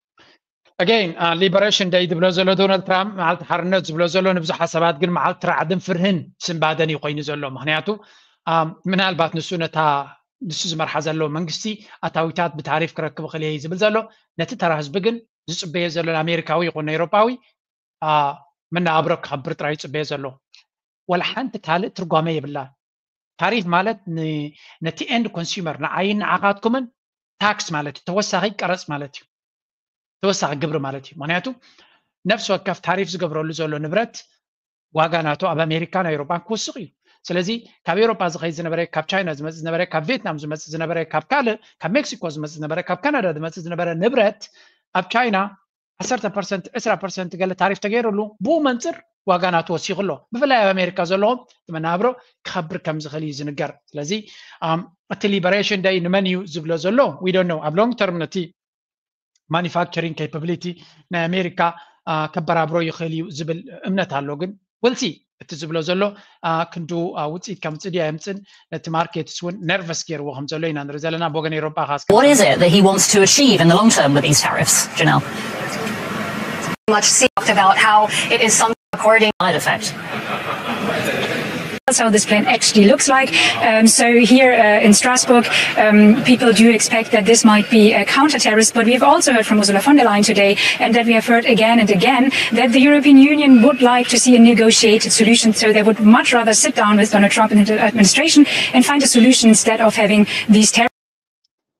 Again, liberation day ዝብሎ ዘሎ ዶናልድ ትራምፕ መዓልቲ ሓርነት ዝብሎ ዘሎ ንብዙሓት ሰባት ግን መዓልቲ ራዕድን ፍርህን ስንባደን እዩ ኮይኑ ዘሎ። ምክንያቱ ምናልባት ንሱ ነታ ንሱ ዝመርሓ ዘሎ መንግስቲ ኣታዊታት ብታሪፍ ክረክብ ክእል ዝብል ዘሎ ነቲ ተራ ህዝቢ ግን ዝፅበዮ ዘሎ ኣሜሪካዊ ይኹን ኤውሮጳዊ መናብሮ ክኸብር ጥራይ ይፅበዮ ዘሎ። ወላ ሓንቲ ካልእ ትርጓመ የብላ። ታሪፍ ማለት ነቲ end consumer ንዓይን ንዓኻትኩምን ታክስ ማለት እዩ፣ ተወሳኺ ቀረፅ ማለት እዩ፣ ተወሳኺ ግብሪ ማለት እዩ። ምክንያቱ ነፍሲ ወከፍ ታሪፍ ዝገብረሉ ዘሎ ንብረት ዋጋ ናቱ ኣብ ኣሜሪካን ኣውሮፓን ክውስኽ እዩ። ስለዚ ካብ ኤውሮፓ ዝኸይድ ዝነበረ፣ ካብ ቻይና ዝመፅእ ዝነበረ፣ ካብ ቪየትናም ዝመፅእ ዝነበረ፣ ካብ ካልእ ካብ ሜክሲኮ ዝመፅእ ዝነበረ፣ ካብ ካናዳ ዝመፅእ ዝነበረ ንብረት ኣብ ቻይና ዓሰርተ ፐርሰንት፣ ዕስራ ፐርሰንት ገለ ታሪፍ ተገይሩሉ ብኡ መንፅር ዋጋ ናቱ ወሲኹ ኣሎ። ብፍላይ ኣብ ኣሜሪካ ዘለዎም እቲ መናብሮ ክኸብር ከም ዝኽእል እዩ ዝንገር። ስለዚ እቲ liberation day ንመን እዩ ዝብሎ ዘሎ we don't know። ኣብ long term ነቲ manufacturing capability ናይ ኣሜሪካ ከበራብሮ ይኽእል እዩ ዝብል እምነት ኣሎ። ግን we'll see እቲ ዝብሎ ዘሎ ክንዱ ውፅኢት ከምፅእ ድዩ ኣየምፅእን ነቲ markets እውን nervous ገይርዎ ከም ዘሎ ኢና ንርኢ ዘለና። ብወገን ኤውሮጳ ከ What is it that he wants to achieve in the long term with these tariffs, Janelle? Much talked about how it is something according Side effect. That's how this plan actually looks like. Um, so here uh, in Strasbourg, um, people do expect that this might be a counter-terrorist, but we've also heard from Ursula von der Leyen today, and that we have heard again and again, that the European Union would like to see a negotiated solution. So they would much rather sit down with Donald Trump and the administration and find a solution instead of having these terror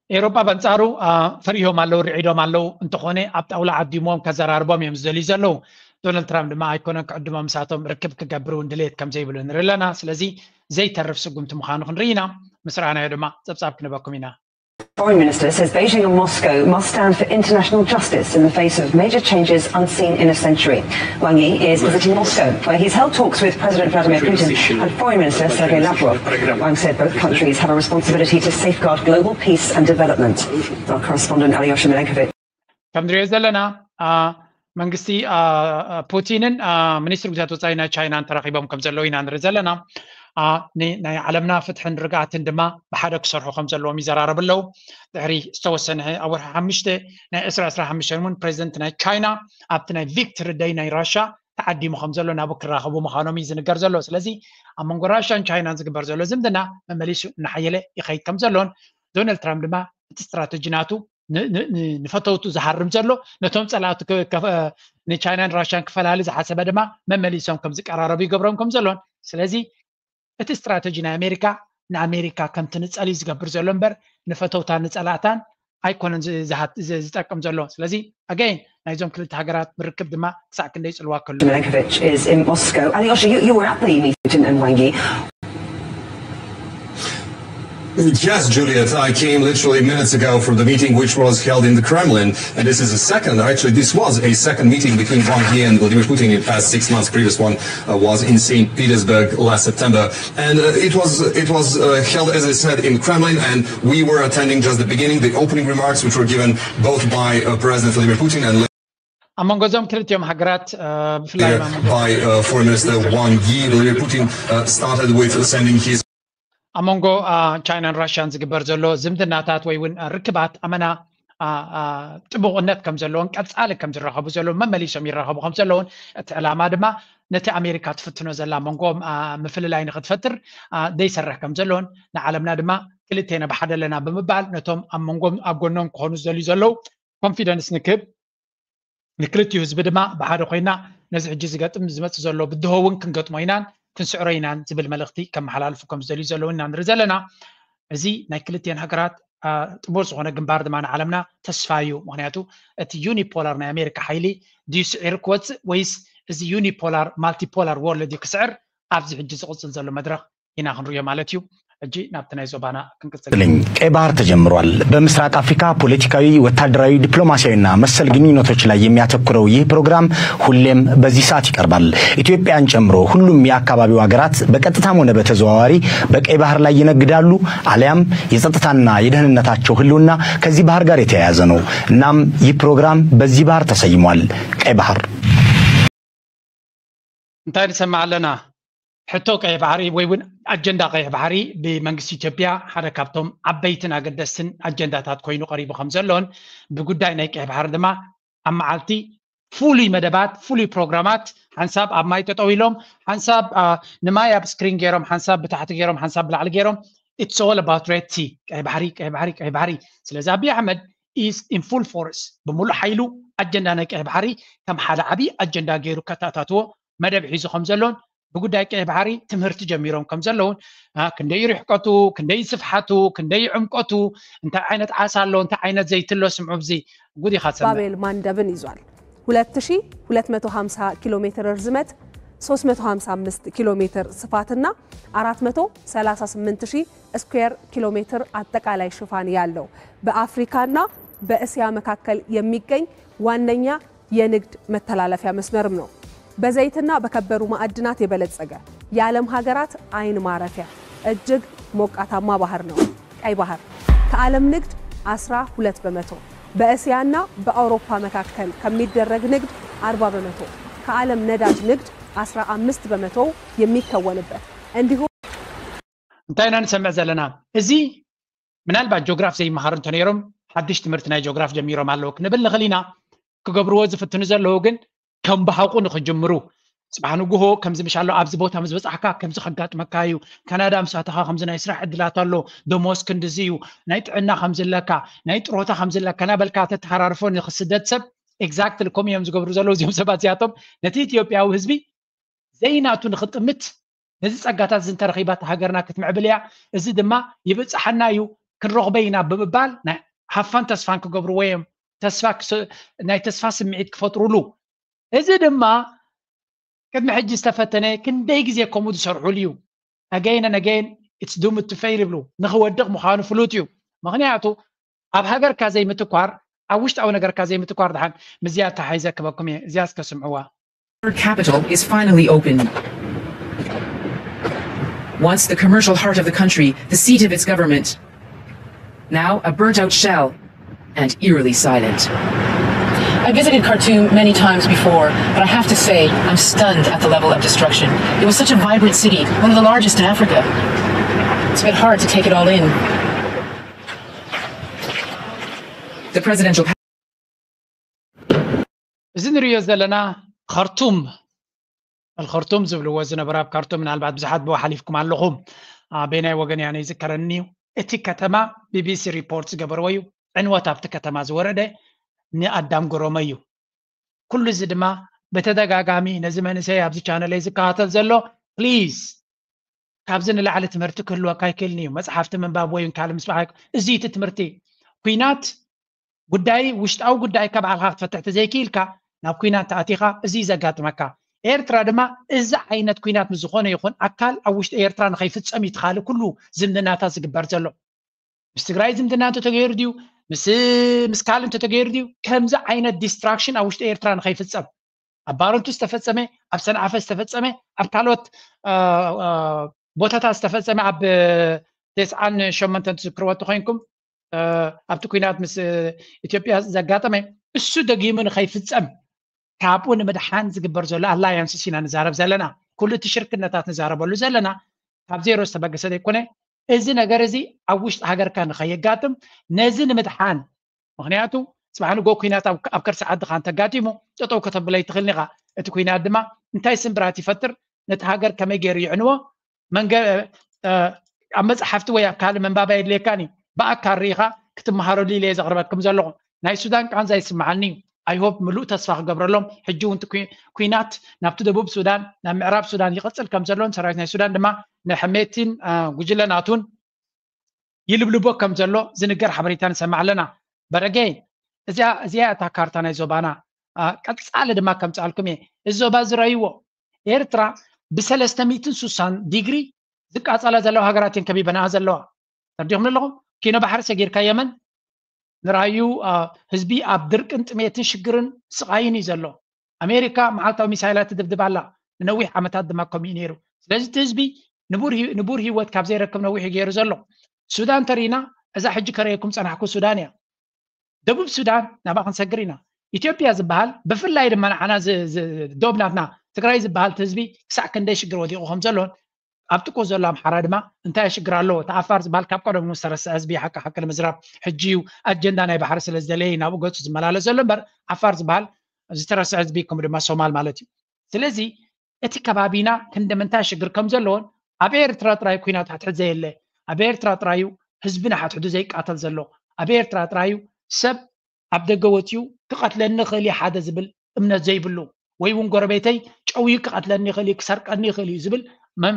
ኤሮጳ በንጻሩ ፈሪሆም ኣለዉ፣ ርዒዶም ኣለዉ። እንተኾነ ኣብ ጣውላ ዓዲሞም ከዘራርቦም እዮም ዝደልዩ ዘለዉ። ዶናልድ ትራምፕ ድማ ኣይኮነን ክዕድሞም፣ ምሳቶም ርክብ ክገብር እውን ድሌት ከም ዘይብሉ ንርኢ ኣለና። ስለዚ ዘይተርፍ ስጉምቲ ምዃኑ ክንርኢ ኢና። ምስ ረኣናዮ ድማ ጸብጻብ ክንበኩም ኢና። Foreign Minister says Beijing and Moscow must stand for international justice in the face of major changes unseen in a century. Wang Yi is visiting Moscow, where he's held talks with President Vladimir Putin and Foreign Minister Sergei Lavrov. Wang said both countries have a responsibility to safeguard global peace and development. Our correspondent Alyosha Milenkovic. ከም ንሪኦ ዘለና መንግስቲ ፑቲንን ሚኒስትር ጉዳያት ወፃኢ ናይ ቻይናን ተራኺቦም ከም ዘለዉ ኢና ንርኢ ዘለና። ናይ ዓለምና ፍትሕን ርግኣትን ድማ ብሓደ ክሰርሑ ከም ዘለዎም ይዘራረቡ ኣለዉ። ድሕሪ ዝተወሰነ ኣብ ወርሒ ሓሙሽተ ናይ ዕስራ ዕስራ ሓሙሽተ እውን ፕሬዚደንት ናይ ቻይና ኣብቲ ናይ ቪክትሪ ደይ ናይ ራሻ ተዓዲሙ ከም ዘሎ ናብኡ ክራኸቡ ምዃኖም እዩ ዝንገር ዘሎ። ስለዚ ኣብ መንጎ ራሻን ቻይናን ዝግበር ዘሎ ዝምድና መመሊሱ እናሓየለ ይኸይድ ከም ዘሎን ዶናልድ ትራምፕ ድማ እቲ ስትራተጂ ናቱ ንፈተውቱ ዝሃርም ዘሎ ነቶም ፀላእቱ ንቻይናን ራሽያን ክፈላሊ ዝሓሰበ ድማ መመሊሶም ከም ዝቀራረቡ ይገብሮም ከም ዘሎን ስለዚ እቲ ስትራተጂ ናይ ኣሜሪካ ንኣሜሪካ ከም ትንፀል እዩ ዝገብር ዘሎ እምበር ንፈተውታን ንፀላእታን ኣይኮነን ዝጠቅም ዘሎ። ስለዚ ኣገይን ናይዞም ክልተ ሃገራት ምርክብ ድማ ክሳዕ ክንደይ ይፅልዋ ከሉ። Milenkovic is in Moscow. Alyosha, you, you were at the meeting in Wang Yi. Yes, Juliet, I came literally minutes ago from the meeting which was held in the Kremlin. And this is a second, actually, this was a second meeting between Wang Yi and Vladimir Putin in the past six months. Previous one uh, was in Saint Petersburg last September. And uh, it was, it was uh, held, as I said, in Kremlin. And we were attending just the beginning, the opening remarks, which were given both by uh, President Vladimir Putin and ኣብ መንጎ እዞም ክልቲኦም ሃገራት ብፍላይ by uh, Foreign Minister Wang Yi. Vladimir Putin uh, started with sending his ኣብ መንጎ ቻይናን ራሽያን ዝግበር ዘሎ ዝምድናታት ወይ እውን ርክባት ኣመና ጥቡቕነት ከም ዘለዎን ቀፃሊ ከም ዝራኸቡ ዘለውን መመሊሶም ይራኸቡ ከም ዘለውን እቲ ዕላማ ድማ ነቲ ኣሜሪካ ትፍትኖ ዘላ መንጎኦም ምፍልላይ ንክትፈጥር ዘይሰርሕ ከም ዘለውን ንዓለምና ድማ ክልቴና ብሓደ ኣለና ብምባል ነቶም ኣብ መንጎም ኣብ ጎኖም ክኾኑ ዝደልዩ ዘለዉ ኮንፊደንስ ንክህብ ንክልቲኡ ህዝቢ ድማ ብሓደ ኮይና ነዚ ሕጂ ዝገጥም ዝመፅእ ዘሎ ብድሆ እውን ክንገጥሞ ኢናን ክንስዕሮ ኢናን ዝብል መልእኽቲ ከመሓላልፉ ከም ዝደልዩ ዘለዉ ኢና ንርኢ ዘለና። እዚ ናይ ክልቲኤን ሃገራት ጥቡር ዝኾነ ግንባር ድማ ንዓለምና ተስፋ እዩ። ምክንያቱ እቲ ዩኒፖላር ናይ ኣሜሪካ ሓይሊ ድዩ ስዒሩ ክወፅእ ወይስ እዚ ዩኒፖላር ማልቲፖላር ወርልድ እዩ ክስዕር ኣብዚ ሕጂ ዝቕፅል ዘሎ መድረኽ ኢና ክንሪኦ ማለት እዩ። ሕጂ ናብቲ ናይ ዞባና ክንቅፅል። ቀይ ባህር ተጀምሯል። በምስራቅ አፍሪካ ፖለቲካዊ፣ ወታደራዊ፣ ዲፕሎማሲያዊና መሰል ግንኙነቶች ላይ የሚያተኩረው ይህ ፕሮግራም ሁሌም በዚህ ሰዓት ይቀርባል። ኢትዮጵያን ጨምሮ ሁሉም የአካባቢው ሀገራት በቀጥታም ሆነ በተዘዋዋሪ በቀይ ባህር ላይ ይነግዳሉ፣ አሊያም የጸጥታና የደህንነታቸው ህልውና ከዚህ ባህር ጋር የተያያዘ ነው። እናም ይህ ፕሮግራም በዚህ ባህር ተሰይሟል። ቀይ ባህር። እንታይ ንሰምዕ ኣለና? ሕቶ ቀይሕ ባሕሪ ወይ እውን ኣጀንዳ ቀይሕ ባሕሪ ብመንግስቲ ኢትዮጵያ ሓደ ካብቶም ዓበይትን ኣገደስትን ኣጀንዳታት ኮይኑ ቀሪቡ ከም ዘሎን ብጉዳይ ናይ ቀይሕ ባሕሪ ድማ ኣብ መዓልቲ ፍሉይ መደባት ፍሉይ ፕሮግራማት ሓንሳብ ኣብ ማይ ጠጠው ኢሎም ሓንሳብ ንማይ ኣብ ስክሪን ገይሮም ሓንሳብ ብታሕቲ ገይሮም ሓንሳብ ብላዕሊ ገይሮም it's all about red sea ቀይሕ ባሕሪ ቀይሕ ባሕሪ ቀይሕ ባሕሪ። ስለዚ ኣብይ ኣሕመድ is in full force ብምሉእ ሓይሉ ኣጀንዳ ናይ ቀይሕ ባሕሪ ከም ሓደ ዓብዪ ኣጀንዳ ገይሩ ከተኣታትዎ መደብ ሒዙ ከም ዘሎን ብጉዳይ ቀይሕ ባሕሪ ትምህርቲ ጀሚሮም ከም ዘለውን ክንደይ ርሕቀቱ ክንደይ ስፍሓቱ ክንደይ ዕምቀቱ እንታይ ዓይነት ዓሳ ኣሎ እንታይ ዓይነት ዘይትሎ ስምዑ ብዚ ጉድ ኢኻ ትሰምዕ። ባቤል ማንደብን ይዟል። ሁለት ሺህ ሁለት መቶ ሃምሳ ኪሎ ሜትር ርዝመት ሶስት መቶ ሃምሳ አምስት ኪሎ ሜትር ስፋትና አራት መቶ ሠላሳ ስምንት ሺህ ስኩዌር ኪሎ ሜትር አጠቃላይ ሽፋን ያለው በአፍሪካና በእስያ መካከል የሚገኝ ዋነኛ የንግድ መተላለፊያ መስመርም ነው። በዘይትና በከበሩ ማዕድናት የበለጸገ የዓለም ሀገራት አይን ማረፊያ እጅግ ሞቃታማ ባህር ነው ቀይ ባህር። ከዓለም ንግድ አስራ ሁለት በመቶ፣ በእስያና በአውሮፓ መካከል ከሚደረግ ንግድ አርባ በመቶ፣ ከዓለም ነዳጅ ንግድ አስራ አምስት በመቶ የሚከወንበት እንዲሁም እንታይ ኢና ንሰምዕ ዘለና? እዚ ምናልባት ጂኦግራፍ ዘይመሃሩ እንተነይሮም ሓድሽ ትምህርቲ ናይ ጂኦግራፍ ጀሚሮም ኣለዉ ክንብል ንኽእል ኢና። ክገብርዎ ዝፍትኑ ዘለዉ ግን ከም ብሓቁ ንኽጅምሩ ጽባሕ ንግሆ ከምዚ ምሽ ኣሎ ኣብዚ ቦታ ምስ በጻሕካ ከምዚ ከጋጥመካ እዩ፣ ካናዳ ምስ ኣተኻ ከምዚ ናይ ስራሕ ዕድላት ኣሎ፣ ደሞዝ ክንድዚ እዩ፣ ናይ ጥዕና ከምዚ ኣለካ፣ ናይ ጥሮታ ከምዚ ኣለካ እናበልካ ተተሃራርፎ ንክስደድ ሰብ። ኤግዛክትሊ ከምኡ እዮም ዝገብሩ ዘለዉ እዚኦም ሰባት እዚኣቶም። ነቲ ኢትዮጵያዊ ህዝቢ ዘይናቱ ንክጥምት፣ ነዚ ጸጋታት እዚ እንተረኺባ እታ ሃገርና ክትምዕብል እያ፣ እዚ ድማ ይብጽሓና እዩ፣ ክንረኽቦ ኢና ብምባል ናይ ሃፋን ተስፋን ክገብርዎ እዮም። ተስፋ ክስ- ናይ ተስፋ ስምዒት ክፈጥሩሉ። እዚ ድማ ቅድሚ ሕጂ ዝተፈተነ፣ ክንደይ ግዜ ከምኡ ዝሰርሑሉ እዩ። Again and again it's doomed to fail ይብሉ። ንኽወድቕ ምዃኑ ፍሉጥ እዩ። ምኽንያቱ ኣብ ሃገርካ ዘይምትኳር፣ ኣብ ውሽጣዊ ነገርካ ዘይምትኳር። ድሓን ምስዚኣ ተሓይዘ ክበኩም እየ፣ እዚኣ እስከ ስምዕዋ። Our capital is finally open. Once the commercial heart of the country, the seat of its government, now a burnt out shell and eerily silent. I visited Khartoum many times before, but I have to say, I'm stunned at the level of destruction. It was such a vibrant city, one of the largest in Africa. It's a bit hard to take it all in. The presidential እዚ ንሪኦ ዘለና ኸርቱም፣ ኣልኸርቱም ዝብልዎ ዝነበረ፣ ኣብ ካርቱም ምናልባት ብዙሓት ብኡ ሓሊፍኩም ኣለኹም። ኣበናይ ወገን እያ ነይዝከረኒ እዩ። እቲ ከተማ ቢቢሲ ሪፖርት ዝገበርዎ እዩ። ዕንወት ኣብቲ ከተማ ዝወረደ ንኣዳም ገሮመ እዩ። ኩሉ እዚ ድማ ብተደጋጋሚ ነዚ መንእሰይ ኣብዚ ቻነለይ ዝከታተል ዘሎ፣ ፕሊዝ ካብዚ ንላዕሊ ትምህርቲ ክህልወካ ኣይክእልን እዩ። መፅሓፍቲ ምንባብ ወይ ካልእ ምስባሕ ኣይኮ- እዚ እቲ ትምህርቲ። ኲናት ጉዳይ፣ ውሽጣዊ ጉዳይካ ባዕልኻ ክትፈትሕ ተዘይክኢልካ ናብ ኲናት ተኣቲኻ፣ እዚ እዩ ዘጋጥመካ። ኤርትራ ድማ እዚ ዓይነት ኲናት ምስ ዝኾነ ይኹን ኣካል ኣብ ውሽጢ ኤርትራ ንኸይፍፀም እዩ እቲ ካልእ ኩሉ ዝምድናታት ዝግበር ዘሎ። ምስ ትግራይ ዝምድና እንተተገይሩ ድዩ፣ ምስ ምስ ካልእ እንተተገይሩ ድዩ፣ ከምዚ ዓይነት ዲስትራክሽን ኣብ ውሽጢ ኤርትራ ንኸይፍፀም፣ ኣብ ባረንቱ ዝተፈፀመ፣ ኣብ ሰንዓፈ ዝተፈፀመ፣ ኣብ ካልኦት ቦታታት ዝተፈፀመ፣ ኣብ ተስዓን ሸሞንተን ትዝክርዎ እንተኮይንኩም፣ ኣብቲ ኲናት ምስ ኢትዮጵያ ዘጋጠመ፣ እሱ ደጊሙ ንኸይፍፀም ካብኡ ንምድሓን ዝግበር ዘሎ ኣላያንስስ ኢና ንዛረብ ዘለና። ኩሉ እቲ ሽርክነታት ንዛረበሉ ዘለና ካብ ዜሮ ዝተበገሰ ዘይኮነ፣ እዚ ነገር እዚ ኣብ ውሽጢ ሃገርካ ንኸየጋጥም፣ ነዚ ንምድሓን። ምኽንያቱ ጽባሕ ንጎ ኲናት ኣብ ኣብ ከርሲ ዓድኻ እንተጋጢሙ፣ ጠጠው ከተብሎ ኣይትኽእልን ኢኻ። እቲ ኲናት ድማ እንታይ ስምብራት ይፈጥር፣ ነቲ ሃገር ከመይ ገይሩ ይዕንዎ፣ መንገ ኣብ መጽሓፍቲ ወይ ኣብ ካልእ ምንባብ ኣየድልየካን እዩ። ብኣካል ርኢኻ ክትመሃረሉ ኢለ እየ ዘቕርበልኩም ዘለኹ። ናይ ሱዳን ቃንዛ ይስምዓኒ እዩ። I hope ምሉእ ተስፋ ክገብረሎም። ሕጂ እውን እቲ ኲናት ናብቲ ደቡብ ሱዳን፣ ናብ ምዕራብ ሱዳን ይቕጽል ከም ዘሎን ሰራዊት ናይ ሱዳን ድማ ንሕሜቲን ጉጅለ ናቱን ይልብልቦ ከም ዘሎ ዝንገር ሓበሬታ ንሰምዕ ኣለና። በረገይ እዚኣ እዚኣ እታ ካርታ ናይ ዞባና። ቀጻሊ ድማ ከምጽኣልኩም እየ። እዚ ዞባ ዝረእይዎ፣ ኤርትራ ብሰለስተ ሚእትን ሱሳን ዲግሪ ዝቃጸላ ዘለዋ ሃገራት እየን ከቢበናኣ ዘለዋ። ተረዲኹም ኣለኹም? ኪኖ ባሕሪ ሰጊርካ የመን ንራዩ ህዝቢ ኣብ ድርቅን ጥሜትን ሽግርን ስቓይን እዩ ዘሎ። ኣሜሪካ መዓልታዊ ሚሳይላት ትድብድብ ኣላ። ንነዊሕ ዓመታት ድማ ከምኡ እዩ ነይሩ። ስለዚ እቲ ህዝቢ ንቡር ህይወት ካብ ዘይረክብ ነዊሕ እዩ ገይሩ ዘሎ። ሱዳን ተሪና እዛ ሕጂ ከረየኩም ጸናሕኩ ሱዳን እያ። ደቡብ ሱዳን ናብኣ ክንሰግር ኢና። ኢትዮጵያ ዝበሃል ብፍላይ ድማ ንዓና ዶብ ናትና ትግራይ ዝበሃል እቲ ህዝቢ ክሳዕ ክንደይ ሽግር ወዲቑ ከም ዘሎን ኣብ ጥቁ ዘሎ ኣምሓራ ድማ እንታይ ሽግር ኣለዎ? እቲ ዓፋር ዝበሃል ካብ ቀደሙ ዝተረስዐ ህዝቢ፣ ሓቂ ሓቂ ንምዝራብ ሕጂ እዩ ኣጀንዳ ናይ ባሕሪ ስለ ዝደለየ ናብኡ ገጹ ዝመላለስ ዘሎ እምበር ዓፋር ዝበሃል ዝተረስዐ ህዝቢ ከምኡ ድማ ሶማል ማለት እዩ። ስለዚ እቲ ከባቢና ክንዲ ምንታይ ሽግር ከም ዘለዎን ኣብ ኤርትራ ጥራይ ኲናት ሕድሕድ ዘየለ፣ ኣብ ኤርትራ ጥራይ እዩ ህዝብና ሕድሕዱ ዘይቃተል ዘሎ፣ ኣብ ኤርትራ ጥራይ እዩ ሰብ ኣብ ደገ ወጺኡ ክቐትለኒ ይኽእል እዩ ሓደ ዝብል እምነት ዘይብሉ፣ ወይ እውን ጎረቤተይ ጨውዩ ክቐትለኒ ይኽእል እዩ ክሰርቀኒ ይኽእል እዩ ዝብል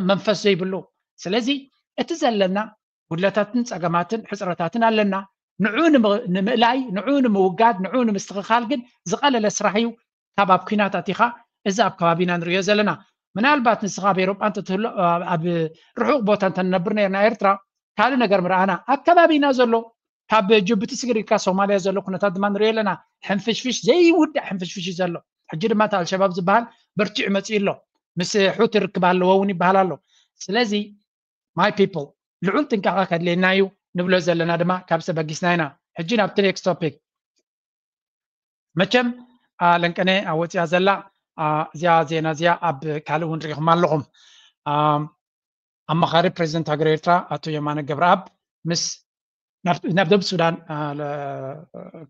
መንፈስ ዘይብሉ። ስለዚ እቲ ዘለና ጉድለታትን ጸገማትን ሕጽረታትን ኣለና። ንዑ ንምእላይ፣ ንዑ ንምውጋድ፣ ንዑ ንምስትኽኻል ግን ዝቐለለ ስራሕ እዩ። ካብ ኣብ ኲናት ኣቲኻ እዚ ኣብ ከባቢና ንሪኦ ዘለና። ምናልባት ንስኻ ኣብ ኤሮጳ እንተትህሎ፣ ኣብ ርሑቕ ቦታ እንተንነብር ነርና ኤርትራ ካልእ ነገር ምርኣና። ኣብ ከባቢና ዘሎ ካብ ጅቡቲ ስግር ኢልካ ሶማልያ ዘሎ ኩነታት ድማ ንሪኦ ኣለና። ሕንፍሽፍሽ ዘይውዳእ ሕንፍሽፍሽ እዩ ዘሎ። ሕጂ ድማ እቲ ኣልሸባብ ዝበሃል በርቲዑ መጺኡ ኣሎ። ምስ ሑቲ ርክብ ኣለዎ እውን ይበሃል ኣሎ። ስለዚ my people ልዑል ጥንቃቐ ከድልየና እዩ ንብሎ ዘለና ድማ ካብዚ ተበጊስና ኢና። ሕጂ ናብቲ next topic። መቸም ለንቀነ ወፂኣ ዘላ እዚኣ ዜና እዚኣ ኣብ ካልእ እውን ርኢኹም ኣለኹም። ኣማኻሪ ፕሬዚደንት ሃገር ኤርትራ ኣቶ የማነ ገብረኣብ ምስ ናብ ደቡብ ሱዳን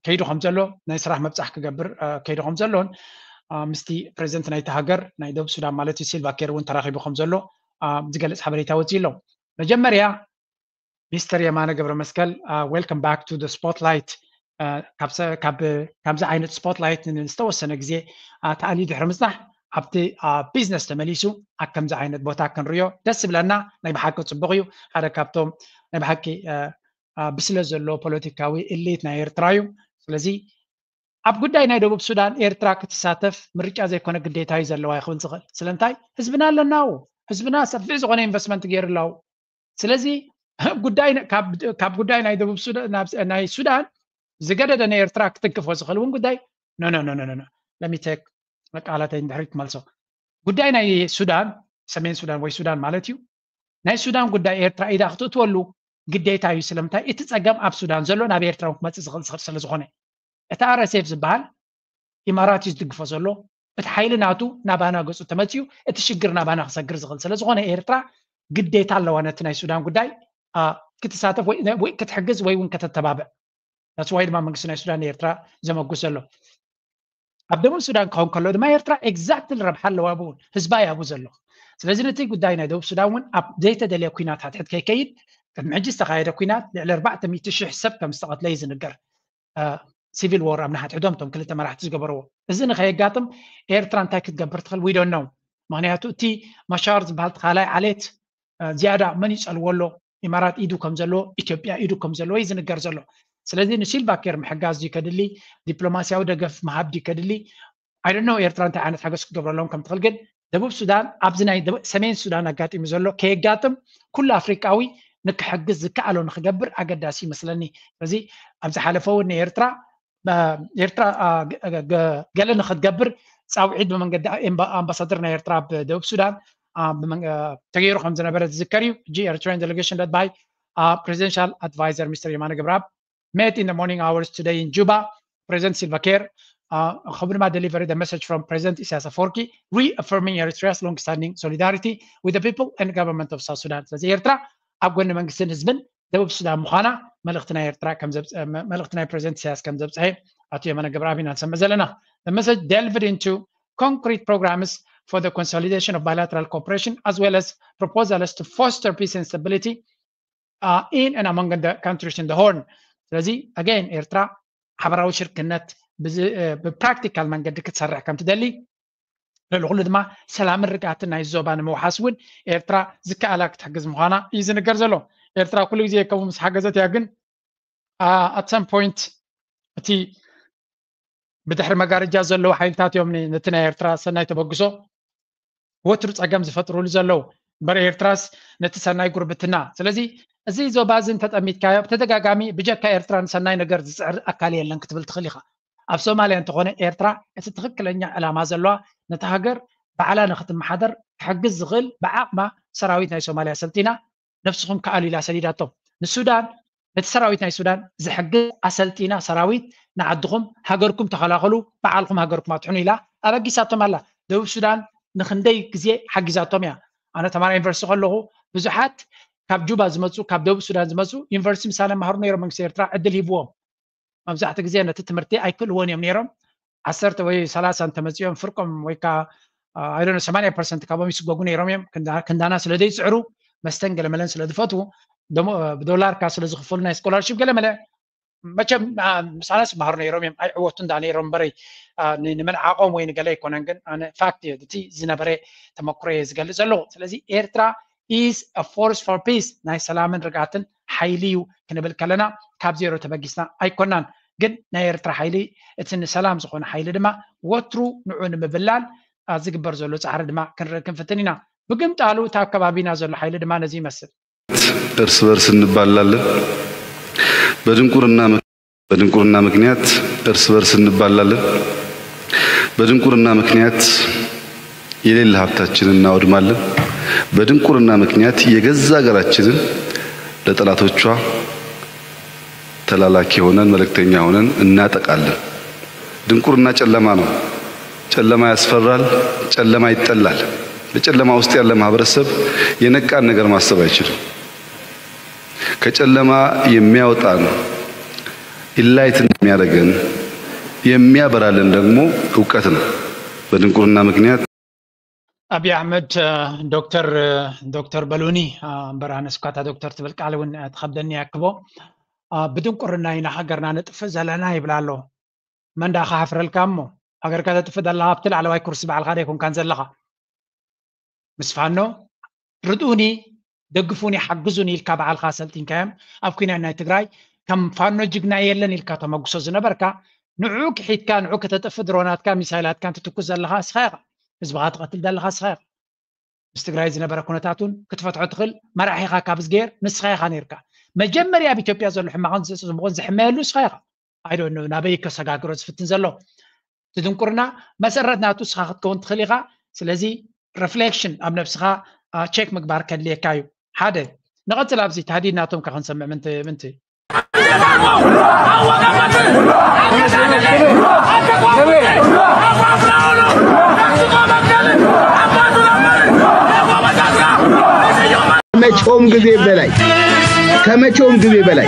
ከይዱ ከም ዘሎ ናይ ስራሕ መብፃሕ ክገብር ከይዱ ከም ዘሎን ምስቲ ፕሬዚደንት ናይቲ ሃገር ናይ ደቡብ ሱዳን ማለት እዩ ሲልቫ ኬር እውን ተራኺቡ ከም ዘሎ ዝገልፅ ሓበሬታ ወፂኡ ኣሎ። መጀመርያ ሚስተር የማነ ገብረ መስቀል፣ welcome back to the spotlight። ካብዚ ዓይነት ስፖትላይት ንዝተወሰነ ግዜ ተኣልዩ ድሕሪ ምፅናሕ ኣብቲ ቢዝነስ ተመሊሱ ኣብ ከምዚ ዓይነት ቦታ ክንሪኦ ደስ ይብለና። ናይ ብሓቂ ፅቡቕ እዩ። ሓደ ካብቶም ናይ ብሓቂ ብስለት ዘለዎ ፖለቲካዊ ኢሊት ናይ ኤርትራ እዩ። ስለዚ ኣብ ጉዳይ ናይ ደቡብ ሱዳን ኤርትራ ክትሳተፍ ምርጫ ዘይኮነ ግዴታ እዩ ዘለዋ ክብል ዝኽእል። ስለምንታይ? ህዝብና ኣለና፣ ህዝብና ሰፊሕ ዝኾነ ኢንቨስትመንት ገይሩ ኣለዉ። ስለዚ ጉዳይ ካብ ጉዳይ ናይ ደቡብ ሱዳን ናይ ሱዳን ዝገደደ ናይ ኤርትራ ክትንክፎ ዝኽእል እውን ጉዳይ ኖ ኖ ኖ ኖ ለሚቴክ መቃላተይ ንድሕሪት ክመልሶ። ጉዳይ ናይ ሱዳን፣ ሰሜን ሱዳን ወይ ሱዳን ማለት እዩ። ናይ ሱዳን ጉዳይ ኤርትራ ኢዳ ክትእትወሉ ግዴታ እዩ። ስለምንታይ? እቲ ፀገም ኣብ ሱዳን ዘሎ ናብ ኤርትራ ክመፅእ ዝኽእል ስለ ዝኾነ። እቲ ኣር ኤስ ኤፍ ዝበሃል ኢማራት እዩ ዝድግፎ ዘሎ። እቲ ሓይሊ ናቱ ናባና ገፁ ተመፅዩ እቲ ሽግር ናባና ክሰግር ዝኽእል ስለ ዝኾነ ኤርትራ ግዴታ ኣለዋ ነቲ ናይ ሱዳን ጉዳይ ክትሳተፍ ወይ ክትሕግዝ ወይ እውን ከተተባብዕ። ናትስ ዋይ ድማ መንግስቲ ናይ ሱዳን ንኤርትራ ዘመጉስ ዘሎ። ኣብ ደቡብ ሱዳን ክኸውን ከሎ ድማ ኤርትራ ኤግዛክትሊ ረብሓ ኣለዋ ብኡ እውን ህዝባ እያ ኣብኡ ዘሎ። ስለዚ ነቲ ጉዳይ ናይ ደቡብ ሱዳን እውን ኣብ ዘይተደልየ ኩናት ሓድሕድ ከይከይድ ቅድሚ ሕጂ ዝተኻየደ ኩናት ልዕሊ ኣርባዕተ ሚእቲ ሽሕ ሰብ ከም ዝተቐትለ እዩ ዝንገር። ሲቪል ዎር ኣብ ንሓድሕዶም እቶም ክልተ መራሕቲ ዝገበርዎ። እዚ ንኸየጋጥም ኤርትራ እንታይ ክትገብር ትኽእል? We don't know። ምክንያቱ እቲ መሻር ዝበሃል ካልኣይ ዓሌት ዝያዳ መን ይፀልዎ ኣሎ? ኢማራት ኢዱ ከም ዘለዎ፣ ኢትዮጵያ ኢዱ ከም ዘለዎ እዩ ዝንገር ዘሎ። ስለዚ ንሲልቫ ኬር ምሕጋዝ ድዩ ከድሊ፣ ዲፕሎማሲያዊ ደገፍ ምሃብ ድዩ ከድሊ? I don't know ኤርትራ እንታይ ዓይነት ሓገዝ ክትገብረሎም ከም ትኽእል። ግን ደቡብ ሱዳን ኣብዚ ናይ ሰሜን ሱዳን ኣጋጢሙ ዘሎ ከየጋጥም ኩሉ ኣፍሪቃዊ ንክሕግዝ ዝከኣሎ ንክገብር ኣገዳሲ ይመስለኒ። ስለዚ ኣብ ዝሓለፈ እውን ንኤርትራ ኤርትራ ገለ ንክትገብር ፃውዒት ብመንገዲ ኣምባሳደር ናይ ኤርትራ ኣብ ደቡብ ሱዳን ተገይሩ ከም ዝነበረ ዝዝከር እዩ። ሕጂ Eritrean delegation led by presidential advisor ሚስተር የማነ ገብረኣብ met in the morning hours today in Juba. President Silva Kiir, uh, Khubnima delivered the message from President Isaias Afwerki, reaffirming Eritrea's long-standing solidarity with the people and government of South Sudan. ስለዚ ኤርትራ ኣብ ጎኒ መንግስትን ህዝብን ደቡብ ሱዳን ምዃና መልእኽቲ ናይ ኤርትራ ከም ዘብጽ- መ- መልእኽቲ ናይ ፕሬዚደንት ኢሳያስ ከም ዘብጽሐ ኣቶ የማነ ገብረኣብ ኢና ንሰምዕ ዘለና። The message delved into concrete programs for the consolidation of bilateral cooperation as well as proposals to foster peace and stability uh, in and among the countries in the Horn. ስለዚ again ኤርትራ ሓበራዊ ሽርክነት ብዚ- እ፣ ብፕራክቲካል መንገዲ ክትሰርሕ ከም ትደሊ፣ ልዕሊ ኩሉ ድማ ሰላምን ርግኣትን ናይ ዞባ ንምውሓስ እውን ኤርትራ ዝከኣላ ክትሕግዝ ምዃና እዩ ዝንገር ዘሎ። ኤርትራ ኩሉ ግዜ ከምኡ ምስ ሓገዘት እያ፣ ግን at some point እቲ ብድሕሪ መጋረጃ ዘለዉ ሓይልታት እዮም ን- ነቲ ናይ ኤርትራ ሰናይ ተበግሶ ወትሩ ጸገም ዝፈጥሩሉ ዘለዉ። እምበር ኤርትራስ ነቲ ሰናይ ጉርብትና። ስለዚ እዚ ዞባ እዚ እንተጠሚትካዮ ብተደጋጋሚ ብጀካ ኤርትራ ንሰናይ ነገር ዝጽዕር ኣካል የለን ክትብል ትኽእል ኢኻ። ኣብ ሶማልያ እንተኾነ ኤርትራ እቲ ትኽክለኛ ዕላማ ዘለዋ ነቲ ሃገር ባዕላ ንክትመሓደር ክሕግዝ ዝኽእል ብዓቕማ ሰራዊት ናይ ሶማልያ ሰልጢና ነብስኹም ከኣሉ ኢላ ሰዲዳቶም። ንሱዳን ነቲ ሰራዊት ናይ ሱዳን ዝሕግዝ ኣሰልጢና ሰራዊት ንዓድኹም ሃገርኩም ተኸላኸሉ፣ በዓልኩም ሃገርኩም ኣትሕኑ ኢላ ኣበጊሳቶም ኣላ። ደቡብ ሱዳን ንክንደይ ግዜ ሓጊዛቶም እያ። ኣነ ተማሪ ዩኒቨርሲቲ ከለኹ ብዙሓት ካብ ጁባ ዝመፁ ካብ ደቡብ ሱዳን ዝመፁ ዩኒቨርሲቲ ምሳና መሃሩ ነይሮም መንግስቲ ኤርትራ ዕድል ሂብዎም። መብዛሕትኡ ግዜ ነቲ ትምህርቲ ኣይክእልዎን እዮም ነይሮም። ዓሰርተ ወይ ሰላሳ እንተመፂኦም ፍርቆም ወይ ከዓ ኣይዶነ ሰማንያ ፐርሰንት ካብኦም ይስጎጉ ነይሮም እዮም። ክንዳ- ክንዳና ስለ ዘይፅዕሩ መስተን ገለመለን ስለ ዝፈትዉ ደሞ- ብዶላር ከዓ ስለ ዝኽፈሉ ናይ ስኮላርሽፕ ገለመለ መቸም ምሳና ዝመሃሩ ነይሮም እዮም። ኣይዕወቱ እንዳ ነይሮም እምበረይ ን- ንመንዓቆም ወይ ንገለ ኣይኮነን። ግን ኣነ ፋክት እዩ እቲ ዝነበረ ተመክሮ እየ ዝገልፅ ዘለኹ። ስለዚ ኤርትራ is a force for peace ናይ ሰላምን ርግኣትን ሓይሊ እዩ ክንብል ከለና ካብ ዜሮ ተበጊስና ኣይኮናን። ግን ናይ ኤርትራ ሓይሊ እቲ ንሰላም ዝኾነ ሓይሊ ድማ ወትሩ ንዑ ንምብላል ዝግበር ዘሎ ፃዕሪ ድማ ክንርኢ ክንፍትን ኢና። ብግምጣሉ እቲ ኣብ ከባቢና ዘሎ ሓይሊ ድማ ነዚ ይመስል። እርስ በርስ እንባላለን። በድንቁርና በድንቁርና ምክንያት እርስ በርስ እንባላለን። በድንቁርና ምክንያት የሌለ ሀብታችንን እናወድማለን። በድንቁርና ምክንያት የገዛ ሀገራችንን ለጠላቶቿ ተላላኪ ሆነን መልእክተኛ ሆነን እናጠቃለን። ድንቁርና ጨለማ ነው። ጨለማ ያስፈራል። ጨለማ ይጠላል። በጨለማ ውስጥ ያለ ማህበረሰብ የነቃን ነገር ማሰብ አይችልም። ከጨለማ የሚያወጣን ኢንላይትን የሚያደርገን የሚያበራልን ደግሞ እውቀት ነው። በድንቁርና ምክንያት ኣብይ ኣሕመድ ዶክተር ዶክተር በሉኒ እምበር ኣነስ እኳ እታ ዶክተር ትብል ቃል እውን ትኸብደኒ እያ ክቦ። ብድንቁርና ኢና ሃገርና ነጥፍእ ዘለና ይብል ኣሎ። መን ደኣ ክሓፍረልካ እሞ? ሃገርካ ተጥፍእ ዘለኻ ኣብቲ ላዕለዋይ ኩርሲ ባዕልኻ ዶ ኣይኮንካን ዘለኻ? ምስ ፋኖ ርድኡኒ፣ ደግፉኒ፣ ሓግዙኒ ኢልካ ባዕልኻ ሰልጢንካዮም ኣብ ኩናት ናይ ትግራይ ከም ፋኖ ጅግና የለን ኢልካ ተመጉሶ ዝነበርካ ንዑ ክሒድካ ንዑ ከተጥፍእ ድሮናትካ ሚሳይላትካ እንትትኩስ ዘለኻ እስኻ ኢኻ። ህዝብኻ ትቐትል ዘለኻ እስኻ ኢኻ። ምስ ትግራይ ዝነበረ ኩነታት እውን ክትፈትሖ ትኽእል መራሒኻ ካብ ዝገየር ንስኻ ኢኻ ነይርካ። መጀመርያ ኣብ ኢትዮጵያ ዘሎ ሕማቕን ጽቡቕን ዝሕመየሉ እስኻ ኢኻ። ኣይዶ ናበይ ከሰጋግሮ ዝፍትን ዘሎ ትድንቁርና መሰረት ናቱ እስኻ ክትከውን ትኽእል ኢኻ። ስለዚ ሪፍሌክሽን ኣብ ነብስኻ ቸክ ምግባር ከድልየካ እዩ። ሓደ ንቐጽል ኣብዚ ታህዲድ ናቶም ከ ክንሰምዕ ምንቲ ምንቲ ከመቼውም ጊዜ በላይ ከመቼውም ጊዜ በላይ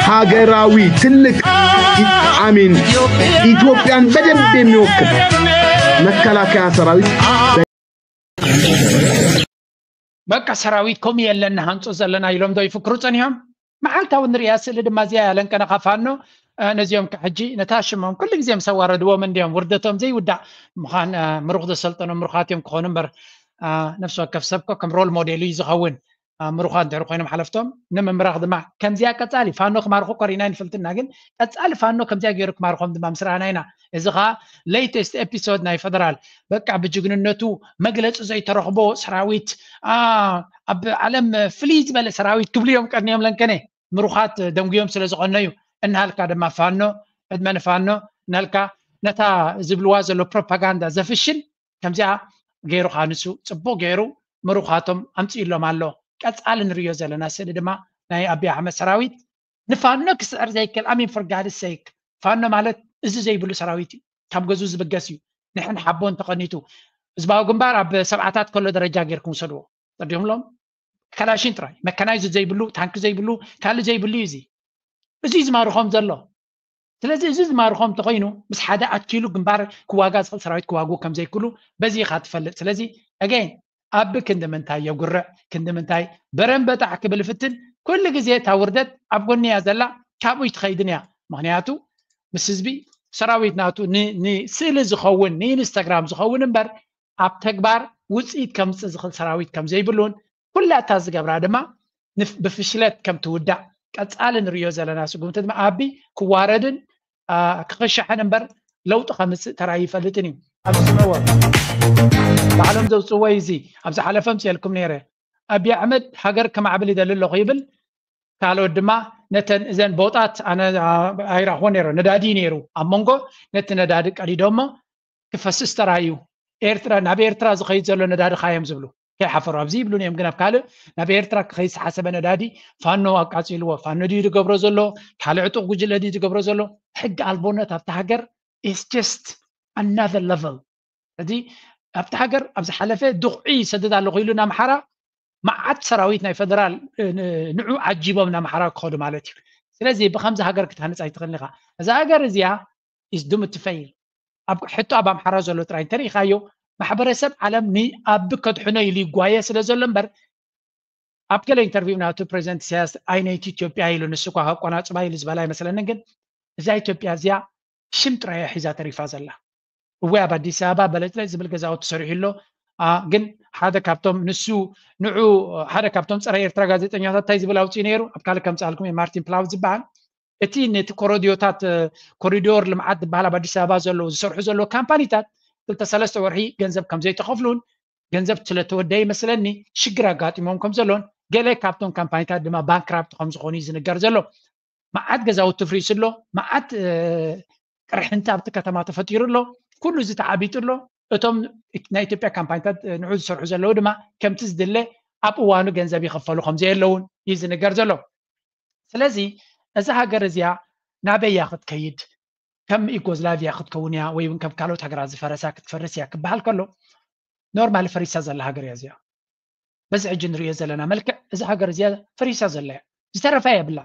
ሀገራዊ ትልቅ አሚን ኢትዮጵያን በደንብ የሚወክል መከላከያ ሰራዊት በቃ ሰራዊት ከምኡ የለን ንሃንጾ ዘለና ኢሎም ዶ ይፍክሩ ጸኒሖም? መዓልታዊ ንሪኣ ስእሊ ድማ እዚኣ እያ ለንቀነኻ ፋኖ ነዚኦም ከ ሕጂ ነታ ሽሞም ኩሉ ግዜ ምስ ኣዋረድዎም እንዲዮም ውርደቶም ዘይውዳእ ምዃን ምሩኽ ዘሰልጠኖም ምሩኻት እዮም ክኾኑ እምበር ነፍሲ ወከፍ ሰብ እኮ ከም ሮል ሞዴሉ እዩ ዝኸውን። ምሩኻት እንድሕር ኮይኖም ሓለፍቶም ንምምራኽ ድማ ከምዚኣ ቀጻሊ ፋኖ ክማርኹ እኮ ርኢና ይንፈልጥና ግን ቀጻሊ ፋኖ ከምዚኣ ገይሩ ክማርኾም ድማ ምስ ረኣና ኢና። እዚ ኸዓ ሌተስት ኤፒሶድ ናይ ፈደራል በቃ ብጅግንነቱ መግለፂ ዘይተረኽቦ ሰራዊት ኣብ ዓለም ፍልይ ዝበለ ሰራዊት ክብሉ እዮም ቀንዮም ለንከነ ምሩኻት ደንጉዮም ስለ ዝቐነዩ እናሃልካ ድማ ፋኖ ዕድመ ንፋኖ እናልካ ነታ ዝብልዋ ዘሎ ፕሮፓጋንዳ ዘፍሽል ከምዚኣ ገይሩ ከዓ ንሱ ፅቡቅ ገይሩ ምሩኻቶም ኣምፅእሎም ኣሎ። ቀፃሊ ንሪኦ ዘለና ስእሊ ድማ ናይ ኣብይ ኣሕመድ ሰራዊት ንፋኖ ክስዕር ዘይክእል ኣሚን for God's sake ፋኖ ማለት እዚ ዘይብሉ ሰራዊት እዩ። ካብ ገዙ ዝብገስ እዩ። ንሕን ሓቦን ተቐኒቱ ህዝባዊ ግንባር ኣብ ሰብዓታት ከሎ ደረጃ ገይርኩም ውሰድዎ። ተዲምሎም ካላሽን ጥራይ መካናይዝ ዘይብሉ ታንክ ዘይብሉ ካልእ ዘይብሉ እዩ እዚ እዚ ዝማርኾም ዘሎ። ስለዚ እዚ ዝማርኾም እንተኾይኑ ምስ ሓደ ኣኪሉ ግንባር ክዋጋ ዝኽእል ሰራዊት ክዋግኡ ከም ዘይክእሉ በዚ ኢኻ ትፈልጥ። ስለዚ again ኣቢ ክንዲ ምንታይ የጉርዕ ክንዲ ምንታይ በረንበጣዕ ክብል ፍትን ኩሉ ግዜ እታ ውርደት ኣብ ጎኒ እያ ዘላ። ካብኡ ይትኸይድን እያ። ምክንያቱ ምስ ህዝቢ ሰራዊት ናቱ ንስእሊ ዝኸውን ንኢንስታግራም ዝኸውን እምበር ኣብ ተግባር ውፅኢት ከምፅእ ዝኽእል ሰራዊት ከም ዘይብሉን ኩላ እታ ዝገብራ ድማ ብፍሽለት ከም ትውዳእ ቀፃሊ ንሪኦ ዘለና ስጉምቲ ድማ ኣቢ ክዋረድን ክኽሻሕን እምበር ለውጢ ከምፅእ ተራእዩ ይፈልጥን እዩ። ኣብዚ ስምዕዎ ባዕሎም ዘውፅዎ እዩ። እዚ ኣብ ዝሓለፈ ምፅኤልኩም ነይረ። ኣቢ ኣሕመድ ሃገር ከማዕብል ይደሊ ኣለኹ ይብል። ካልኦት ድማ ነተን እዘን ቦጣት ኣነ ኣይራኽቦ ነይረ ነዳዲ ነይሩ ኣብ መንጎ ነቲ ነዳዲ ቀዲዶሞ ክፈስስ ተራእዩ ኤርትራ ናብ ኤርትራ ዝኸይድ ዘሎ ነዳዲ ካዮም ዝብሉ ከይሓፈሩ ኣብዚ ይብሉን እዮም ግን ኣብ ካልእ ናብ ኤርትራ ክኸይድ ዝሓሰበ ነዳዲ ፋኖ ኣቃፂልዎ ፋኖ ድዩ ዝገብሮ ዘሎ ካልእ ዕጡቕ ጉጅለ ድዩ ዝገብሮ ዘሎ ሕጊ ኣልቦነት ኣብቲ ሃገር is just another level እዚ ኣብቲ ሃገር ኣብ ዝሓለፈ ድቑዒ ይሰድድ ኣለኹ ኢሉ ንኣምሓራ መዓት ሰራዊት ናይ ፈደራል ንዑ ዓጂቦም ንኣምሓራ ክኸዱ ማለት እዩ። ስለዚ ብከምዚ ሃገር ክትሃንፃ ኣይትኽእልን ኢኻ። እዛ ሃገር እዚኣ is doomed to fail ኣብ ሕቶ ኣብ ኣምሓራ ዘሎ ጥራይ እንተሪኢኻዮ ማሕበረሰብ ዓለም ንኣቢ ከድሕኖ ኢሉ ይጓየ ስለ ዘሎ እምበር ኣብ ገለ ኢንተርቪው ናቱ ፕሬዚደንት ኢሳያስ ኣይነይቲ ኢትዮጵያ ኢሉ ንሱ እኳ ከቆናፅባ ኢሉ ዝበላ ኣይመስለንን ግን እዛ ኢትዮጵያ እዚኣ ሽም ጥራይ እያ ሒዛ ተሪፋ ዘላ። እወ ኣብ ኣዲስ ኣበባ በለጭለጭ ዝብል ገዛውቲ ሰሪሑ ኣሎ። ግን ሓደ ካብቶም ንሱ ንዑ ሓደ ካብቶም ፀረ ኤርትራ ጋዜጠኛታት እንታይ ዝብል ኣውፅኡ ነይሩ ኣብ ካልእ ከምፅኣልኩም ማርቲን ፕላውት ዝበሃል እቲ ነቲ ኮሮዲዮታት ኮሪዶር ልምዓት ዝበሃል ኣብ ኣዲስ ኣበባ ዘለዉ ዝሰርሑ ዘለዉ ካምፓኒታት ክልተ ሰለስተ ወርሒ ገንዘብ ከም ዘይተኸፍሉን ገንዘብ ስለተወደየ ይመስለኒ ሽግር ኣጋጢሞም ከም ዘሎን ገለ ካብቶም ካምፓኒታት ድማ ባንክራፕት ከም ዝኾኑ እዩ ዝንገር ዘሎ። መዓት ገዛውቲ ፍሪሱ ኣሎ፣ መዓት ቅርሕንቲ ኣብቲ ከተማ ተፈጢሩ ኣሎ። ኩሉ እዚ ተዓቢጡ ኣሎ። እቶም ናይ ኢትዮጵያ ካምፓኒታት ንዑ ዝሰርሑ ዘለዉ ድማ ከምቲ ዝድለ ኣብ እዋኑ ገንዘብ ይኽፈሉ ከም ዘየለውን እዩ ዝንገር ዘሎ። ስለዚ እዛ ሃገር እዚኣ ናበይ እያ ክትከይድ? ከም ዩጎዝላቪያ ክትከውን እያ ወይ እውን ከም ካልኦት ሃገራት ዝፈረሳ ክትፈርስ እያ ክበሃል ከሎ ኖርማል ፈሪሳ ዘላ ሃገር እያ እዚኣ። በዚ ሕጂ ንሪኦ ዘለና መልክዕ እዛ ሃገር እዚኣ ፈሪሳ ዘላ እያ። ዝተረፋ የብላ።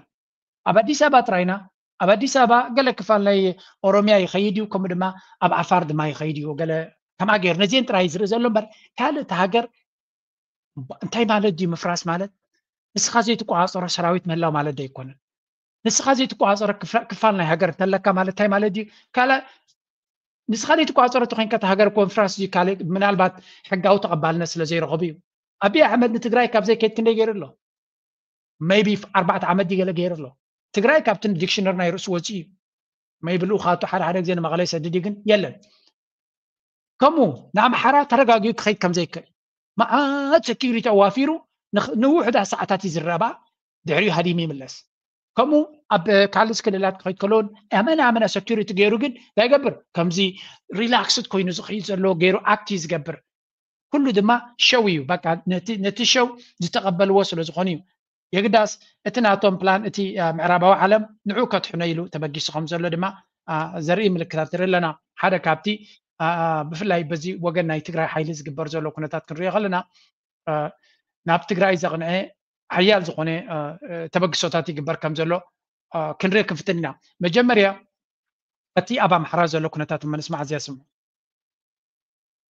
ኣብ ኣዲስ ኣበባ ጥራይና ኣብ ኣዲስ ኣበባ ገለ ክፋል ናይ ኦሮሚያ ይኸይድ እዩ፣ ከምኡ ድማ ኣብ ዓፋር ድማ ይኸይድ እዩ። ገለ ከምኣ ገይሩ ነዚን ጥራይ ዝርኢ ዘሎ እምበር ካልእ እቲ ሃገር እንታይ ማለት ድዩ ምፍራስ ማለት? ንስኻ ዘይትቆፃፀሮ ሰራዊት ምህላው ማለት ዶ ኣይኮነን? ንስኻ ዘይትቆፃፀሮ ክፋል ናይ ሃገር እንተለካ ማለት እንታይ ማለት ድዩ? ካልእ ንስኻ ዘይትቆፃፀሮ ተኮይንካ እቲ ሃገር እኮ ምፍራስ ድዩ ካልእ ምናልባት ሕጋዊ ተቐባልነት ስለ ዘይረኸቡ እዩ። ኣብይ ኣሕመድ ንትግራይ ካብ ዘይከይድ ክንደይ ገይሩ ኣሎ? maybe ኣርባዕተ ዓመት ድዩ ገለ ገይሩ ኣሎ? ትግራይ ካብቲ ዲክሽነሪ ናይ ርእሱ ወፂኡ እዩ። maybe ልኡኻቱ ሓደ ሓደ ግዜ ንመቐለ ይሰድድ እዩ ግን የለን። ከምኡ ንኣምሓራ ተረጋጊኡ ክኸይድ ከም ዘይክእል መዓት ሰኪሪቲ ኣዋፊሩ ንውሕዳት ሰዓታት ይዝረባ ድሕሪኡ ሃዲሙ ይምለስ። ከምኡ ኣብ ካልስ ክልላት ክኸይድ ከለውን ኣመና ኣመና ሰኪሪቲ ገይሩ ግን እንታይ ይገብር? ከምዚ ሪላክስድ ኮይኑ ዝኸይድ ዘሎ ገይሩ ኣክት እዩ ዝገብር። ኩሉ ድማ ሸው እዩ። በቃ ነቲ ሸው ዝተቐበልዎ ስለ ዝኾኑ እዩ። የግዳስ እቲ ናቶም ፕላን እቲ ምዕራባዊ ዓለም ንዑ ከትሕኖ ኢሉ ተበጊሱ ከም ዘሎ ድማ ዘርኢ ምልክታት ንርኢ ኣለና። ሓደ ካብቲ ብፍላይ በዚ ወገን ናይ ትግራይ ሓይሊ ዝግበር ዘሎ ኩነታት ክንሪኦ ከለና ናብ ትግራይ ዘቕንዐ ሓያል ዝኾነ ተበግሶታት ይግበር ከም ዘሎ ክንርኢ ክንፍትን ኢና። መጀመርያ እቲ ኣብ ኣምሓራ ዘሎ ኩነታት እሞ ንስማዕ፣ እዚኣ ስምዑ።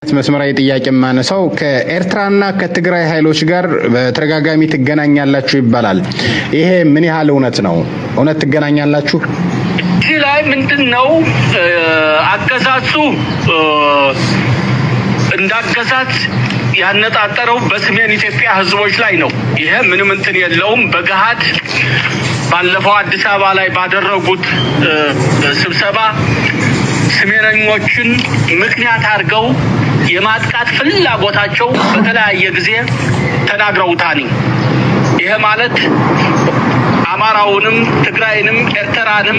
መስመራዊ ጥያቄ የማነሳው ከኤርትራና ከትግራይ ኃይሎች ጋር በተደጋጋሚ ትገናኛላችሁ ይባላል። ይሄ ምን ያህል እውነት ነው? እውነት ትገናኛላችሁ? እዚህ ላይ ምንድን ነው አገዛዙ እንዳገዛዝ ያነጣጠረው በሰሜን ኢትዮጵያ ህዝቦች ላይ ነው። ይሄ ምንም እንትን የለውም። በገሃድ ባለፈው አዲስ አበባ ላይ ባደረጉት ስብሰባ ሰሜነኞችን ምክንያት አድርገው የማጥቃት ፍላጎታቸው በተለያየ ጊዜ ተናግረውታል። ይሄ ማለት አማራውንም ትግራይንም ኤርትራንም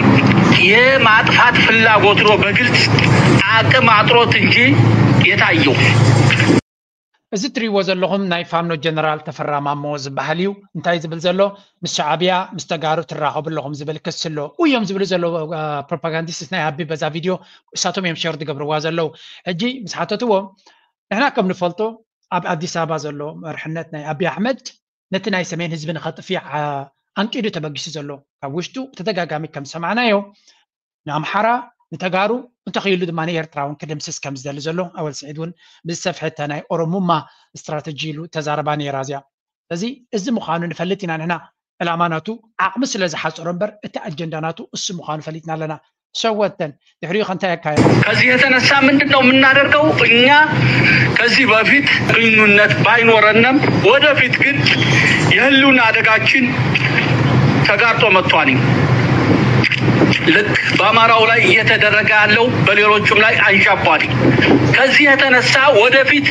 የማጥፋት ፍላጎት ነው። በግልጽ አቅም አጥሮት እንጂ የታየው። እዚ እትሪእዎ ዘለኹም ናይ ፋኖ ጀነራል ተፈራ ማሞ ዝበሃል እዩ። እንታይ ዝብል ዘሎ? ምስ ሻዕብያ ምስ ተጋሩ ትራኸቡ ኣለኹም ዝብል ክሲ ኣሎ። እዮም ዝብሉ ዘለዉ ፕሮፓጋንዲስት ናይ ኣቢ በዛ ቪድዮ እሳቶም እዮም ሸር ዝገብርዋ ዘለዉ። ሕጂ ምስ ሓተትዎ ንሕና ከም ንፈልጦ ኣብ ኣዲስ ኣበባ ዘሎ መርሕነት ናይ ኣቢ ኣሕመድ ነቲ ናይ ሰሜን ህዝቢ ንኸጥፊ ኣንቂዱ ተበጊሱ ዘሎ ካብ ውሽጡ ብተደጋጋሚ ከም ዝሰማዕናዮ ንኣምሓራ ንተጋሩ እንተኽኢሉ ድማ ንኤርትራ እውን ክድምስስ ከም ዝደሊ ዘሎ ኣወል ስዒድ እውን ብዝሰፍሐተ ናይ ኦሮሙማ ስትራተጂ ኢሉ ተዛረባ ነይራ እዚኣ። ስለዚ እዚ ምዃኑ ንፈልጥ ኢና ንሕና። ዕላማ ናቱ ዓቕሚ ስለ ዝሓፀሮ እምበር እቲ ኣጀንዳ ናቱ እሱ ምዃኑ ፈሊጥና ኣለና። ሰወተን ድሕሪኡ ከንታይ ያካሄድ ከዚህ የተነሳ ምንድን ነው የምናደርገው? እኛ ከዚህ በፊት ግንኙነት ባይኖረንም ወደፊት ግን የህልውና አደጋችን ተጋርጦ መጥቷል። ልክ በአማራው ላይ እየተደረገ ያለው በሌሎቹም ላይ አንዣቧል። ከዚህ የተነሳ ወደፊት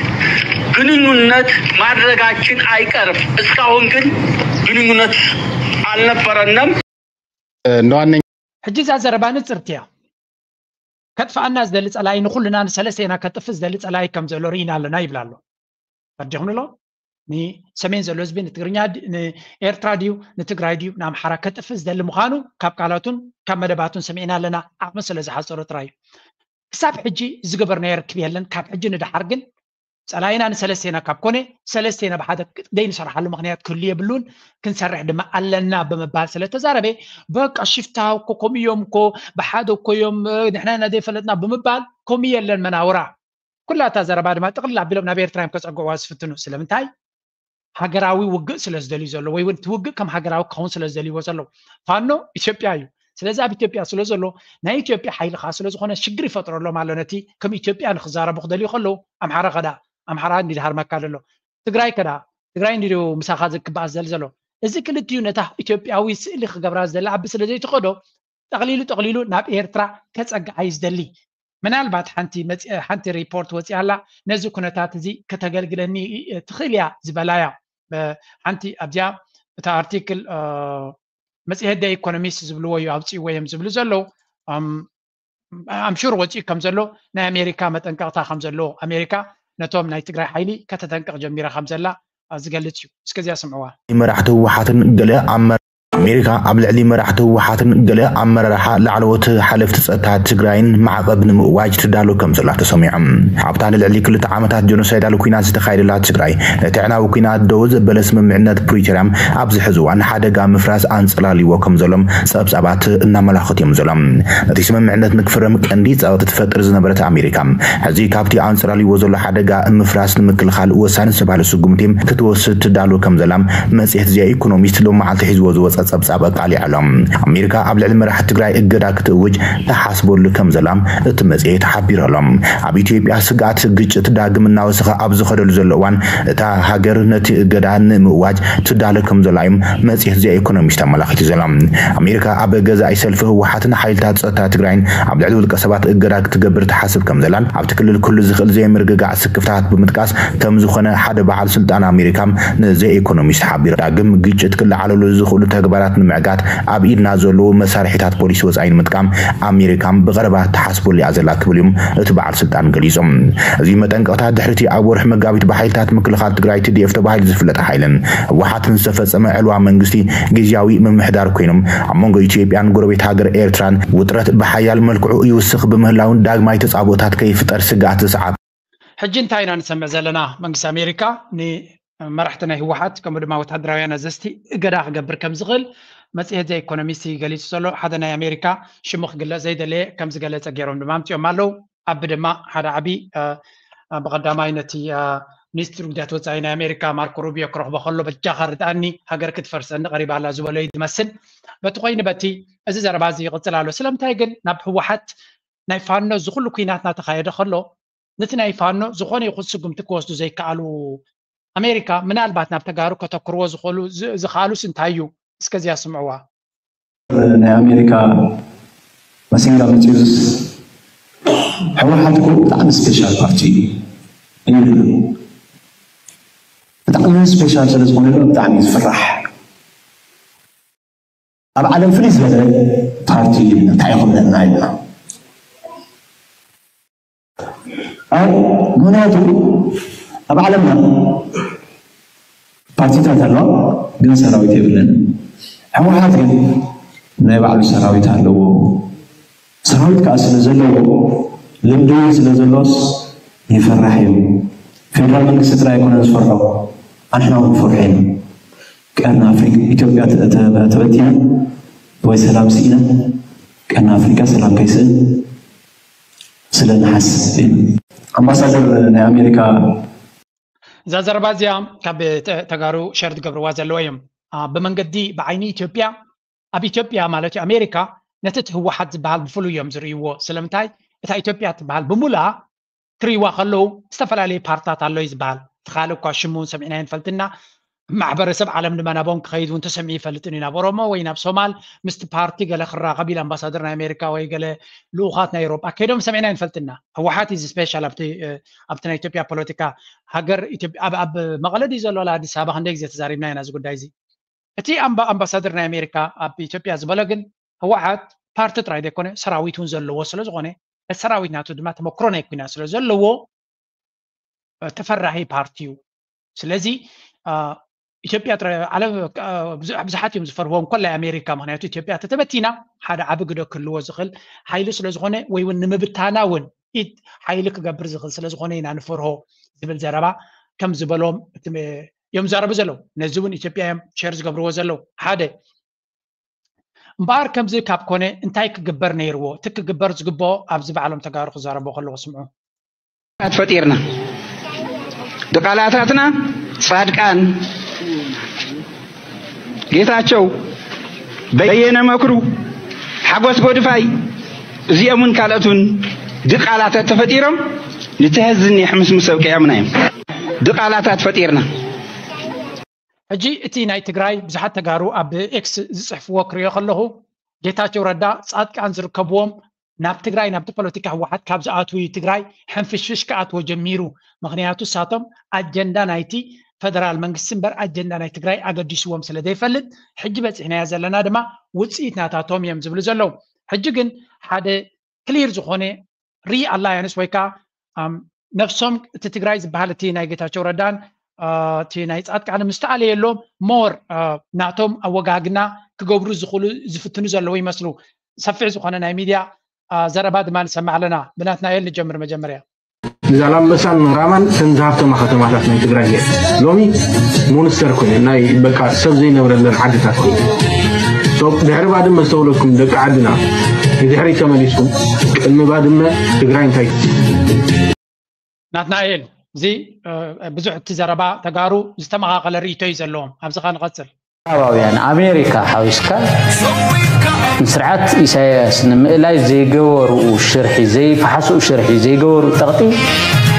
ግንኙነት ማድረጋችን አይቀርም። እስካሁን ግን ግንኙነት አልነበረንም። እንደዋነኛ ሕጂ እዛ ዘረባ ንጽርቲ እያ። ከጥፍኣና ዝደሊ ጸላኢ ንኹልና ንሰለስቴና ከጥፍእ ዝደሊ ጸላኢ ከም ዘሎ ርኢና ኣለና ይብል ኣሎ። ፈርዲኹም ኣሎ። ንሰሜን ዘሎ ህዝቢ ንትግርኛ ንኤርትራ ድዩ ንትግራይ ድዩ ንኣምሓራ ከጥፍእ ዝደሊ ምዃኑ ካብ ቃላቱን ካብ መደባቱን ሰሚዕና ኣለና። ዓቕሚ ስለ ዝሓፀሮ ጥራይ እዩ። ክሳብ ሕጂ ዝገበርናዮ ርክብ የለን። ካብ ሕጂ ንደሓር ግን ጸላኢና ንሰለስቴና ካብ ኮነ ሰለስቴና ብሓደ ዘይንሰርሓሉ ምኽንያት ክህሉ የብሉን። ክንሰርሕ ድማ ኣለና ብምባል ስለ ተዛረበ በቃ ሽፍታ እኮ ከምኡ እዮም እኮ ብሓደ እኮ እዮም ንሕና ኢና ዘይፈለጥና ብምባል ከምኡ የለን መናውራ። ኩላታ ዘረባ ድማ ጥቕልል ኣቢሎም ናብ ኤርትራ እዮም ከጸግዕዋ ዝፍትኑ። ስለምንታይ? ሃገራዊ ውግእ ስለ ዝደልዩ ዘሎ ወይ እውን እቲ ውግእ ከም ሃገራዊ ክኸውን ስለ ዝደልይዎ ዘለዉ። ፋኖ ኢትዮጵያ እዩ። ስለዚ ኣብ ኢትዮጵያ ስለ ዘሎ ናይ ኢትዮጵያ ሓይሊ ከዓ ስለ ዝኾነ ሽግር ይፈጥረሎም ኣሎ። ነቲ ከም ኢትዮጵያ ንክዛረቡ ክደልዩ ከለዉ ኣምሓራ ከዳ ኣምሓራ እንዲ ድሃርመካ ዘሎ ትግራይ ከዳ ትግራይ እንዲ ምሳኻ ክበኣስ ዘል ዘሎ እዚ ክልቲኡ ነታ ኢትዮጵያዊ ስእሊ ክገብራ ዝደሊ ኣቢ ስለ ዘይትኸዶ ጠቕሊሉ ጠቕሊሉ ናብ ኤርትራ ከጸግዓ እዩ ዝደሊ። ምናልባት ሓንቲ መጽ- ሓንቲ ሪፖርት ወፂኣ ኣላ። ነዚ ኩነታት እዚ ከተገልግለኒ ትኽእል እያ ዝበላ እያ። ሓንቲ ኣብዚኣ እታ ኣርቲክል መፅሄት ደ ኢኮኖሚስት ዝብልዎ እዩ ኣውፅእዎ እዮም ዝብሉ ዘለዉ። ኣምሹር ወፂኡ ከም ዘሎ ናይ ኣሜሪካ መጠንቀቕታ ከም ዘለዎ ኣሜሪካ ነቶም ናይ ትግራይ ሓይሊ ከተጠንቅቕ ጀሚራ ከም ዘላ ዝገልፅ እዩ። እስከዚኣ ስምዕዋ። መራሕቲ ህወሓትን ገለ ኣብ ኣሜሪካ ኣብ ልዕሊ መራሕቲ ህወሓትን ገለ ኣመራርሓ ላዕለዎት ሓለፍቲ ጸጥታ ትግራይን ማዕቐብ ንምእዋጅ ትዳሎ ከም ዘላ ተሰሚዖም። ኣብታ ንልዕሊ ክልተ ዓመታት ጀኖሳይዳል ኩናት ዝተኻየደላ ትግራይ፣ ነቲ ዕናዊ ኩናት ደው ዘበለ ስምምዕነት ፕሪቶርያ ኣብዚ ሕዚ እዋን ሓደጋ ምፍራስ ኣንጸላልይዎ ከም ዘሎም ጸብጻባት እናመላኸቱ እዮም ዘሎም። ነቲ ስምምዕነት ንክፍረም ቀንዲ ጸቕጢ ትፈጥር ዝነበረት ኣሜሪካ፣ ሕዚ ካብቲ ኣንጸላልይዎ ዘሎ ሓደጋ ምፍራስ ንምክልኻል ወሳኒ ዝተባህለ ስጉምቲ ክትወስድ ትዳሎ ከም ዘላ መጽሔት ዚ ኢኮኖሚስት ሎም መዓልቲ ሒዝዎ ዝወጸ ጸብጻብ ኣቃሊዑ ኣሎ። ኣሜሪካ ኣብ ልዕሊ መራሕቲ ትግራይ እገዳ ክትእውጅ ተሓስበሉ ከም ዘላ እቲ መጽሔት ሓቢሩ ኣሎ። ኣብ ኢትዮጵያ ስግኣት ግጭት ዳግም እናወሰኸ ኣብ ዝኸደሉ ዘሎ እዋን፣ እታ ሃገር ነቲ እገዳ ንምእዋጅ ትዳሎ ከም ዘላ እዩ መጽሔት ዚ ኢኮኖሚስት ኣመላኺቱ ዘሎ። ኣሜሪካ ኣብ ገዛኢ ሰልፊ ህወሓትን ሓይልታት ጸጥታ ትግራይን ኣብ ልዕሊ ውልቀ ሰባት እገዳ ክትገብር ትሓስብ ከም ዘላን ኣብቲ ክልል ክህሉ ዝኽእል ዘይምርግጋዕ ስክፍታት ብምጥቃስ ከም ዝኾነ ሓደ በዓል ስልጣን ኣሜሪካ ንዘ ኢኮኖሚስት ሓቢሩ። ዳግም ግጭት ክለዓለሉ ዝኽእሉ ተግባራት ንምዕጋት ኣብ ኢድና ዘለዉ መሳርሒታት ፖሊሲ ወጻኢ ንምጥቃም ኣሜሪካ ብቐረባ ትሓስበሉ እያ ዘላ ክብል እዩ እቲ በዓል ስልጣን ገሊጹ። እዚ መጠንቀቕታ ድሕሪቲ ኣብ ወርሒ መጋቢት ብሓይልታት ምክልኻል ትግራይ ቲ ዲ ኤፍ ተባሂሉ ዝፍለጥ ሓይልን ህወሓትን ዝተፈጸመ ዕልዋ መንግስቲ ግዝያዊ ምምሕዳር ኮይኖም ኣብ መንጎ ኢትዮጵያን ጎረቤት ሃገር ኤርትራን ውጥረት ብሓያል መልክዑ ይውስኽ ብምህላውን ዳግማይ ተጻብኦታት ከይፍጠር ስግኣት ዘስዓበ። ሕጂ እንታይ ኢና ንሰምዕ ዘለና? መንግስቲ ኣሜሪካ ንመራሕቲ ናይ ህወሓት ከምኡ ድማ ወታደራውያን ኣዘዝቲ እገዳ ክገብር ከም ዝኽእል መጽሔት ዘ ኢኮኖሚስት ገሊጹ ዘሎ ሓደ ናይ ኣሜሪካ ሽሙ ክግለጽ ዘይደለየ ከም ዝገለጸ ገይሮም ድማ ኣምጺኦም ኣለዉ። ኣብ ድማ ሓደ ዓቢ ብቐዳማይ ነቲ ሚኒስትሪ ጉዳያት ወፃኢ ናይ ኣሜሪካ ማርኮ ሩቢዮ ክረኽቦ ከሎ በጃኻ ርድኣኒ ሃገር ክትፈርሰኒ ቀሪባ ኣላ ዝበሎ እዩ ዝመስል። በቲ ኮይኑ በቲ እዚ ዘረባ እዚ ይቕፅል ኣሎ። ስለምንታይ ግን ናብ ህወሓት ናይ ፋኖ እዚ ኩሉ ኩናት እናተኻየደ ከሎ ነቲ ናይ ፋኖ ዝኾነ ይኹን ስጉምቲ ክወስዱ ዘይከኣሉ ኣሜሪካ ምናልባት ናብ ተጋሩ ከተኩርዎ ዝኽእሉ ዝኽኣሉስ እንታይ እዩ? እስከዚያ ስምዕዋ። ናይ ኣሜሪካ መሲንጋ መፂኡስ ህወሓት እኮ ብጣዕሚ ስፔሻል ፓርቲ እዩ። ብጣዕሚ ስፔሻል ስለ ዝኾነ ድማ ብጣዕሚ እዩ ዝፍራሕ። ኣብ ዓለም ፍልይ ዝበለ ፓርቲ እዩ፣ እንታይ ይኽብለና ኢልና ኣብ ምክንያቱ ኣብ ዓለምና ፓርቲታት ኣለዋ፣ ግን ሰራዊት የብለን። ህወሓት ግን ናይ ባዕሉ ሰራዊት ኣለዎ። ሰራዊት ከዓ ስለ ዘለዎ ልምዲ እውን ስለ ዘሎስ ይፈራሕ እዩ። ፌደራል መንግስቲ ጥራይ ኣይኮነን ዝፈርሖ፣ ኣንሕና እውን ንፈርሖ ኢና። ቀርኒ ኣፍሪካ ኢትዮጵያ ተበቲና ወይ ሰላም ስኢና ቀርኒ ኣፍሪካ ሰላም ከይስእን ስለ ንሓስብ ኢና። ኣምባሳደር ናይ ኣሜሪካ እዛ ዘረባ እዚኣ ካብ ተጋሩ ሸር ዝገብርዋ ዘለዎ እዮም። ብመንገዲ ብዓይኒ ኢትዮጵያ ኣብ ኢትዮጵያ ማለት እዩ ኣሜሪካ ነቲ እቲ ህወሓት ዝበሃል ብፍሉይ እዮም ዝርእይዎ። ስለምንታይ እታ ኢትዮጵያ ትበሃል ብሙላ ክርእይዋ ከለዉ ዝተፈላለዩ ፓርትታት ኣሎ እዩ ዝበሃል። እቲ ካልእ እኳ ሽሙ እውን ሰሚዕናዮ ንፈልጥና። ማሕበረሰብ ዓለም ድማ ናብኦም ክኸይድ እውን ተሰሚዑ ይፈልጥን እዩ። ናብ ኦሮሞ ወይ ናብ ሶማል ምስቲ ፓርቲ ገለ ክራኸብ ኢሉ ኣምባሳደር ናይ ኣሜሪካ ወይ ገለ ልኡኻት ናይ ኤውሮጳ ከይዶም ሰሚዕና ንፈልጥና። ህወሓት እዩ ስፔሻል ኣብቲ ኣብቲ ናይ ኢትዮጵያ ፖለቲካ። ሃገር ኣብ መቐለ ድዩ ዘሎ ኣዲስ ኣበባ ክንደይ ግዜ ተዛሪብና ኢና እዚ ጉዳይ እዚ። እቲ ኣምባሳደር ናይ ኣሜሪካ ኣብ ኢትዮጵያ ዝበሎ ግን ህወሓት ፓርቲ ጥራይ ዘይኮነ ሰራዊት እውን ዘለዎ ስለዝኾነ እቲ ሰራዊት ናቱ ድማ ተመክሮ ናይ ኩናት ስለ ዘለዎ ተፈራሂ ፓርቲ እዩ። ስለዚ ኢትዮጵያ ብዙሓት እዮም ዝፈርህዎ እንኮላይ ኣሜሪካ። ምክንያቱ ኢትዮጵያ ተተበቲና ሓደ ዓቢ ግደ ክህልዎ ዝኽእል ሓይሊ ስለዝኾነ ወይ እውን ንምብታና እውን ኢድ ሓይሊ ክገብር ዝኽእል ስለዝኾነ ኢና ንፈርሆ ዝብል ዘረባ ከም ዝበሎም እዮም ዝዛረቡ ዘለዉ። ነዚ እውን ኢትዮጵያ እዮም ሸር ዝገብርዎ ዘለዉ። ሓደ እምበኣር ከምዚ ካብ ኮነ እንታይ ክግበር ነይርዎ? እቲ ክግበር ዝግብኦ ኣብዚ ባዕሎም ተጋሩ ክዛረቡ ከለዉ ስምዑ። ፈጢርና ድቓላታትና ጻድቃን፣ ጌታቸው፣ በየነ መክሩ፣ ሓጎስ ጎድፋይ እዚኦምን ካልኦትን ድቓላታት ተፈጢሮም ንትሀዝን የሕምስምስ ኣብቂዖምና እዮም። ድቓላታት ፈጢርና። ሕጂ እቲ ናይ ትግራይ ብዙሓት ተጋሩ ኣብ ኤክስ ዝፅሕፍዎ ክሪኦ ከለኹ ጌታቸው ረዳ ፃድቃን ዝርከብዎም ናብ ትግራይ ናብቲ ፖለቲካ ህወሓት ካብ ዝኣትዉ እዩ ትግራይ ሕንፍሽፍሽ ክኣትዎ ጀሚሩ። ምክንያቱ እሳቶም ኣጀንዳ ናይቲ ፈደራል መንግስቲ እምበር ኣጀንዳ ናይ ትግራይ ኣገዲስዎም ስለ ዘይፈልጥ ሕጂ በፂሕናዮ ዘለና ድማ ውፅኢት ናታቶም እዮም ዝብሉ ዘለዉ። ሕጂ ግን ሓደ ክሊር ዝኾነ ሪ ኣላያንስ ወይ ከዓ ነፍሶም እቲ ትግራይ ዝበሃል እቲ ናይ ጌታቸው ረዳን እቲ ናይ ፃድቃን ምስ ተኣለየሎም ሞር ናቶም ኣወጋግና ክገብሩ ዝኽእሉ ዝፍትኑ ዘለዉ ይመስሉ። ሰፊሕ ዝኾነ ናይ ሚድያ ዘረባ ድማ ንሰምዕ ኣለና። ብናትናኤል ንጀምር መጀመርያ። ዛላምበሳን ራማን ተን ዝሃብተማ ከተማታት ናይ ትግራይ እየ። ሎሚ ሞንስተር ኮይነ ናይ በቃ ሰብ ዘይነብረለን ዓድታት ኮይነ ሶ ድሕሪ ባድመ ዝተወለድኩም ደቂ ዓድና ንድሕሪ ተመሊስኩም ቅድሚ ባድመ ትግራይ እንታይ ናትናኤል እዚ ብዙሕ እቲ ዘረባ ተጋሩ ዝተመኻኸለ ርእይቶ እዩ ዘለዎም። ኣብዚኻ ንቐፅል። ምዕራባውያን ኣሜሪካ ሓዊስካ ንስርዓት ኢሳያስ ንምእላይ ዘይገበርኡ ሽርሒ ዘይፈሓስኡ ሽርሒ ዘይገበርኡ ጠቕጢ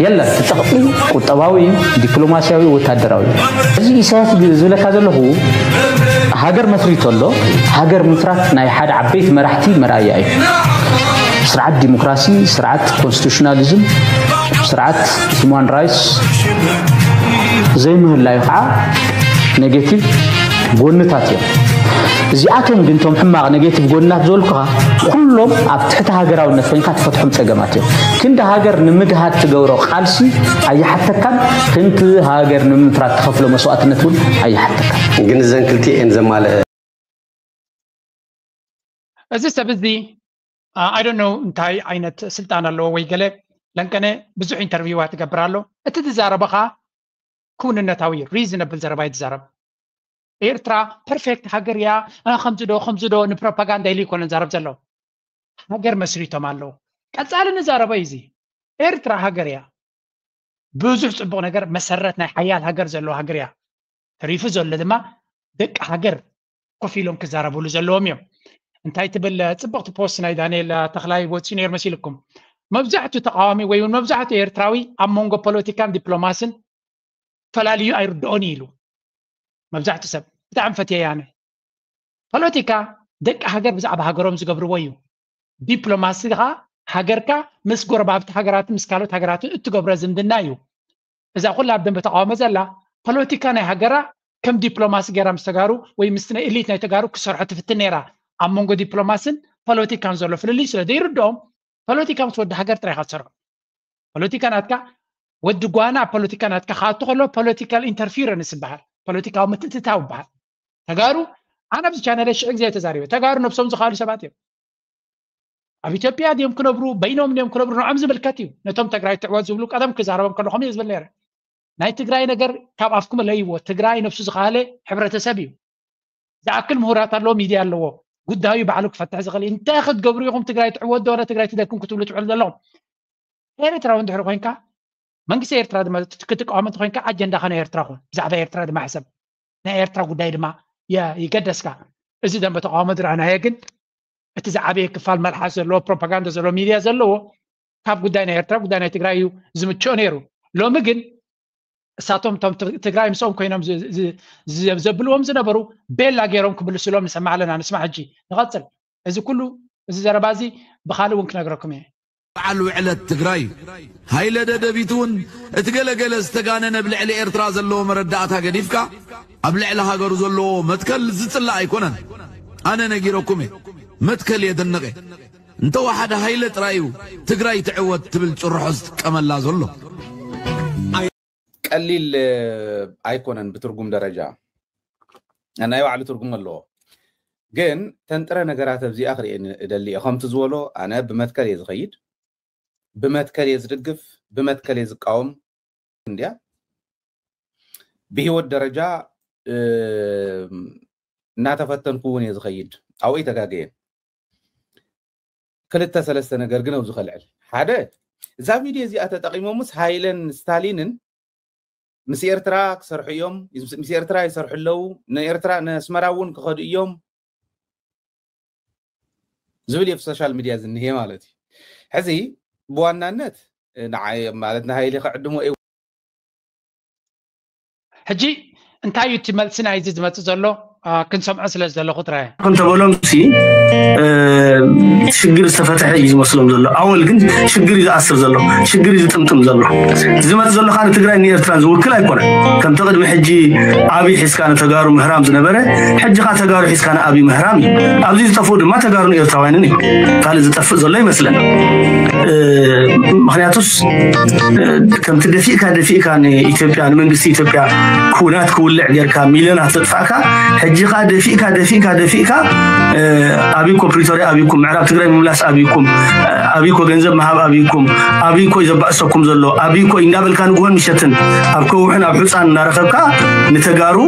የለን። እቲ ጠቕጢ ቁጠባዊ እዩ፣ ዲፕሎማስያዊ፣ ወታደራዊ እዩ። እዚ ኢሳያስ ዝብለካ ዘለኹ ሃገር መስሪቶ ኣሎ። ሃገር ምፍራት ናይ ሓደ ዓበይቲ መራሕቲ መርኣያ እዩ። ስርዓት ዲሞክራሲ፣ ስርዓት ኮንስቲቱሽናሊዝም፣ ስርዓት ሂማን ራይትስ ዘይምህላዩ ከዓ ኔጌቲቭ ጎንታት እዮም። እዚኣቶም ግን እቶም ሕማቕ ኔጌቲቭ ጎንታት ዝበልኩኻ ኩሎም ኣብ ትሕቲ ሃገራውነት ኮይንካ ትፈትሖም ፀገማት እዮም። ክንዲ ሃገር ንምግሃድ ትገብሮ ቃልሲ ኣይሓተካን፣ ክንዲ ሃገር ንምፍራት ትኸፍሎ መስዋእትነት እውን ኣይሓተካን። ግን እዘን ክልቲኤን ዘማልአ እዚ ሰብ እዚ I don't know እንታይ ዓይነት ስልጣን ኣለዎ ወይ ገለ ለንቀነ ብዙሕ ኢንተርቪዋ ትገብር ኣሎ። እቲ ዝዛረበኻ ክውንነታዊ ሪዝነብል ዘረባ እዩ ዝዛረብ። ኤርትራ ፐርፌክት ሃገር እያ ከምዚ ዶ ከምዚ ዶ ንፕሮፓጋንዳ ኢሉ ይኮነ ዝዛረብ ዘሎ። ሃገር መስሪቶም ኣለዉ። ቀጻሊ ንዛረቦ እዩ እዚ። ኤርትራ ሃገር እያ። ብዙሕ ጽቡቕ ነገር መሰረት ናይ ሓያል ሃገር ዘለዎ ሃገር እያ። ተሪፉ ዘሎ ድማ ደቂ ሃገር ኮፍ ኢሎም ክዛረብሉ ዘለዎም እዮም። እንታይ ትብል ጽብቕቲ ፖስት ናይ ዳንኤል ተኽላይ ወፂኡ ነይሩ መሲልኩም። መብዛሕቱ ተቃዋሚ ወይ እውን መብዛሕቱ ኤርትራዊ ኣብ መንጎ ፖለቲካን ዲፕሎማስን ፈላልዩ ኣይርድኦን እዩ ኢሉ። መብዛሕቱ ሰብ ብጣዕሚ ፈትየ ኣነ። ፖለቲካ ደቂ ሃገር ብዛዕባ ሃገሮም ዝገብርዎ እዩ። ዲፕሎማሲ ከዓ ሃገርካ ምስ ጎረባብቲ ሃገራትን ምስ ካልኦት ሃገራትን እትገብሮ ዝምድና እዩ። እዛ ኩላ ኣብ ደንበ ተቃውሞ ዘላ ፖለቲካ ናይ ሃገራ ከም ዲፕሎማሲ ገይራ ምስ ተጋሩ ወይ ምስ ናይ ኤሊት ናይ ተጋሩ ክሰርሖ ትፍትን ነይራ። ኣብ መንጎ ዲፕሎማስን ፖለቲካን ዘሎ ፍልልይ ስለ ዘይርድኦም ፖለቲካ ምስ ወዲ ሃገር ጥራይ ኢኻ ትሰርሖ። ፖለቲካ ናትካ ወዲ ጓና ኣብ ፖለቲካ ናትካ ክኣቱ ከሎ ፖለቲካል ኢንተርፊረንስ ይበሃል። ፖለቲካዊ ምትእትታው ይበሃል። ተጋሩ ኣነ ኣብዚ ቻነለይ ሽሕ ግዜ ተዛሪበ። ተጋሩ ነብሶም ዝኻሉ ሰባት እዮም። ኣብ ኢትዮጵያ ድዮም ክነብሩ በይኖም ድዮም ክነብሩ ንዖም ዝምልከት እዩ። ነቶም ትግራይ ትዕወት ዝብሉ ቀደም ክዛረቦም ከለኹም እየ ዝብል ነይረ። ናይ ትግራይ ነገር ካብ ኣፍኩም ለይዎ። ትግራይ ነብሱ ዝኻለ ሕብረተሰብ እዩ። ዝኣክል ምሁራት ኣለዎ፣ ሚድያ ኣለዎ። ጉዳዩ ባዕሉ ክፈትሕ ዝኽእል እዩ። እንታይ ክትገብሩ ኢኹም ትግራይ ትዕወት ዶ ትግራይ ትደክም ክትብሉ ትውዕሉ ዘለኹም? ኤርትራዊ እንድሕር ኮይንካ መንግስቲ ኤርትራ ድማ ክትቃወም እንተኮይንካ ኣጀንዳኻ ናይ ኤርትራ ኹን። ብዛዕባ ኤርትራ ድማ ሕሰብ። ናይ ኤርትራ ጉዳይ ድማ ይገደስካ። እዚ ደንበ ተቃውሞ ዝረኣናዮ ግን እቲ ዝዓበየ ክፋል መልሓስ ዘለዎ ፕሮፓጋንዳ ዘለዎ ሚድያ ዘለዎ ካብ ጉዳይ ናይ ኤርትራ ጉዳይ ናይ ትግራይ እዩ ዝምችኦ ነይሩ። ሎሚ ግን እሳቶም እቶም ትግራይ ምስኦም ኮይኖም ዘብልዎም ዝነበሩ ቤላ ገይሮም ክምልስሎም ንሰማዕ ኣለና። ንስማዕ ሕጂ ንቐፅል። እዚ ኩሉ እዚ ዘረባ እዚ ብካልእ እውን ክነግረኩም እየ። በዓል ውዕለት ትግራይ ሃይለ ደደቢት እውን እቲ ገለገለ ዝተጋነነ ብልዕሊ ኤርትራ ዘለዎ መረዳእታ ገዲፍካ ኣብ ልዕሊ ሃገሩ ዘለዎ መትከል ዝጽላእ ኣይኮነን። ኣነ ነጊረኩም እየ። መትከል የድንቕ እየ። እንተወሓደ ሃይለ ጥራይ እዩ ትግራይ ትዕወት ትብል ጭርሖ ዝጥቀመላ ዘሎ። ቀሊል ኣይኮነን ብትርጉም ደረጃ ናይ ባዕሉ ትርጉም ኣለዎ። ግን ተንጥረ ነገራት ኣብዚኣ ክርእየኒ እደሊ እየ። ከምቲ ዝበሎ ኣነ ብመትከል እየ ዝኸይድ፣ ብመትከል እየ ዝድግፍ፣ ብመትከል እየ ዝቃወም እንድያ። ብህይወት ደረጃ እናተፈተንኩ እውን እየ ዝኸይድ። ኣብኡ ኣይተጋገየን። ክልተ ሰለስተ ነገር ግን ኣብዚ ከልዕል። ሓደ፣ እዛ ቪድዮ እዚኣ ተጠቒሞምስ ሃይለን ስታሊንን ምስ ኤርትራ ክሰርሑ እዮም፣ ምስ ኤርትራ ይሰርሑ ኣለዉ፣ ንኤርትራ ንኣስመራ እውን ክኸዱ እዮም ዝብል እዩ ኣብ ሶሻል ሚድያ ዝንሄ ማለት እዩ። ሕዚ ብዋናነት ንዓይ ማለት ንሃይለ ክዕድሞ እየ። ሕጂ እንታይ እዩ እቲ መልሲ ናይዚ ዝመጽእ ዘሎ? አ፣ ክንሰምዖ ስለ ዝደለኹ ጥራይ። እንተበሎም ሲ ሽግር ዝተፈተሐ እዩ ዝመስሎም ዘሎ። ኣወል ግን ሽግር እዩ ዝኣስር ዘሎ፣ ሽግር እዩ ዝጥምጥም ዘሎ። ዝመፅ ዘሎ ከዓ ንትግራይ ንኤርትራን ዝውክል ኣይኮነን። ከምቲ ቅድሚ ሕጂ ኣብይ ሒዝካ ንተጋሩ ምህራም ዝነበረ፣ ሕጂ ከዓ ተጋሩ ሒዝካ ንኣብይ ምህራም እዩ። ኣብዚ ዝጠፍኡ ድማ ተጋሩን ኤርትራውያንን እዩ። ካልእ ዝጠፍእ ዘሎ ይመስለን። ምክንያቱስ ከምቲ ደፊእካ ደፊእካ ንኢትዮጵያ ንመንግስቲ ኢትዮጵያ ኩናት ክውልዕ ጌርካ ሚልዮናት ዘጥፋእካ፣ ሕጂ ከዓ ደፊእካ ደፊእካ ደፊእካ ኣብይኮ ፕሪቶሪያ ኣብይኩም፣ ምዕራብ ትግራይ ምምላስ ኣብይኩም፣ ኣብይኮ ገንዘብ ምሃብ ኣብይኩም፣ ኣብይኮ እዩ ዘባእሰኩም ዘሎ፣ ኣብይኮ እንዳበልካ ንግሆን ምሸትን ኣብ ከውሕን ኣብ ሑፃን እናረኸብካ ንተጋሩ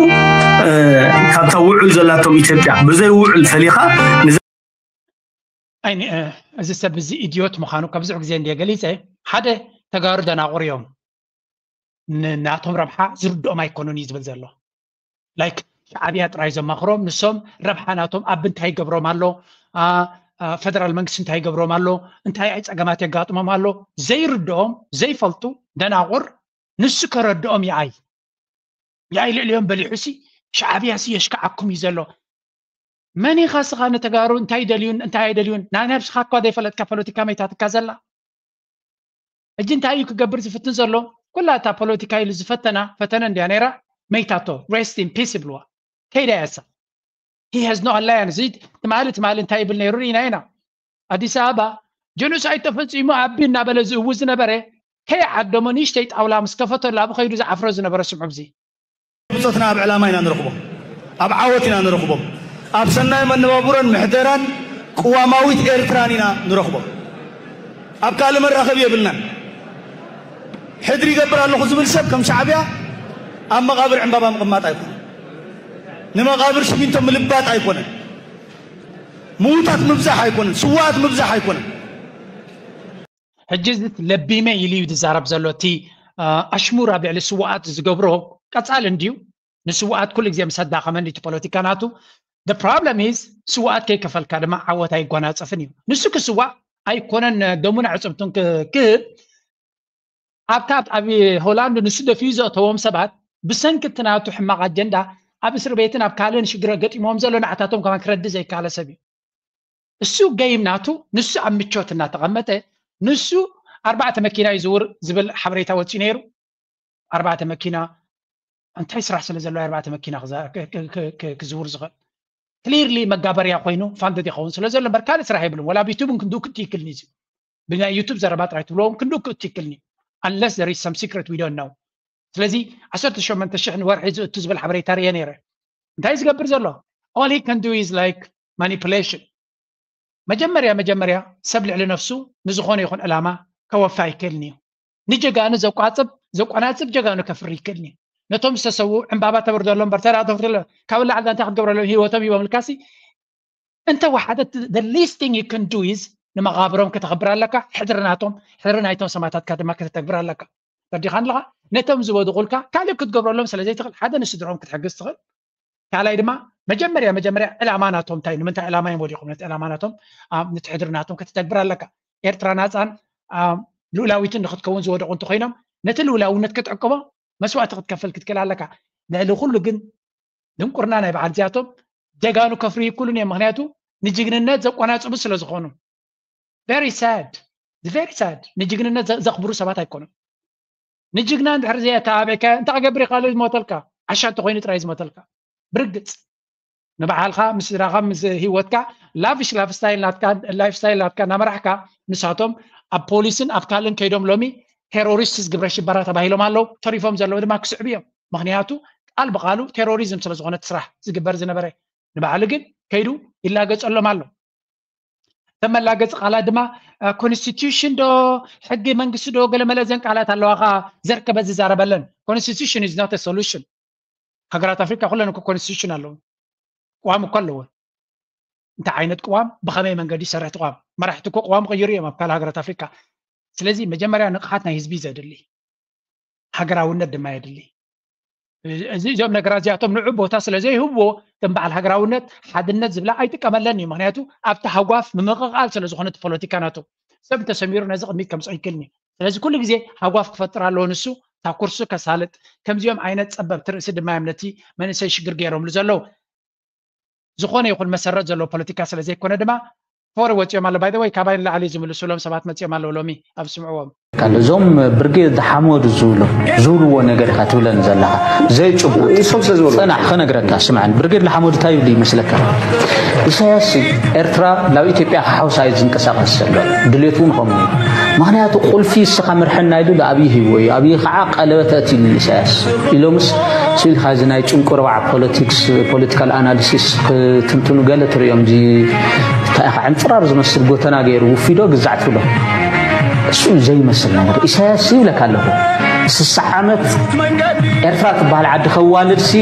ካብታ ውዑል ዘላቶም ኢትዮጵያ ብዘይ ውዑል ፈሊኻ እዚ ሰብ እዚ ኢድዮት ምዃኑ ከብዙሕ ግዜ እንድየ ገሊፀ። ሓደ ተጋሩ ደናቑር እዮም፣ ናቶም ረብሓ ዝርድኦም ኣይኮኑን እዩ ዝብል ዘሎ። ላይክ ሻዕብያ ጥራይ ዘማኽሮም፣ ንሶም ረብሓ ናቶም ኣብ እንታይ ይገብሮም ኣሎ፣ ፈደራል መንግስቲ እንታይ ይገብሮም ኣሎ፣ እንታይ ፀገማት የጋጥሞም ኣሎ ዘይርድኦም ዘይፈልጡ ደናቑር። ንሱ ከረድኦም ይኣይ ይኣይ ልዕሊኦም በሊሑሲ ሻዕብያሲ የሽክዓኩም እዩ ዘሎ። መን ኢኻ ስኻ ንተጋሩ እንታይ ደልዩን እንታይ ኣይደልዩን ናይ ነብስኻ እኳ ዘይፈለጥካ ፖለቲካ መይታትካ ዘላ። ሕጂ እንታይ እዩ ክገብር ዝፍትን ዘሎ? ኩላ እታ ፖለቲካ ኢሉ ዝፈተና ፈተነ እንድያ ነይራ። መይታቶ rest in peace ይብልዋ። ከይዳ እያ እሳ። He has no alliance። ትማሊ ትማሊ እንታይ ይብል ነይሩ ርኢና ኢና። ኣዲስ ኣበባ ጀኖሳይድ ተፈፂሙ ኣቢ እናበለ ዝእውዝ ዝነበረ ከይዓደሞ ንእሽተይ ጣውላ ምስ ከፈተሉ ኣብ ከይዱ ዝዓፍሮ ዝነበረ ስምዑ። እዚ ብፆትና ኣብ ዕላማ ኢና ንረኽቦ፣ ኣብ ዓወት ኢና ንረኽቦ፣ ኣብ ሰናይ መነባብሮን ምሕደራን ቅዋማዊት ኤርትራን ኢና ንረኽቦ። ኣብ ካልእ መራኸቢ የብልናን። ሕድሪ ይገብር ኣለኹ ዝብል ሰብ ከም ሻዕብያ ኣብ መቓብር ዕምባባ ምቕማጥ ኣይኮነን። ንመቓብር ሲሚንቶ ምልባጥ ኣይኮነን። ምዉታት ምብዛሕ ኣይኮነን። ስዋኣት ምብዛሕ ኣይኮነን። ሕጂ እዚ ለቢመ ኢሉ እዩ ዝዛረብ ዘሎ። እቲ ኣሽሙር ኣብ ልዕሊ ስዋኣት ዝገብሮ ቀፃሊ እንድዩ። ንስዋኣት ኩሉ ግዜ ምስ ኣዳኸመ እንዲ እቲ ፖለቲካ ናቱ። The problem is ስዋኣት ከይከፈልካ ድማ ዓወት ኣይጓናፀፍን እዩ። ንሱ ክስዋእ ኣይኮነን ደሙን ኣዕፅምቱን ክህብ ኣብታ ኣብ ሆላንድ ንሱ ደፊኡ ዘእተዎም ሰባት ብሰንኪ እቲ ናቱ ሕማቕ ኣጀንዳ ኣብ እስር ቤትን ኣብ ካልእን ሽግር ገጢሞም ዘሎ ንዓታቶም ከማን ክረድእ ዘይከኣለ ሰብ እዩ። እሱ ገይም ናቱ ንሱ ኣብ ምቾት እናተቐመጠ ንሱ ኣርባዕተ መኪና ይዝውር ዝብል ሓበሬታ ወፂኡ ነይሩ። ኣርባዕተ መኪና እንታይ ስራሕ ስለ ዘለዎ ኣርባዕተ መኪና ክዝውር ዝኽእል? ክሊርሊ መጋበርያ ኮይኑ ፋንደድ ይኸውን ስለ ዘሎ እምበር ካልእ ስራሕ የብሉን። ወላ ኣብ ዩቱብ ክንድኡ ክትይክልኒ እዩ። ብናይ ዩቱብ ዘረባ ጥራይ ትብልዎም ክንድኡ ክትይክልኒ unless there is some secret we don't know። ስለዚ ዓሰርተ ሸሞንተ ሽሕ ንወርሒ ዝእቱ ዝብል ሓበሬታ ርየ ነይረ። እንታይ ዝገብር ዘሎ? All he can do is like manipulation። መጀመርያ መጀመርያ ሰብ ልዕሊ ነፍሱ ንዝኾነ ይኹን ዕላማ ከወፊ ኣይክእልን እዩ። ንጀጋኑ ዘቋጽብ ዘቋናጽብ ጀጋኑ ከፍሪ ይክእልን እዩ። ነቶም ዝተሰዉ ዕምባባ ተብርደሎም በርተራ ተፍርደሎ ካብ ላዕሊ እንታይ ክትገብረሎም ህይወቶም ሂቦምልካሲ እንተ ወሓደ the least thing you can do is ንመቓብሮም ከተኽብር ኣለካ። ሕድሪ ናቶም ሕድሪ ናይቶም ሰማእታትካ ድማ ከተተግብር ኣለካ። ተረዲኻን ኣለኻ? ነቶም ዝወደቑልካ ካልእ ክትገብረሎም ስለ ዘይትኽእል ሓደ ንስድሮም ክትሕግዝ ትኽእል። ካልኣይ ድማ መጀመርያ መጀመርያ ዕላማ ናቶም እንታይ ንምንታይ ዕላማ እዮም ወዲቖም ነቲ ዕላማ ናቶም ነቲ ሕድሪ ናቶም ከተተግብር ኣለካ። ኤርትራ ናፃን ልኡላዊትን ንክትከውን ዝወደቑ እንተኮይኖም ነቲ ልኡላውነት ክትዕቅቦ መስዋእቲ ክትከፍል ክትክእል ኣለካ። ልዕሊ ኩሉ ግን ድንቁርና ናይ በዓል እዚኣቶም ጀጋኑ ከፍርዩ ይክእሉን እዮም። ምክንያቱ ንጅግንነት ዘቆናፅቡ ስለዝኮኑ very sad very sad ንጅግንነት ዘኽብሩ ሰባት ኣይኮኑን። ንጅግና እንድሕር ዘይተባቢዕካ እንታይ ክገብር ይኽእል ዝሞተልካ ዓሻ እንተኮይኑ ጥራይ ዝሞተልካ ብርግፅ ንባዕልካ ምስ ስድራካ ምስ ህይወትካ ላቪሽ ላይፍ ስታይል ናትካ እናመራሕካ ንሳቶም ኣብ ፖሊስን ኣብ ካልእን ከይዶም ሎሚ ቴሮሪስት ግብረ ሽበራ ተባሂሎም ኣለዉ። ተሪፎም ዘለዉ ድማ ክስዕቡ እዮም። ምክንያቱ ቃል ብቃሉ ቴሮሪዝም ስለዝኮነ እቲ ስራሕ ዝግበር ዝነበረ ንባዕሉ ግን ከይዱ ይላገፀሎም ኣሎ። ተመላገፂ ቃላት ድማ ኮንስቲቱሽን ዶ ሕጊ መንግስቲ ዶ ገለመለ ዘን ቃላት ኣለዋ ከ ዘርከበ ዝዛረበለን። Constitution is not a solution። ሃገራት ኣፍሪካ ኩለን እኮ ኮንስቲቱሽን ኣለዉ። ቅዋም እኮ ኣለዎ። እንታይ ዓይነት ቅዋም ብኸመይ መንገዲ ይሰርሕ እቲ ቅዋም? መራሕቲ እኮ ቅዋም ይቕይሩ እዮም ኣብ ካልእ ሃገራት ኣፍሪካ። ስለዚ መጀመርያ ንቕሓት ናይ ህዝቢ ዘድሊ ሃገራውነት ድማ የድሊ። እዚ እዚኦም ነገራት እዚኣቶም ንዑ ቦታ ስለ ዘይህብዎ ከም በዓል ሃገራውነት ሓድነት ዝብላ ኣይጥቀመለን እዩ። ምክንያቱ ኣብቲ ሃጓፍ ምምቕቓል ስለ ዝኾነ እቲ ፖለቲካ ናቱ ሰብ እንተሰሚሩ ነዚ ቅድሚት ከምፅኦ ይክእልኒ። ስለዚ ኩሉ ግዜ ሃጓፍ ክፈጥር ኣለዎ ንሱ እታ ኩርሱ ከሳልጥ። ከምዚኦም ዓይነት ፀበብቲ ርእሲ ድማ እዮም ነቲ መንእሰይ ሽግር ገይሮምሉ ዘለዉ። ዝኾነ ይኹን መሰረት ዘለዎ ፖለቲካ ስለ ዘይኮነ ድማ ፎር ወፂኦም ኣሎ። ባይ ወይ ካባይ ንላዕሊ ዝምልሱሎም ሰባት መፂኦም ኣለዉ ሎሚ ኣብ ስምዕዎም። እዞም ብርጌድ ሓሞድ ዝብሎ ዝብልዎ ነገር ኢኻ ትብለኒ ዘለኻ ዘይጭቡጥ ንሶም ስለ ዝበሉ ፅናሕ ክነግረካ ስምዐን። ብርጌድ ሓሞድ እንታይ ይብል ይመስለካ? ኢሳያስ ኤርትራ ናብ ኢትዮጵያ ክሓውሳ እዩ ዝንቀሳቐስ ዘሎ፣ ድሌቱ እውን ከምኡ እዩ። ምክንያቱ ቁልፊ እስኻ ምርሐና ኢሉ ኣብይ ሂብዎ እዩ። ኣብይ ከዓ ቀለበት ኣእትዩሉ ኢሳያስ ኢሎምስ ስኢልካ እዚ ናይ ጭንቁርባዕ ፖለቲክስ ፖለቲካል ኣናሊሲስ ክትንትኑ ገለ ትርእዮም እዚ እንታይ ኢኻ ዕንፅራር ዝመስል ጎተና ገይሩ ውፊዶ ግዛዕ ትብሎ እሱ ዘይመስል ነገር ኢሳያስ ይብለካ ኣለኹ። ስሳ ዓመት ኤርትራ ትበሃል ዓዲ ከዋልድ ሲ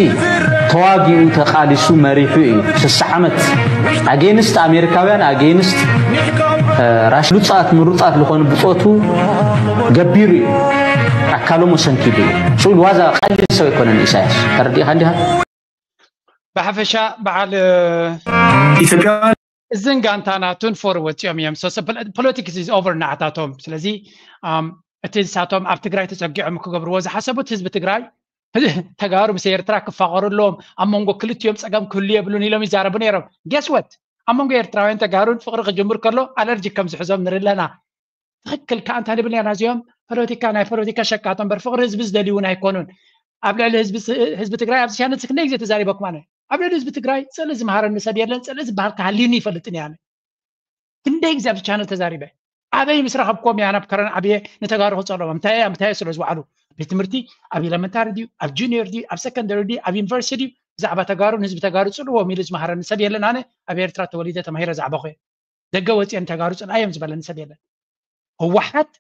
ተዋጊኡ ተቃሊሱ መሪሑ እዩ። ስሳ ዓመት ኣጌንስት ኣሜሪካውያን ኣጌንስት ራሽ ሉፃት ምሩፃት ዝኾኑ ብፆቱ ገቢሩ እዩ። ኣካሎም ወሰንኪዱ እዩ። ስኡ ዋዛ ቀሊል ሰብ ኣይኮነን ኢሳያስ ተረዲእካ እንዲኻ። ብሓፈሻ በዓል ኢትዮጵያ እዝን ጋንታ ናቱን ፎር ወፂኦም እዮም። ፖለቲክስ ኢዝ ኦቨር ናዕታቶም። ስለዚ እቲ ንሳቶም ኣብ ትግራይ ተፀጊዖም ክገብርዎ ዝሓሰቡት ህዝቢ ትግራይ ተጋሩ ምስ ኤርትራ ክፋቐሩ ኣለዎም፣ ኣብ መንጎ ክልቲኦም ፀገም ክህሉ የብሉን ኢሎም ይዛረቡ ነይሮም። ጌስወት ኣብ መንጎ ኤርትራውያን ተጋሩን ፍቕሪ ክጅምር ከሎ ኣለርጂ ከም ዝሕዞም ንርኢ ኣለና። ትኽክል ከኣ እንታይ ንብል ነርና እዚኦም ፖለቲካ ናይ ፖለቲካ ሸቃጦ እምበር ፍቕሪ ህዝቢ ዝደልዩ እውን ኣይኮኑን። ኣብ ልዕሊ ህዝቢ ትግራይ ኣብዚ ቻነል ክንደይ ግዜ ተዛሪበኩም ኣነ ኣብ ልዕሊ ህዝቢ ትግራይ ጽልኢ ዝምሃረኒ ሰብ የለን። ጽልኢ ዝበሃል ክሃልዩኒ ይፈልጥን እየ ኣነ። ክንደይ ግዜ ኣብዚ ቻነል ተዛሪበ ኣበይ ምስ ረኸብኩም እያ ናብ ከረን ዓብየ ንተጋሩ ክጸልኦም እንታይ እያ ምታይ ስለ ዝወዓሉ ቤት ትምህርቲ ኣብ ኤለመንታሪ ድዩ ኣብ ጁኒየር ድዩ ኣብ ሰከንደሪ ድዩ ኣብ ዩኒቨርሲቲ ድዩ ብዛዕባ ተጋሩ ንህዝቢ ተጋሩ ጽልዎም ኢሉ ዝመሃረኒ ሰብ የለን። ኣነ ኣብ ኤርትራ ተወሊደ ተማሂረ ዛዕባ ኮየ ደገ ወፅኤን ተጋሩ ፅልኣዮም ዝበለኒ ሰብ የለን። ህወሓት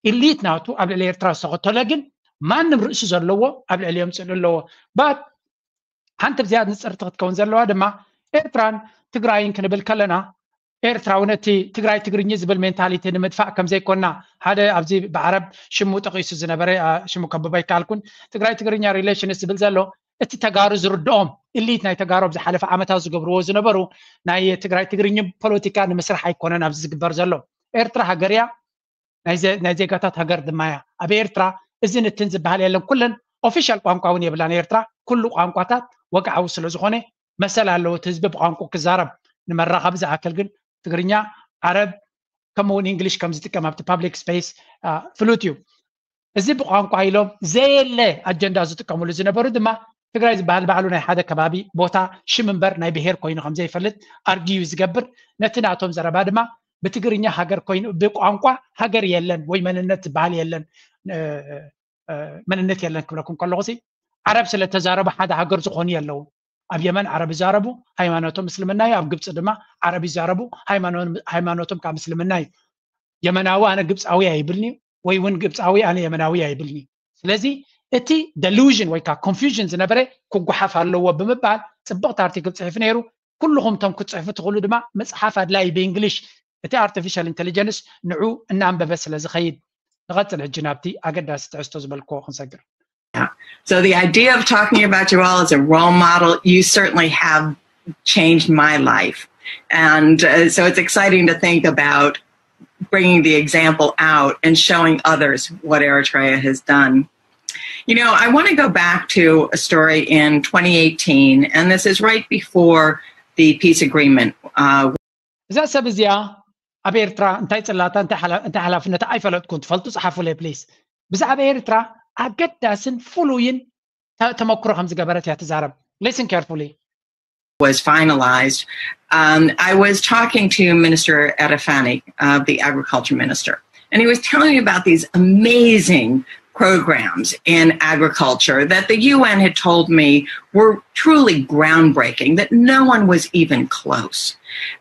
ኢሊት ናቱ ኣብ ልዕሊ ኤርትራ ዝተኸተሎ ግን ማንም ርእሲ ዘለዎ ኣብ ልዕሊኦም ፅልኢ ኣለዎ። ባት ሓንቲ ብዚያድ ንፅርቲ ክትከውን ዘለዋ ድማ ኤርትራን ትግራይን ክንብል ከለና ኤርትራ እውን እቲ ትግራይ ትግርኝ ዝብል ሜንታሊቲ ንምጥፋእ ከምዘይኮና ሓደ ኣብዚ ብዓረብ ሽሙ ጠቂሱ ዝነበረ ሽሙ ከብቦ ኣይከኣልኩን ትግራይ ትግርኛ ሪሌሽንስ ዝብል ዘሎ እቲ ተጋሩ ዝርድኦም ኢሊት ናይ ተጋሩ ኣብ ዝሓለፈ ዓመታት ዝገብርዎ ዝነበሩ ናይ ትግራይ ትግርኝ ፖለቲካ ንምስራሕ ኣይኮነን ኣብዚ ዝግበር ዘሎ። ኤርትራ ሃገር እያ፣ ናይ ዜጋታት ሃገር ድማ እያ። ኣብ ኤርትራ እዝን እትን ዝበሃል የለን። ኩለን ኦፊሻል ቋንቋ እውን የብላን ኤርትራ። ኩሉ ቋንቋታት ወግዓዊ ስለ ዝኾነ መሰል ኣለዎ እቲ ህዝቢ ብቋንቋ ክዛረብ። ንመራኸቢ ዝኣክል ግን ትግርኛ፣ ዓረብ ከምኡ እውን እንግሊሽ ከም ዝጥቀም ኣብቲ ፓብሊክ ስፔስ ፍሉጥ እዩ። እዚ ብቋንቋ ኢሎም ዘየለ ኣጀንዳ ዝጥቀምሉ ዝነበሩ ድማ ትግራይ ዝበሃል ባዕሉ ናይ ሓደ ከባቢ ቦታ ሽም እምበር ናይ ብሄር ኮይኑ ከም ዘይፈልጥ ኣርጊዩ ዝገብር ነቲ ናቶም ዘረባ ድማ ብትግርኛ ሃገር ኮይኑ ብቋንቋ ሃገር የለን ወይ መንነት ዝበሃል የለን መንነት የለን ክብለኩም ከለኹ ዓረብ ስለተዛረቡ ሓደ ሃገር ዝኾኑ የለዉ። ኣብ የመን ዓረብ ይዛረቡ፣ ሃይማኖቶም ምስልምና እዩ። ኣብ ግብፂ ድማ ዓረብ ይዛረቡ፣ ሃይማኖቶም ከዓ ምስልምና እዩ። የመናዊ ኣነ ግብፃዊ ኣይብልኒ ወይ እውን ግብፃዊ ኣነ የመናዊ ኣይብልኒ። ስለዚ እቲ ደሉዥን ወይ ከዓ ኮንፊውዥን ዝነበረ ክጓሓፍ ኣለዎ ብምባል ፅብቕቲ ኣርቲክል ፅሒፉ ነይሩ። ኩልኹም እቶም ክትፅሕፉ ትኽእሉ ድማ መፅሓፍ ኣድላይ ብእንግሊሽ እቲ ኣርቲፊሻል ኢንቴሊጀንስ ንዑ እናንበበ ስለ ዝኸይድ ንቐፅል ሕጂ ናብቲ ኣገዳሲ ትሕዝቶ ዝበልክዎ ክንሰግር። So the idea of talking about you all as a role model, you certainly have changed my life. And uh, so it's exciting to think about bringing the example out and showing others what Eritrea has done. You know, I want to go back to a story in twenty eighteen, and this is right before the peace agreement. Uh, እዛ ሰብ እዚኣ ኣብ ኤርትራ እንታይ ጽላታ እንታይ ሓላፍነታ ኣይፈለጥኩን ትፈልጡ ጽሓፉለይ ፕሊስ። ብዛዕባ ኤርትራ ኣገዳስን ፍሉይን ተመክሮ ከም ዝገበረት እያ ትዛረብ። Listen carefully. Was finalized, um, I was talking to Minister Erefani, uh, the agriculture minister, and he was telling me about these amazing programs in agriculture that the U N had told me were truly groundbreaking, that no one was even close.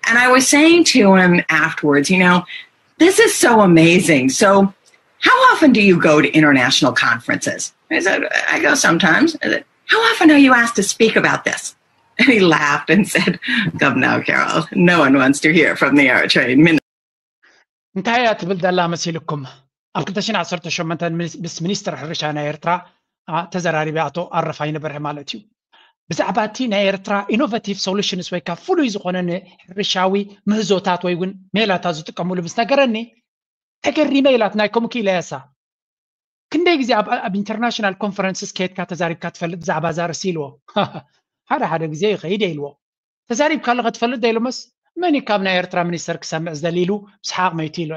And I was saying to him afterwards, you know, this is so amazing. So, how often do you go to international conferences? I said, I go sometimes. How often are you asked to speak about this? And he laughed and said, come now, Carol, no one wants to hear from the Eritrean minister. እንታይ እያ ትብል ዘላ መሲልኩም? ኣብ ክልተ ሽሕን ዓሰርተ ሸሞንተን ምስ ሚኒስትር ሕርሻ ናይ ኤርትራ ተዘራሪበ ኣቶ ኣረፋይነ በርሀ ማለት እዩ። ብዛዕባ እቲ ናይ ኤርትራ ኢኖቨቲቭ ሶሉሽንስ ወይ ካብ ፍሉይ ዝኾነ ንሕርሻዊ ምህዞታት ወይ እውን ሜላታት ዝጥቀምሉ ምስ ነገረኒ ተገሪመ ኢላት ናይ ከምኡ ክኢለ እያ እሳ። ክንደይ ግዜ ኣብ ኢንተርናሽናል ኮንፈረንስስ ከየድካ ተዛሪብካ ትፈልጥ ብዛዕባ እዛ ርእሲ ኢልዎ። ሓደ ሓደ ግዜ ይኸይድ እየ ኢልዎ። ተዛሪብካ ኣለኻ ትፈልጥ ዶ ኢሎመስ፣ መን እዩ ካብ ናይ ኤርትራ ሚኒስተር ክሰምዕ ዝደሊ ኢሉ ብሰሓቕ መይቱ ኢሉ።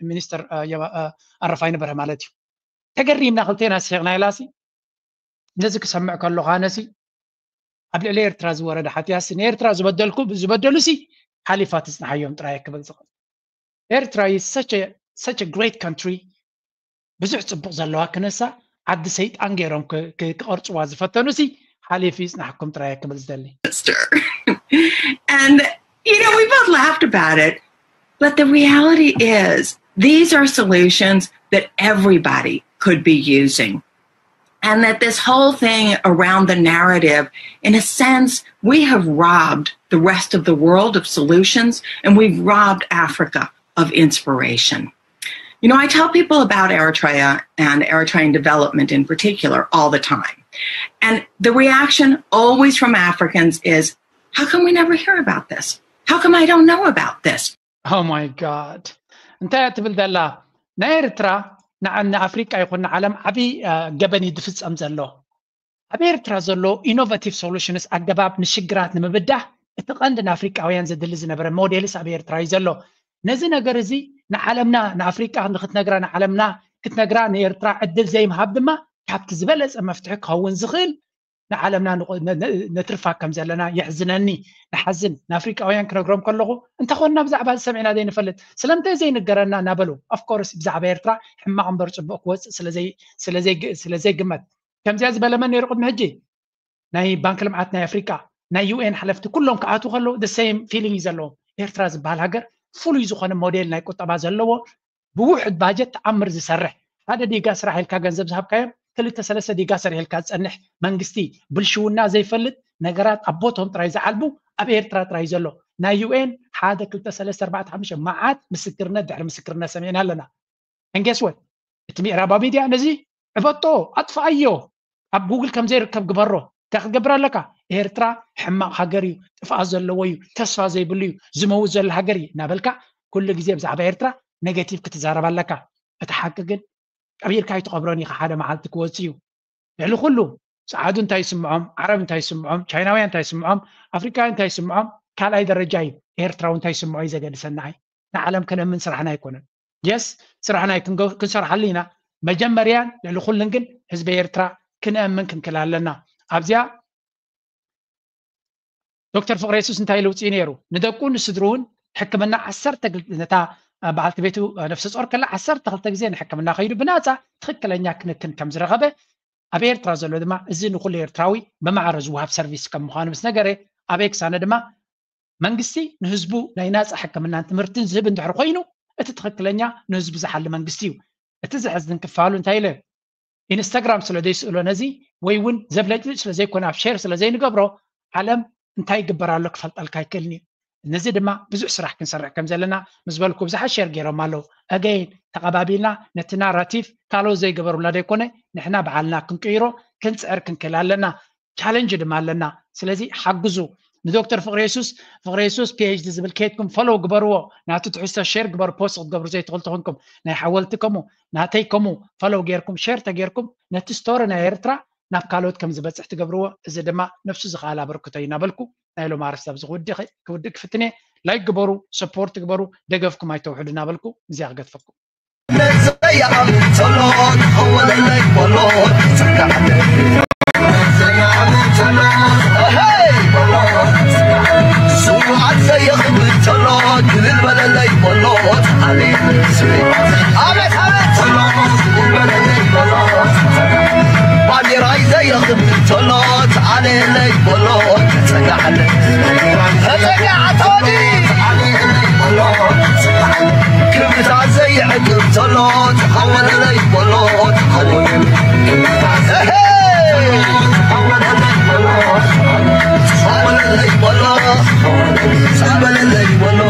ሚኒስተር ኣረፋይነ በርሀ ማለት እዩ። ተገሪምና ክልቴና ስሒቕና ኢላሲ፣ ነዚ ክሰምዕ ከለኹ ኣነሲ ኣብ ልዕሊ ኤርትራ ዝወረደ ሓጥያሲ ንኤርትራ ዝበደልኩ ዝበደሉሲ ሓሊፋ ትጽንሓዮም ጥራይ ክብል ዝኽእል። ኤርትራ is such a great country፣ ብዙሕ ጽቡቕ ዘለዋ ክነሳ ዓዲ ሰይጣን ገይሮም ክቐርጽዋ ዝፈተኑሲ ሓሊፉ ይጽናሕኩም ጥራይ ክብል ዝደሊ። And you know, we both laughed about it, but the reality is these are solutions that everybody could be using. And that this whole thing around the narrative, in a sense, we have robbed the rest of the world of solutions, and we've robbed Africa of inspiration. You know, I tell people about Eritrea and Eritrean development in particular all the time. And the reaction always from Africans is, "How come we never hear about this? How come I don't know about this?" Oh my God. እንታይ እያ ትብል ዘላ? ናይ ኤርትራ ንኣፍሪቃ ይኹን ንዓለም ዓብዪ ገበን እዩ ዝፍጸም ዘሎ። ኣብ ኤርትራ ዘሎ ኢኖቨቲቭ ሶሉሽንስ ኣገባብ ንሽግራት ንምብዳህ እቲ ቀንዲ ንኣፍሪቃውያን ዘድሊ ዝነበረ ሞዴልስ ኣብ ኤርትራ እዩ ዘሎ። ነዚ ነገር እዚ ንዓለምና ንኣፍሪቃ ንክትነግራ ንዓለምና ክትነግራ ንኤርትራ ዕድል ዘይምሃብ ድማ ካብቲ ዝበለጸ መፍትሒ ክኸውን ዝኽእል ንዓለምና ነትርፋ ከም ዘለና የሕዝነኒ። ንሓዝን ንኣፍሪቃውያን ክነግሮም ከለኹ እንተኾንና ብዛዕባ ዝሰሚዕና ዘይንፈልጥ ስለምንታይ ዘይንገረና እናበሉ ኦፍኮርስ ብዛዕባ ኤርትራ ሕማቕ እምበር ጽቡቕ ክወፅእ ስለዘይግመት ከምዚኣ ዝበለ መን ነይሩ ቅድሚ ሕጂ? ናይ ባንክ ልምዓት ናይ ኣፍሪቃ ናይ ዩኤን ሓለፍቲ ኩሎም ክኣትዉ ከለዉ the same feeling እዩ ዘለዎም። ኤርትራ ዝበሃል ሃገር ፍሉይ ዝኾነ ሞዴል ናይ ቁጠባ ዘለዎ ብውሑድ ባጀት ተኣምር ዝሰርሕ ሓደ ዲጋ ስራሕ ኢልካ ገንዘብ ዝሃብካዮም ክልተ ሰለስተ ዲጋ ሰሪሕ ኢልካ ዝፀንሕ መንግስቲ ብልሽውና ዘይፈልጥ ነገራት ኣብ ቦቶም ጥራይ ዝዓልቡ ኣብ ኤርትራ ጥራይ ዘሎ ናይ ዩኤን ሓደ ክልተ ሰለስተ ኣርባዕተ ሓሙሽተ መዓት ምስክርነት ድሕሪ ምስክርነት ሰሚዕና ኣለና። And guess what? እቲ ምዕራባዊ ሚድያ ነዚ ዕበጦ ኣጥፍኣዮ ኣብ ጉግል ከም ዘይርከብ ግበሮ እንታይ ክትገብር ኣለካ? ኤርትራ ሕማቕ ሃገር እዩ፣ ጥፍኣት ዘለዎ እዩ፣ ተስፋ ዘይብሉ እዩ፣ ዝመውት ዘሎ ሃገር እዩ እናበልካ ኩሉ ግዜ ብዛዕባ ኤርትራ ኔጌቲቭ ክትዛረብ ኣለካ። እቲ ሓቂ ግን ቀቢርካ ኣይትቐብሮን ኢኻ፣ ሓደ መዓልቲ ክወፅእ እዩ። ልዕሊ ኩሉ ፀዓዱ እንታይ ይስምዖም፣ ዓረብ እንታይ ይስምዖም፣ ቻይናውያን እንታይ ይስምዖም፣ ኣፍሪካውያን እንታይ ይስምዖም ካልኣይ ደረጃ እዩ። ኤርትራዊ እንታይ ይስምዖ እዩ ዘገድሰና። ንዓለም ከነምን ስራሕና ኣይኮነን። የስ ስራሕና ክንሰርሓሉ ኢና። መጀመርያን ልዕሊ ኩሉን ግን ህዝቢ ኤርትራ ክነእምን ክንክል ኣለና። ኣብዚኣ ዶክተር ፍቅረ የሱስ እንታይ ኢሉ ውፅኡ ነይሩ? ንደቁ ንስድርኡን ሕክምና ዓሰርተ ነታ በዓልቲ ቤቱ ነፍሰ ጾር ከላ ዓሰርተ ክልተ ግዜ ንሕክምና ከይዱ ብናፃ ትኽክለኛ ክንክን ከም ዝረኸበ ኣብ ኤርትራ ዘሎ ድማ እዚ ንኩሉ ኤርትራዊ ብማዕረ ዝወሃብ ሰርቪስ ከም ምዃኑ ምስ ነገረ ኣብ ኤክስ ኣነ ድማ መንግስቲ ንህዝቡ ናይ ናፃ ሕክምናን ትምህርትን ዝህብ እንድሕር ኮይኑ እቲ ትኽክለኛ ንህዝቡ ዝሓሊ መንግስቲ እዩ። እቲ ዘሕዝን ክፋሉ እንታይ ኢለ ኢንስታግራም ስለ ዘይስእሎ ነዚ ወይ እውን ዘብለጭልጭ ስለ ዘይኮነ ኣብ ሼር ስለ ዘይንገብሮ ዓለም እንታይ ይግበር ኣሎ ክፈልጠልካ ኣይክእልን እዩ። ነዚ ድማ ብዙሕ ስራሕ ክንሰርሕ ከም ዘለና ምስ በልኩ ብዙሓት ሼር ገይሮም ኣለዉ። ኣገይን ተቐባቢልና ነቲ ናራቲቭ ካልኦት ዘይገበሩልና ዘይኮነ ንሕና በዓልና ክንቅይሮ ክንፅዕር ክንክእል ኣለና። ቻለንጅ ድማ ኣለና። ስለዚ ሓግዙ ንዶክተር ፍቅረ የሱስ ፍቅረ የሱስ ፒኤችዲ ዝብል ከይድኩም ፈሎው ግበርዎ። ናቱ ትሕዝቶ ሼር ግበሩ። ፖስት ክትገብሩ ዘይትኽእሉ ተኾንኩም ናይ ሓወልቲ ከምኡ ናተይ ከምኡ ፈሎው ጌርኩም ሼር ተጌርኩም ነቲ ስቶሪ ናይ ኤርትራ ናብ ካልኦት ከም ዝበፅሕ ትገብርዎ። እዚ ድማ ነፍሱ ዝኸኣል ኣበርክቶ እዩ እናበልኩ ናይ ሎም ኣርስታ ኣብዚ ክውድእ ክፍትኔ ላይክ ግበሩ፣ ሰፖርት ግበሩ፣ ደገፍኩም ኣይተውሕዱ እናበልኩ እዚኣ ክገድፈኩም። ዘይኣምን ዘሎ ክኸወለለይ በሎ ስውኣት ዘየኽብር ዘሎ ግልል በለለይ በሎ ኣቤት ኣቤት ዘሎ ባንዲራይ ዘየኽብር ዘሎ ተዓለየለይ በሎ ተጸጋዕለ ተጸጋዕቶኒ ክብታ ዘይዕቅብ ዘሎ ተኸወለለይ በሎ ተኸወለለይ በሎ ጸበለለይ በሎ